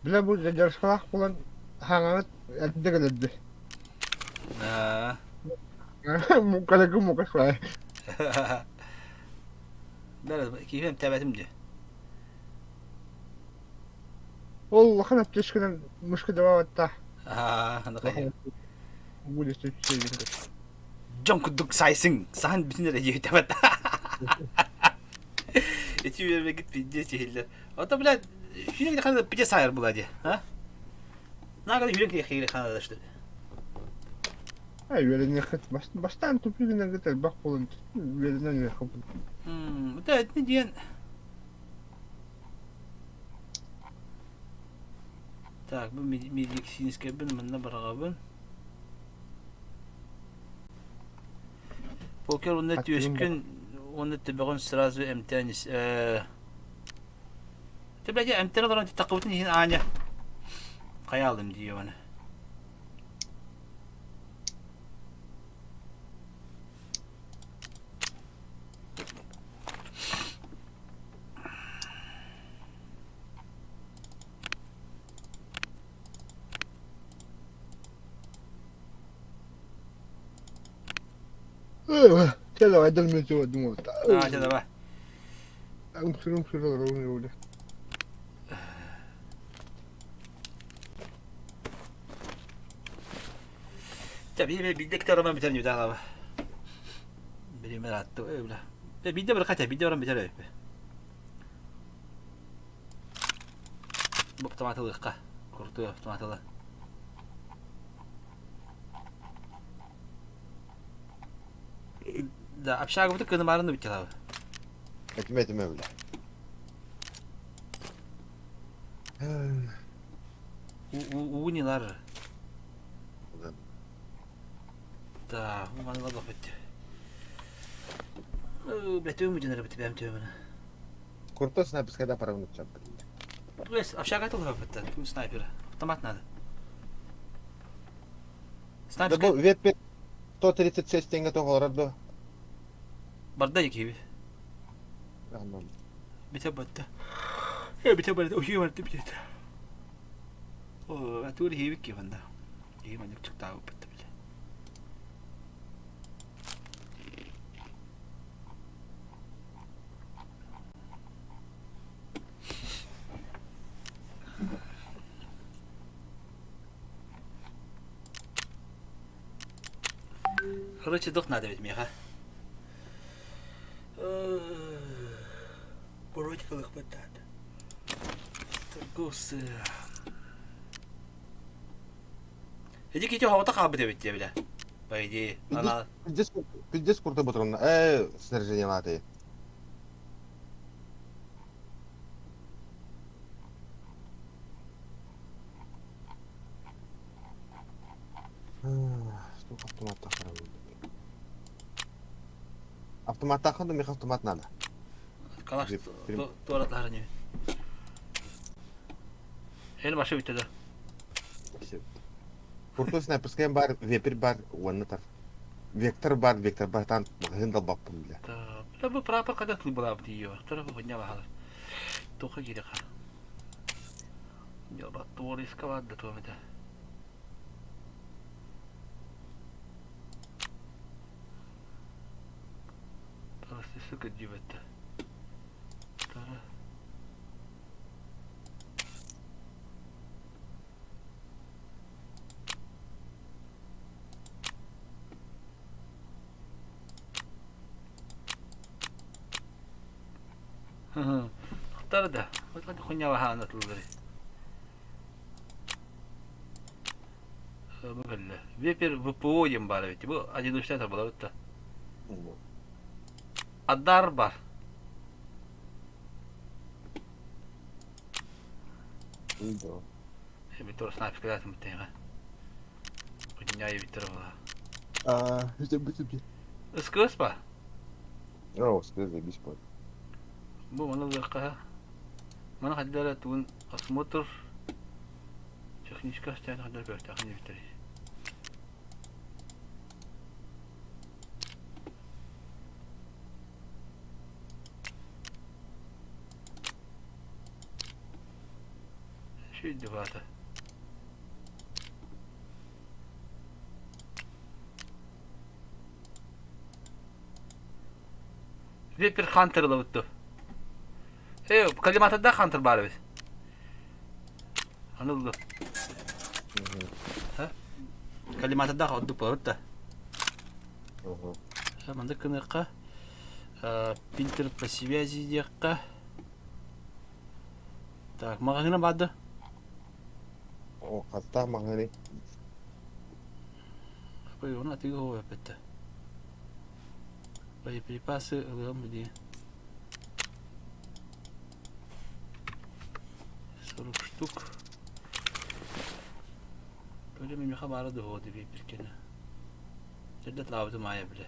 Билэ бу задержкалаах буолан хаҥаҕыт эрдэ кэлэрди. Аа. Мукалыгы мука суай. Бәрі киһим тэбэтим дии. Ол улахан аптечканан мышка дабаабатта. Аа, аны Будет Дьон курдук сайсың, саһан бүтүн эрэ диэбит Эти үөрбэгит пиздец иһиллэр. Ото, блядь, сүүнэ хана пиздец сайар була дии, а? Нагада үүрэн киһи хана что ли? Ай, үөрэниэххит бастаан тупигинаргыт элбэх буолан үөрэнэн үөрэххит. Это это диэн Так, бу медицинскэйбин манна бараҕабын. Покер уонна түөскүн уонна төбөҕүн сразу эмтээн ис э Ты, блядь, эмтэн олорон таххыбытын иһин Аня хайаалым дии оны. Чэ давай дальмечего думал. А, чэ давай. Үҥсүр-үҥсүр олорон үөрэ. Чэ, биир биирдэ кытары роман бүтэр ньудаалаба. Биример атты бля. Биирдэ бір хотя биирдэ баран бүтэр эбиппи. Бу автомат ылыахха. Куртуй автомат ыла. Да, общагабыты кынымарын бүттелабы. Этимэ этимэ бля. Уунилар. Да, маны лабах битти. Бля, төмү дьэнэр бит бэм төмүнэ. Крутой снайпер, когда пора Плюс, общага это битти, снайпер. Автомат надо. Да бу веппи 136 теңге тоҕолорор дуо? Барда киви. Бите батта. Э, бите барда, уйу барда бите. О, атур хиви ки банда. И маньяк чыктаа битте биле. Короче, дух надо ведь меха. Вроде хватает. Торговцы. Иди кити хоҕото хаалбыт эбит диэ бile. По идее, она... Пиздец, пиздец курта ботурунна. Э, снаряжение латы. Штука автомат Автоматтахан да мех автомат надо. Калаш туоратар не. Эн башы бүтті да. Куртой снайперская бар, вепрь бар, уонна тар. Вектор бар, Вектор бар, таан маҕаһыын далбаппын бile. Да, бу прапор когда ты была бы ее? Второго хуйня бахала. Тоха кириха. Дьоба туориска баар да туом этэ. Тарастысы кырдьыбатта. Тара. Тохтор да. Хуйня тыллары. Бу кэллэ. Вепер ВПО диэн баар эбит. Бу одиночная буолабыт да. Адар бар. Эбит снайперкалаатым биттэҕэ. Хуйня эбиттэр була. А, это бит. СКС ба? О, СКС заебись по. Бу маны ылыахха. Маны хайдара тугун осмотр техническая состояние хайдара көрүөхтээхин эбиттэр. Сүүрдү баата. Вепер Хантер ылабыт дуо? Э, коллиматордаах Хантер баар эбит. Аны ыллым. Коллиматордаах ордук буолабыт да. Маннык гыныахха фильтр по связи диэххэ. Так, маҕаһыына баар да? О, хаттаах маҕаһыыный? Ой, оны атыыга оҕо эппэттэ. Боеприпасы ылыам дии. 40 штук. Böyle миэхэ баара дуо диэбиппит Эрдэ атлаабытым аайа бile.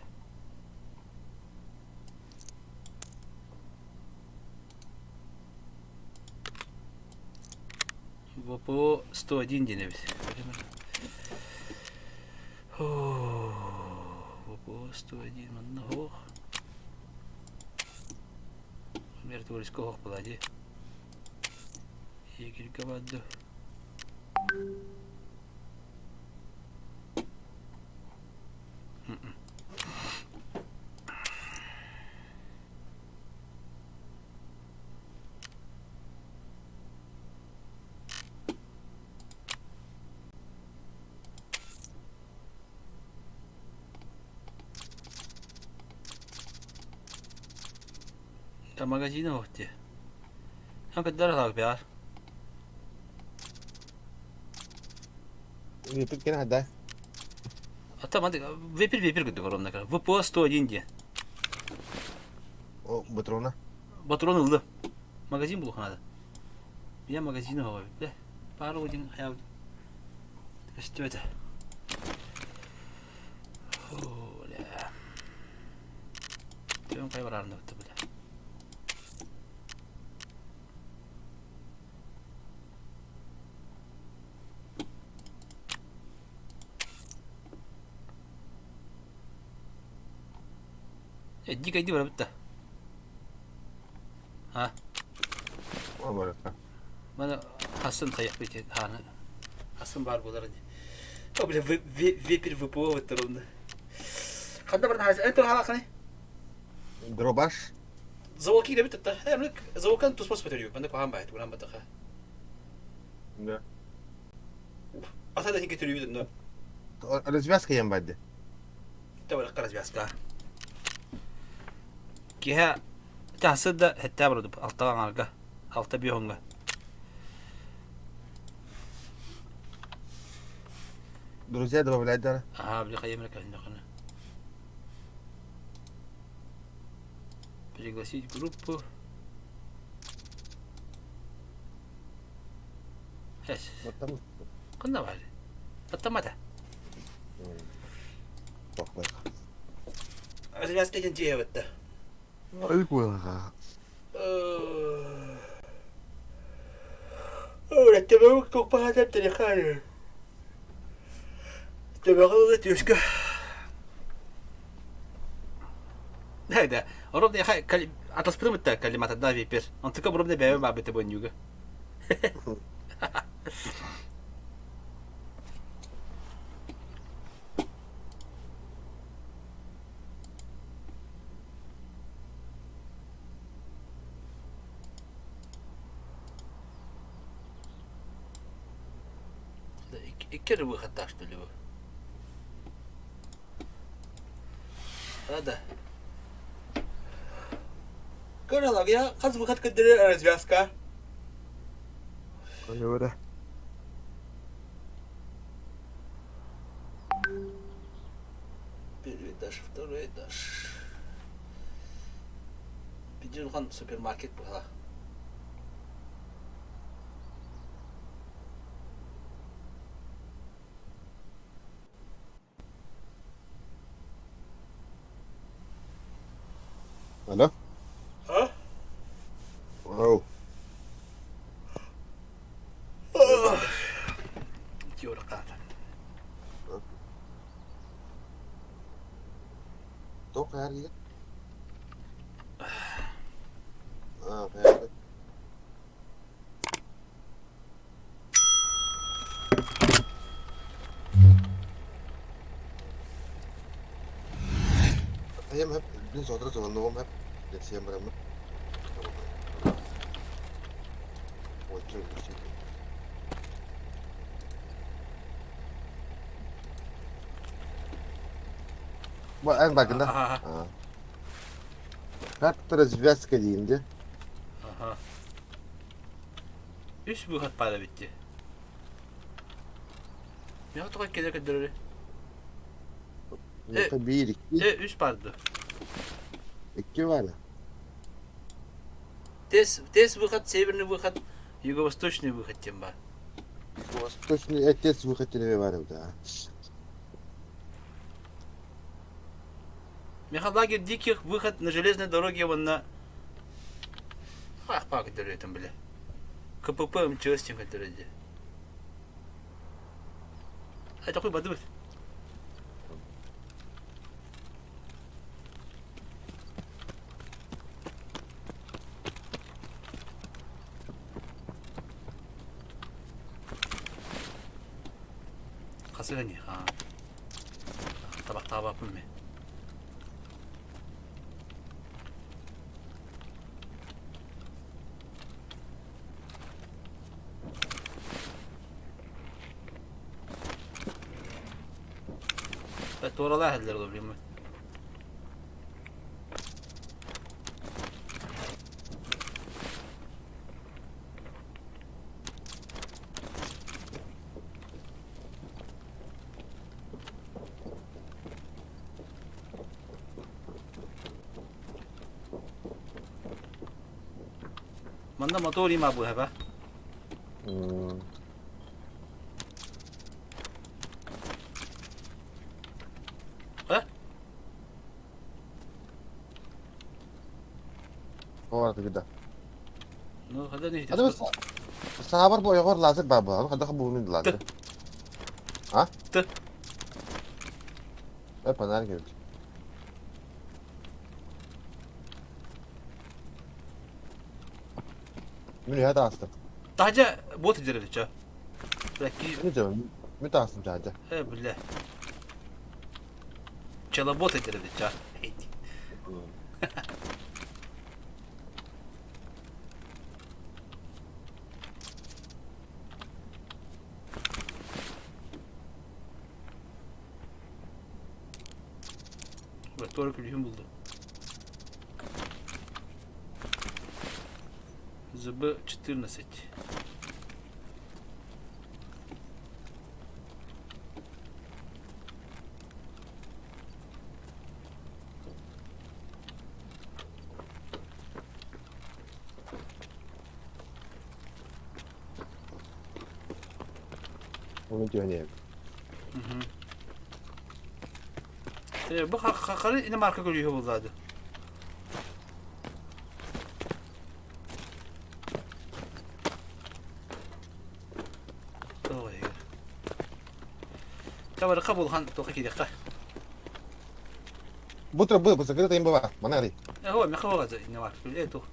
ВПО 101 диэн эбит. ВПО 101 манна оһох. Мертворецкий оһох была дии. Егерьга барды. Да магазина охте. Там баар. Вепер кene да? А там вепер вепер курдук оронна ВПО 101 диэн. О, патрона. Патрон ылла. Магазин булух надо. Я магазин оҕо бля. Пару один хайа көстүбэтэ. Бля. Төөн хайа бараарына бытта бля. Дикайди барабытта. А? О, барыта. Мана хасын хайах бит хааны. Хасын бар болар ди. О, бля, вепер ВПО второнда. Ханда барна хас энто халаканы. Дробаш. Завоки бит та. Эмлик завокан туспас петерю. Банда кухан байт, уран батаха. Да. Ата да хинке төрү но. Развязка ем бадди. Та бар развязка. Киһа тахсыда хетта барды алтаға аңарга. Алта биохонга. Друзья добавлять да? Ага, бля, хайемрек хана. Пригласить группу. Эс. Ханна бар. Баттамата. Развязка диэн дьиэ бытта. Ой, кула. Рэттебек тукпаатап телеханы. Төбөҕө түөскэ. Да, да. Ровно атаспытым ытта коллиматорда випер. Онтука ровно бэйэм баабыта бонньуга. Икки эрэ выходтаах что ли бу? Да. Көрөлөр, я хас выход көрдөрөр развязка. Көрө. Первый этаж, второй этаж. Биир улахан супермаркет быһалаах. Алло. А? Оу. Теория Туох хайар диигин? Аа, хайаата. Хайам хэп, мин сотору звонуом хэп, лексиям бараммын. Бу эн бакында. Аха. Как-то развязка диин де. Аха. Үс выход пара битти. Миэхэ тоҕо кэлэ көрдөрөрүй? Миэхэ биир, икки. Э, үс барды. Икки баар. Тес, тес выход, северный выход, юго-восточный выход диэн баар. Юго-восточный отец выход диэн баар да. Миэхэ лагерь диких, выход на железной дороге уонна Ах, паа көрдөрүөтүм бile. КПП МЧС диэн көрдөрөдө. А такой бадыбыт. Хасыгани, аа. Табахтаабаппын мен. Туоралаах иһэллэр проблема. Манна мотор има быһаба. Э? О, тогда. Ну, когда не Hadi bas. Саабар бу ойоҕор лазер баар буолан, хайдах буолунуй лазер? А? Т. Э, фонарик эбит. Мин үһэ таастым. Таһдьа бот дьэрэличэ. Бля, ки... Мин дьэ, мин таастым таһдьа. Э, бля. Челобот дьэрэличэ. Бля, туора күлүһүн булду. ЗБ-14. Оны түһэн Бу хары иномарка көрүүһү буллаады. Табарыка булхан тоқа кириэххэ. Бу тур бу закрытый им баар. Мана ари. Э, меха баҕа не бар. Э, тух.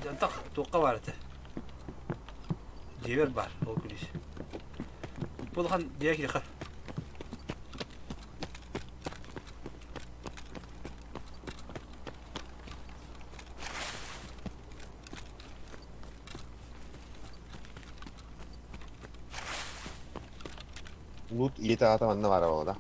Антах туохха баар этэ. Дьиэбэр баар ол күлүүс. Бу улахан дьиэ киһиэхэ. Лут ийэтэ аата манна баара буолла да.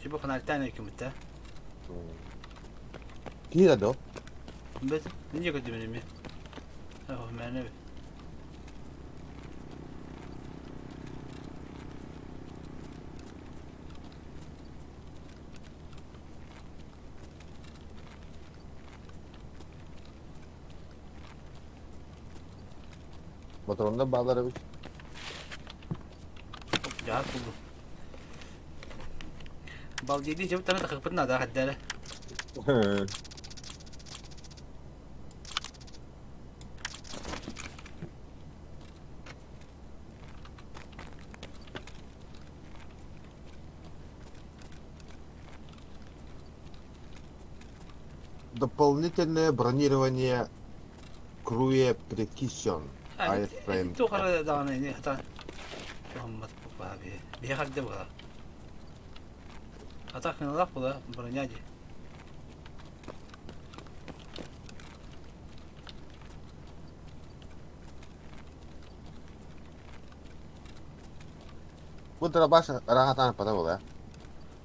Типа фонарьтаан өйкүмүт да. Киһи да до. Бэт, не көдүмүн эми. Ох, мэне. Ботуруоннар бааллар эбит. Дьаһар буллум. Балдиди дьыбыттана тахыппытын наада хаддара. Дополнительное бронирование Круе Precision Airframe. Туох эрэ даҕаны ини хата туһаммат баа биһи. Биһи хардэ була. Атах кыналаах була броня дии. Бу дробаш ыраахатаан пата була.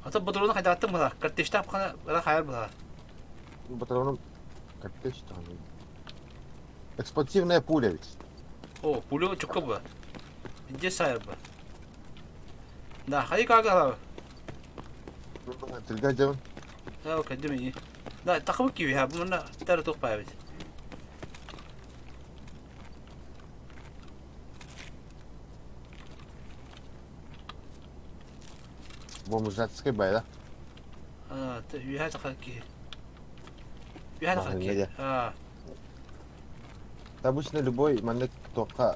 Ата ботуруну хайдааттым була. Картечтаах хана ыра хайар була. Патроном картеч там. Экспансивная пуля ведь. О, пуля чукка була. Где сайыр була. Да, хайы кага. Тилгэ дьон. Да, кадым Да, тахыбы киви ха, бу тары тух паабит. Бомжатский бай, да? А, үһэ тахар киһи. Үһэ тахар киһи. А. Обычно любой маннык туохха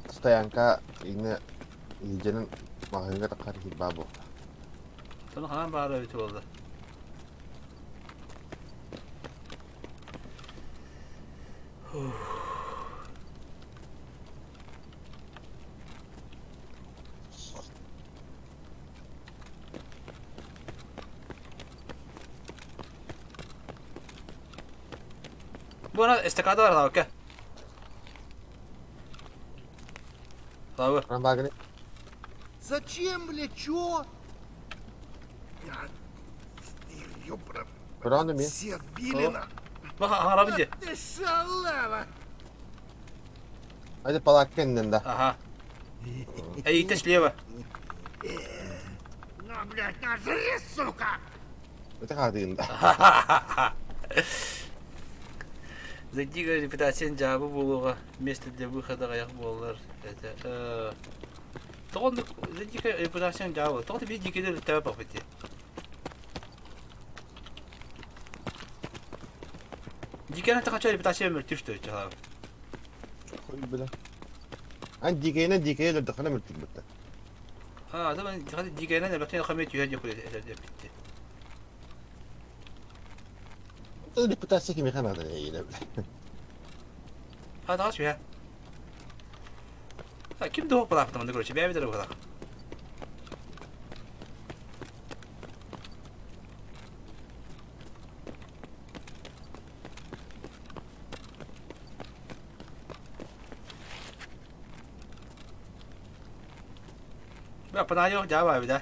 стоянка инне илдьэнин маҕаһыыҥҥа таххар иһит баа буолла. Тону хаан баара эбит буолла. Бу ана эстакада бар лавка. Лавы. Рамбагны. Зачем, бля, чё? Көрөҕүн эмиэ. Все отбили на. Баха хаҥарабын дии. Ты шалава! Hadi палатка иннин да. Аха. Эйиттэ слева. На, блядь, нажри, сука! Это хаатыгын да. Зайди, репутация дьаабы буолуоҕа место для выхода аҕыйах буоллар это тоҕо оннук зайди репутация дьаабы тоҕо биир дьиикэлэр тэбэ баппыт дии Дьиикэнэн тахача репутация мөлтүүр что чалаабы Хуй бля. Ан дикэйинэн дикэйэ өлөрдөххүнэ мөлтүүр А, да мен дикэйинэн элбэхтэн хамыы түһэр диэк этэр диэппитти. Репутация кимиэхэ наада эйиэнэ бля. А, таҕас үһэ. А, ким да балаахтаман да короче, бэйэбит эрэ быһалаах. Бля, панайок дьаабаа эбит, а?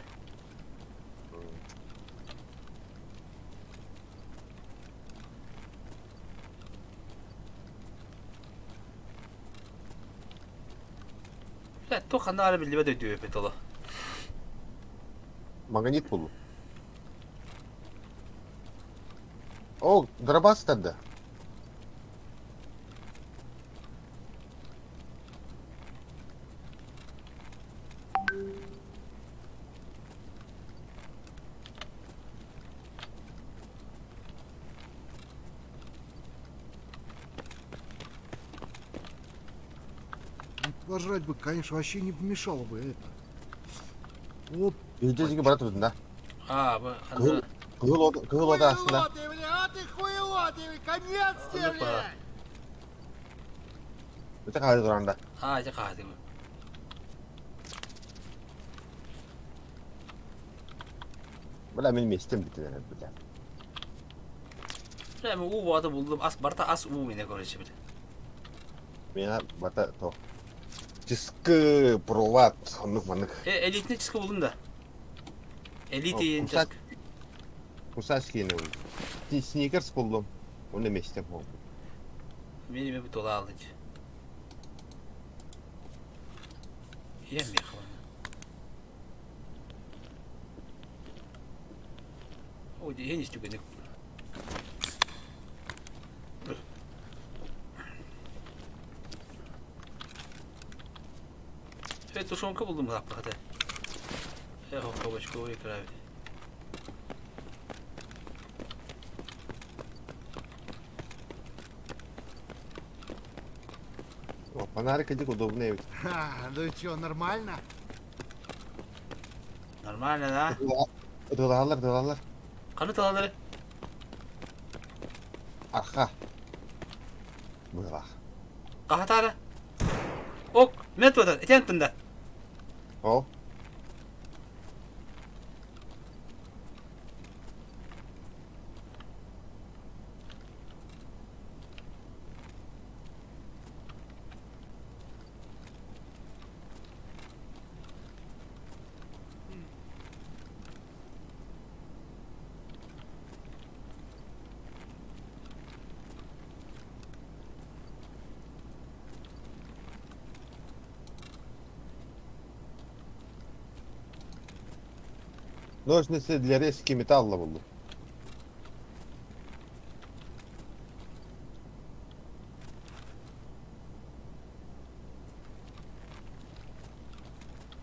Бля, туох ханна баара биллибэт өйдүөппүт оло. Магнит булу. О, дробас тарда. Пожрать бы, конечно, вообще не помешало бы это. Оп. Үйде жиги бара турдун да. А, бу Кыһыл кыһыл кыһыл ода астында. Хуйло ты, бля, а ты хуйло ты, конец тебе, бля! Өтө хаһы туранда. Аа, дьэ хаһытыбын. Бля мин местем бүтүн бля. Бля, мен уу баата булдум. Ас барта ас уу мине короче бля. Меня бата то. Чыскы проват оннук маннык. Э, элитный чыскы булдум да. Элит иен чыскы. Кусачки не Ти сникерс булдум. Оны местем болду. Мени мен тола алды. Ем мехвана. О, я не стюганы. Evet, тушенка булдум лаппахата. Эх, кабачковый икра. О, фонарик иди удобный ведь. Ха, ну чё, нормально? Нормально, да? Дылалар, дылалар. Қаны талалары? Аха. Была. Қахатары? Ок, мен туатар, этен тында. О. Ножницы для резки металла булду.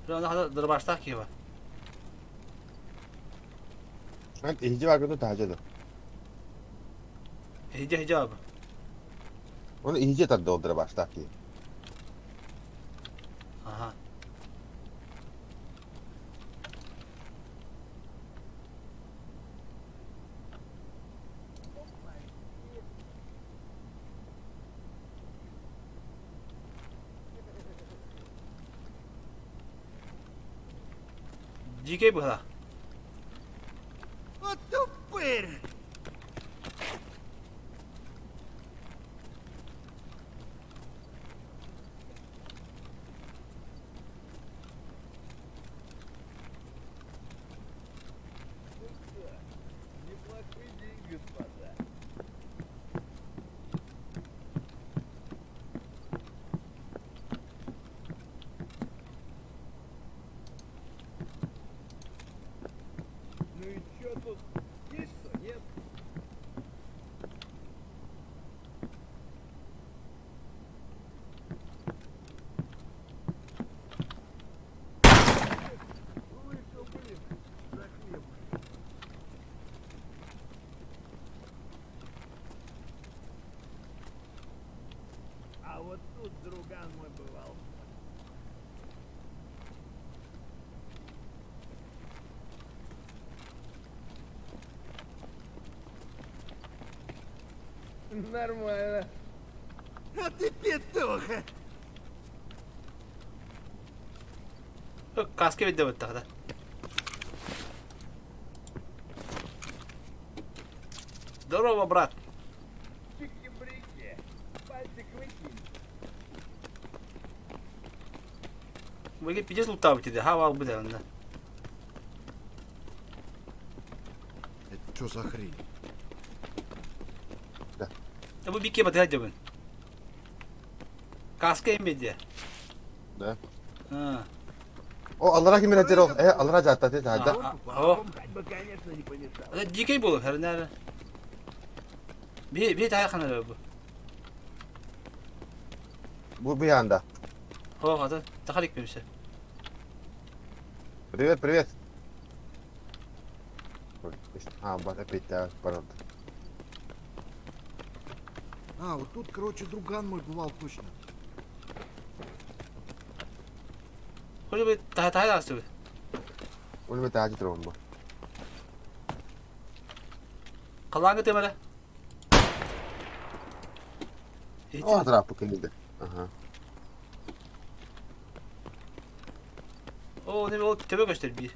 Дырбаштах киева. Иһдьи бааргын таһдьа да. Иһдьи хиджаб. Оны иһдьи тарды ол дырбаштах кии. Ага. Дикий была. Вот тупырь! Неплохие деньги, господа. Ну и чё тут? Есть что, нет? Вышел, блин, за хлебушком. А вот тут друган мой бывал. Нормально. А ты петух! Каска ведь давать тогда. Здорово, брат. Чики-брики. Пальчик выкинь. Вы пиздец лутав тебе, ха, вал бы да. Это что за хрень? Да. Да вы бике батыга Каска имеде. Да. А. О, аллара ким билер ол. Э, аллара жаатта те жаатта. О. Хоть бы, конечно, не помешал. Дикей болу, хәрнәр. Би би тая ханар бу. Бу бу янда. О, хата, тахалик бемсе. Привет, привет. А, бар опять, да, пардон. А, вот тут, короче, друган мой бывал точно. Кожа таһа таһа таҕыстыбыт. Ол мен таһа турабын бу. Халааҥҥа тымара. О, траппы кэллиде. Аха. О, не ол төбө көстөр биир.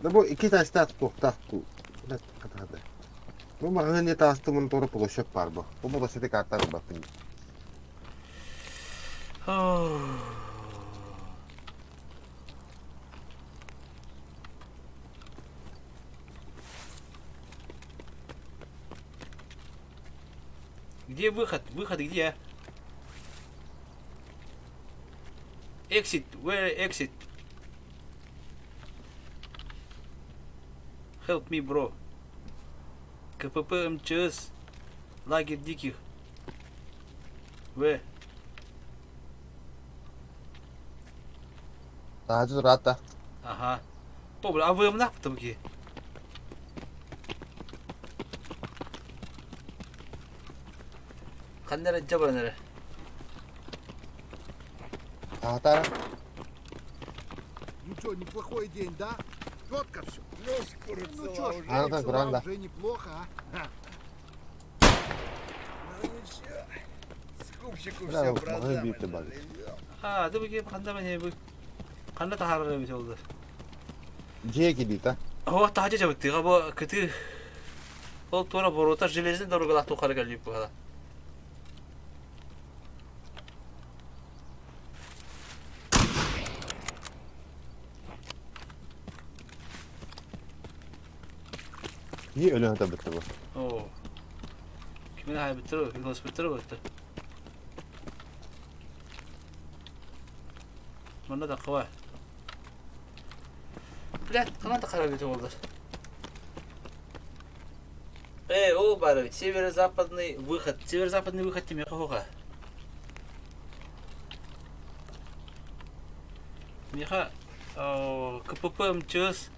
Да бу икки таастаах туохтаах туу. Хата-хата. Бу маҕаһыын таастымын туора площадь баар бу. Бу площади картар ылбаттым. Где выход? Выход где? Exit. Where exit? Help me, bro. КПП МЧС. Лагерь диких. В. Таһаджы тураата. Ага. Добре, а вы мнах потом ки? Ханна эрэ дьабаран эрэ. Таһатара. Ну что, неплохой день, да? Четко все. Ну чё ж, Ана цела гранда. уже неплохо, а? Ха. Ну ничего, скупщику Бля, все маҕаһыын продам биир и да баар. заживем. Аа, ды бу ханна бу бу ханна таһаарар эбит олдор. Дьиэ киирдиитэ. Оо, таһдьа дьабыттыга бу кытыы ол туора боруота железный дорогалаах тухары кэллип быһала. Киһи өлөн сытар бу. Оо. Кимин хайбыттар, велосипедтар бытты. Манна да қыва. Блядь, ханан да қарап өтіп олдар. Эй, ол бар, северо-западный выход. Северо-западный выход теме хоха. Меха КПП МЧС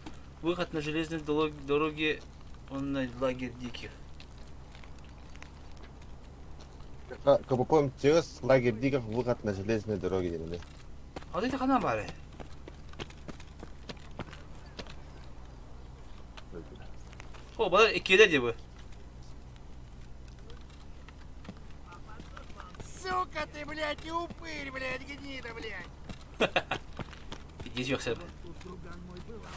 выход на железной дороге он на лагерь диких. КПП МЧС лагерь диких выход на железной дороге диэн. А это ханан бары. О, балар иккиэдэ дии бу. Сука ты, блядь, и упырь, блядь, гнида, блядь. Иди сюда. Тут друган мой бывал.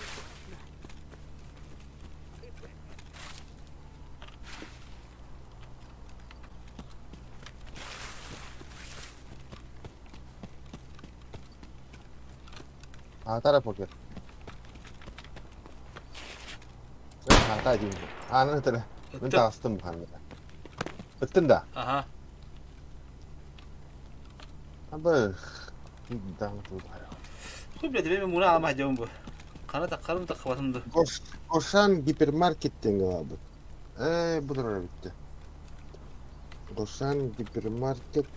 Аатара покер. Аата диин. Аанан ытара. Мин таҕыстым ханна. Ыттын да? Аха. Абы. Хуй, блядь, мен муна алмай дьон бу. Хана таххарым таххабатым ду. Гошан гипермаркет диэн ылабыт. Ээ, бу турар эбиттэ. Гошан гипермаркет.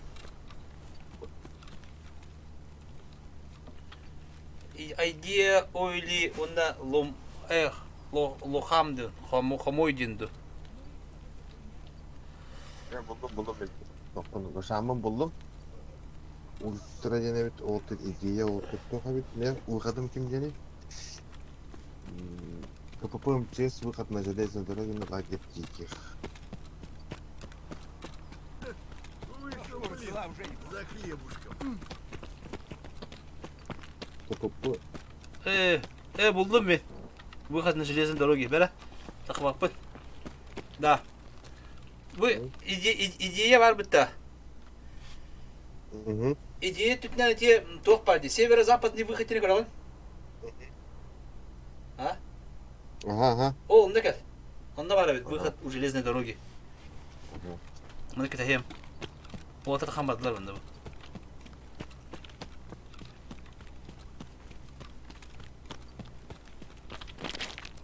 Идея ойли онна лом эх лохам дын, хомой дин ду. Булдум, булдум. Тохтон Гошаммын буллум. Ультра диэн эбит, ол идея ол туох эбит. Мен уйҕадым ким диэний? КПП МЧС выход на железную дорогу на лагерь диких. Вышел, блин, за хлебушком. КПП Э, э, булдум мен. Выход на железной дороге. Бәрі. Тахабаппын. Да. Бу идея бар бітті. Идея түтінен ите туох бар дии. Северо-западный выход диэн көрөҕүн? А? Ага, ага. Ол онно кэл. Онно бар эбит выход у железной дороги. Маны кэтэһиэм. Уолаттар хаан бардылар онно бу.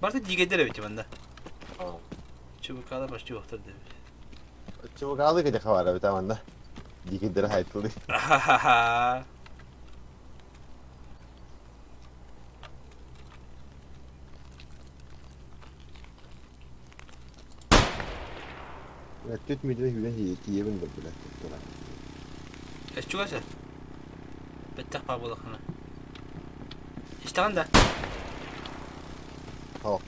Барыта дьигэйдэр эбит манна. Чубукаалар почти уохтар диэбит. Чубукаалы кэтэхэ баар эбит манна. Дьигэйдэр хайтылый. Ха-ха-ха. Түт мүтүнэ сүүрэн тиийэбин да билэ. Эс чугас ээ. Бэттэх баа буолаххына. Истэҕин да? О.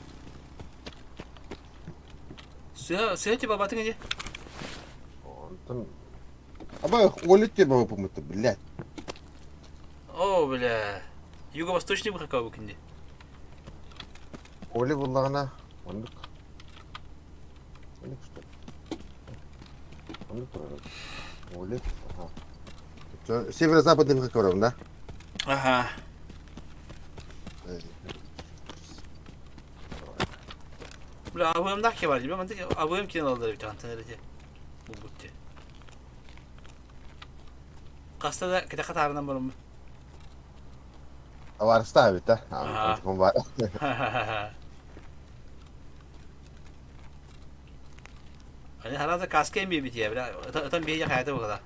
Сыа, сыа типа батыҥ ини. Онтон Аба Оля тебе выпумыты, блядь. О, бля. Юго-восточный выход кабы Оля буллаҕына оннук. Оннук что? Оннук турар. Оля. Ага. Северо-западный выход көрөм, да? Ага. Бля, абыамдаах ке бар дии. Мантык абыам киэн алдар эбит антан эрэ булбут дии. Хаста да кэтэхэ таарынан бараммыт. Табаарыстаабыт да? Ага. Ани хараата каска эмиэ битиэ, бля, ытан биһиги хайата буолла.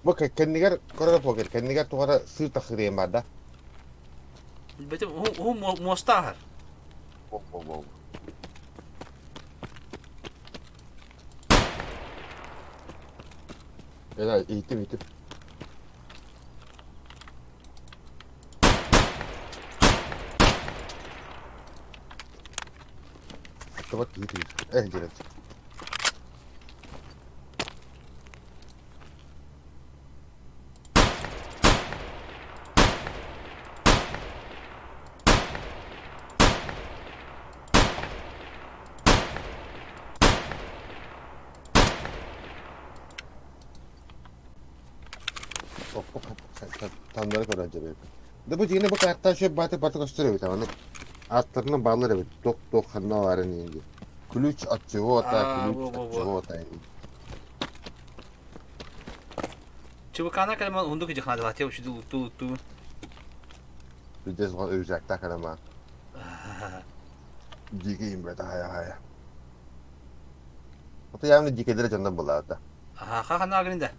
Бу кэннигэр көрөр покер, кэннигэр тугара сыыр тахсыыр бар да? Билбэтим, уһун муоста аһар. Бол-бол-бол. Эла, иһиттим, иһиттим. Аттыбат киһи тиийэр. Э, дьэрэ. Таннары көрөн дьэбэбит. Да бу дьиҥинэ бу картаа үчүгэй бааты барыта көстөр эбит аны ааттарынан бааллар эбит туох туох ханна баарын иһин диэн. Ключ от чего-то, Аа, ключ во от во во. чего-то иһин. ЧВК-на кэлэн уһундук дьахнаадалаатия учуду луттуу луттуу. Бүтэс рюкзактаах кэлэн Дикий им бэт аһайа аһайа. Ото явно дикэйдэрэ дьоннор булаата. Аха, хахана агрин да.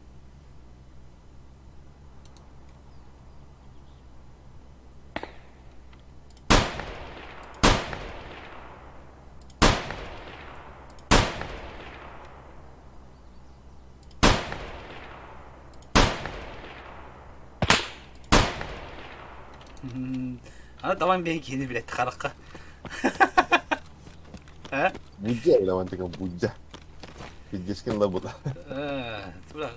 Аны табан биһи киһини билэт харахха. Э? Будья бля, он такой будья. Пиздецкин лабута. Э, бля.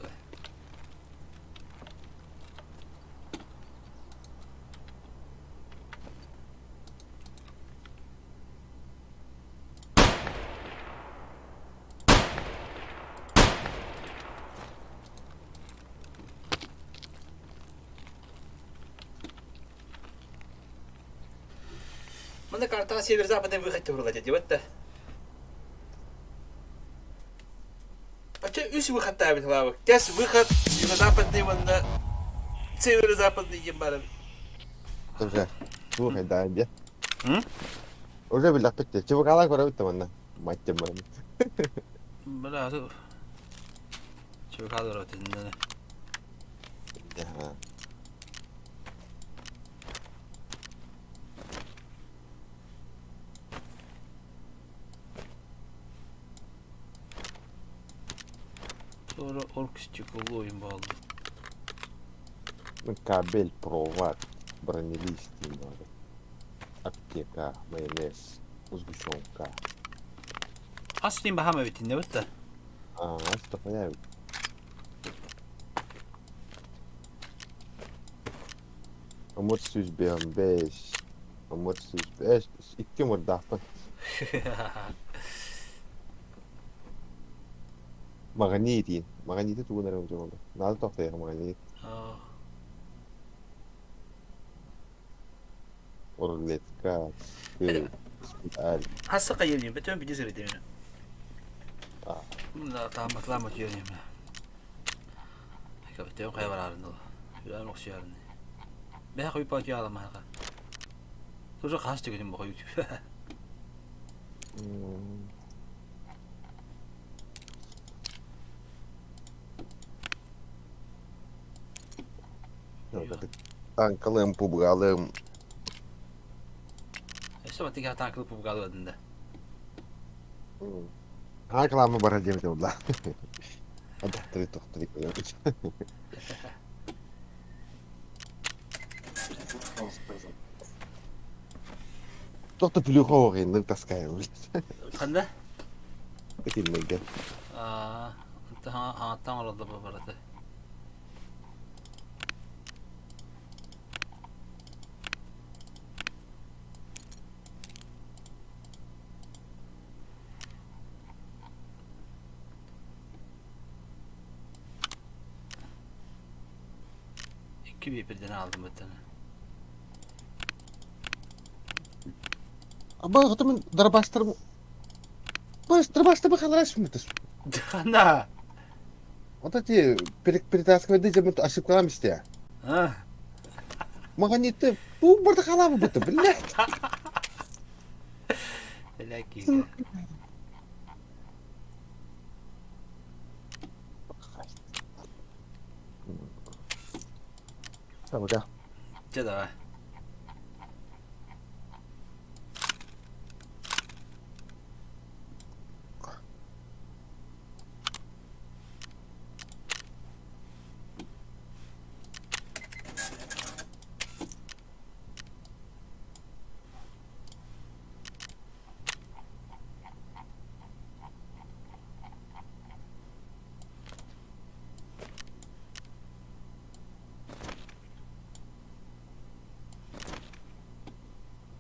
Манна картаҕа северо-западный выход турула дии да. Оччо үс выходтаабыт лаабык. Тэс выход юго-западный уонна северо-западный диэн баар эбит. Уже, слухай, да, где? Уже билэхпит ЧВК-лаах көрөбүт да манна. Мать баран. Бля, ЧВК доротин. Ага. Sonra орк стекло им балды. Ну, кабель, провод, бронелист, надо. Аптека, майонез, сгущенка. Ас баһаама эбитин эбит да. А, что понятно. Омут 105, омут 105, икки мурдаахпын. Магнитин. Магниты тугун эрэ дьоҥҥо. Наада тохтойох магнит. Рулетка, спираль. Хасса кайылним, бетен биди сырыдемин. Да, тааматлаама түйөнүм. Бетен кая барарын Үлэн охсуярын. Бэһэ хойуппа түйаламаха. Тоже хас түгүнүм бохой. Танкалым, пубгалым. Өссө батыга танкалы пубгалы адында. Танкаламы бара диэбит буолла. Три три. Тоқта плюха оҕайыннык таскайым. Ханна? Итиннэргэ. Аа, хаҥаттан оҥороллор барыта. Икки биэпирдэн аалдым быттан. Аба хотум дарбастарым Дарбастарым халарас мутас. Ханна? Вот эти перетаскивать дьэ ошибкалам истэ. А? Магнитты бу барда халабы бутта, блядь. Бля, Пока. Че давай.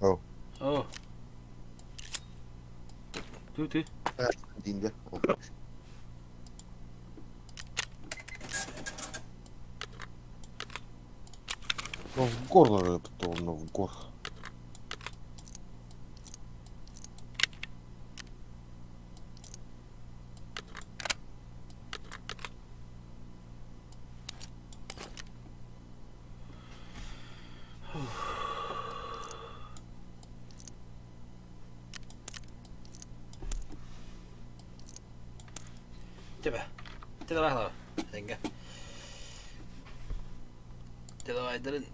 Oh. Оо. Түү түү. Диндэ. Ну, в горло ну, в гор. Тебе. Ты давай, давай. Деньга. Ты давай, дырын.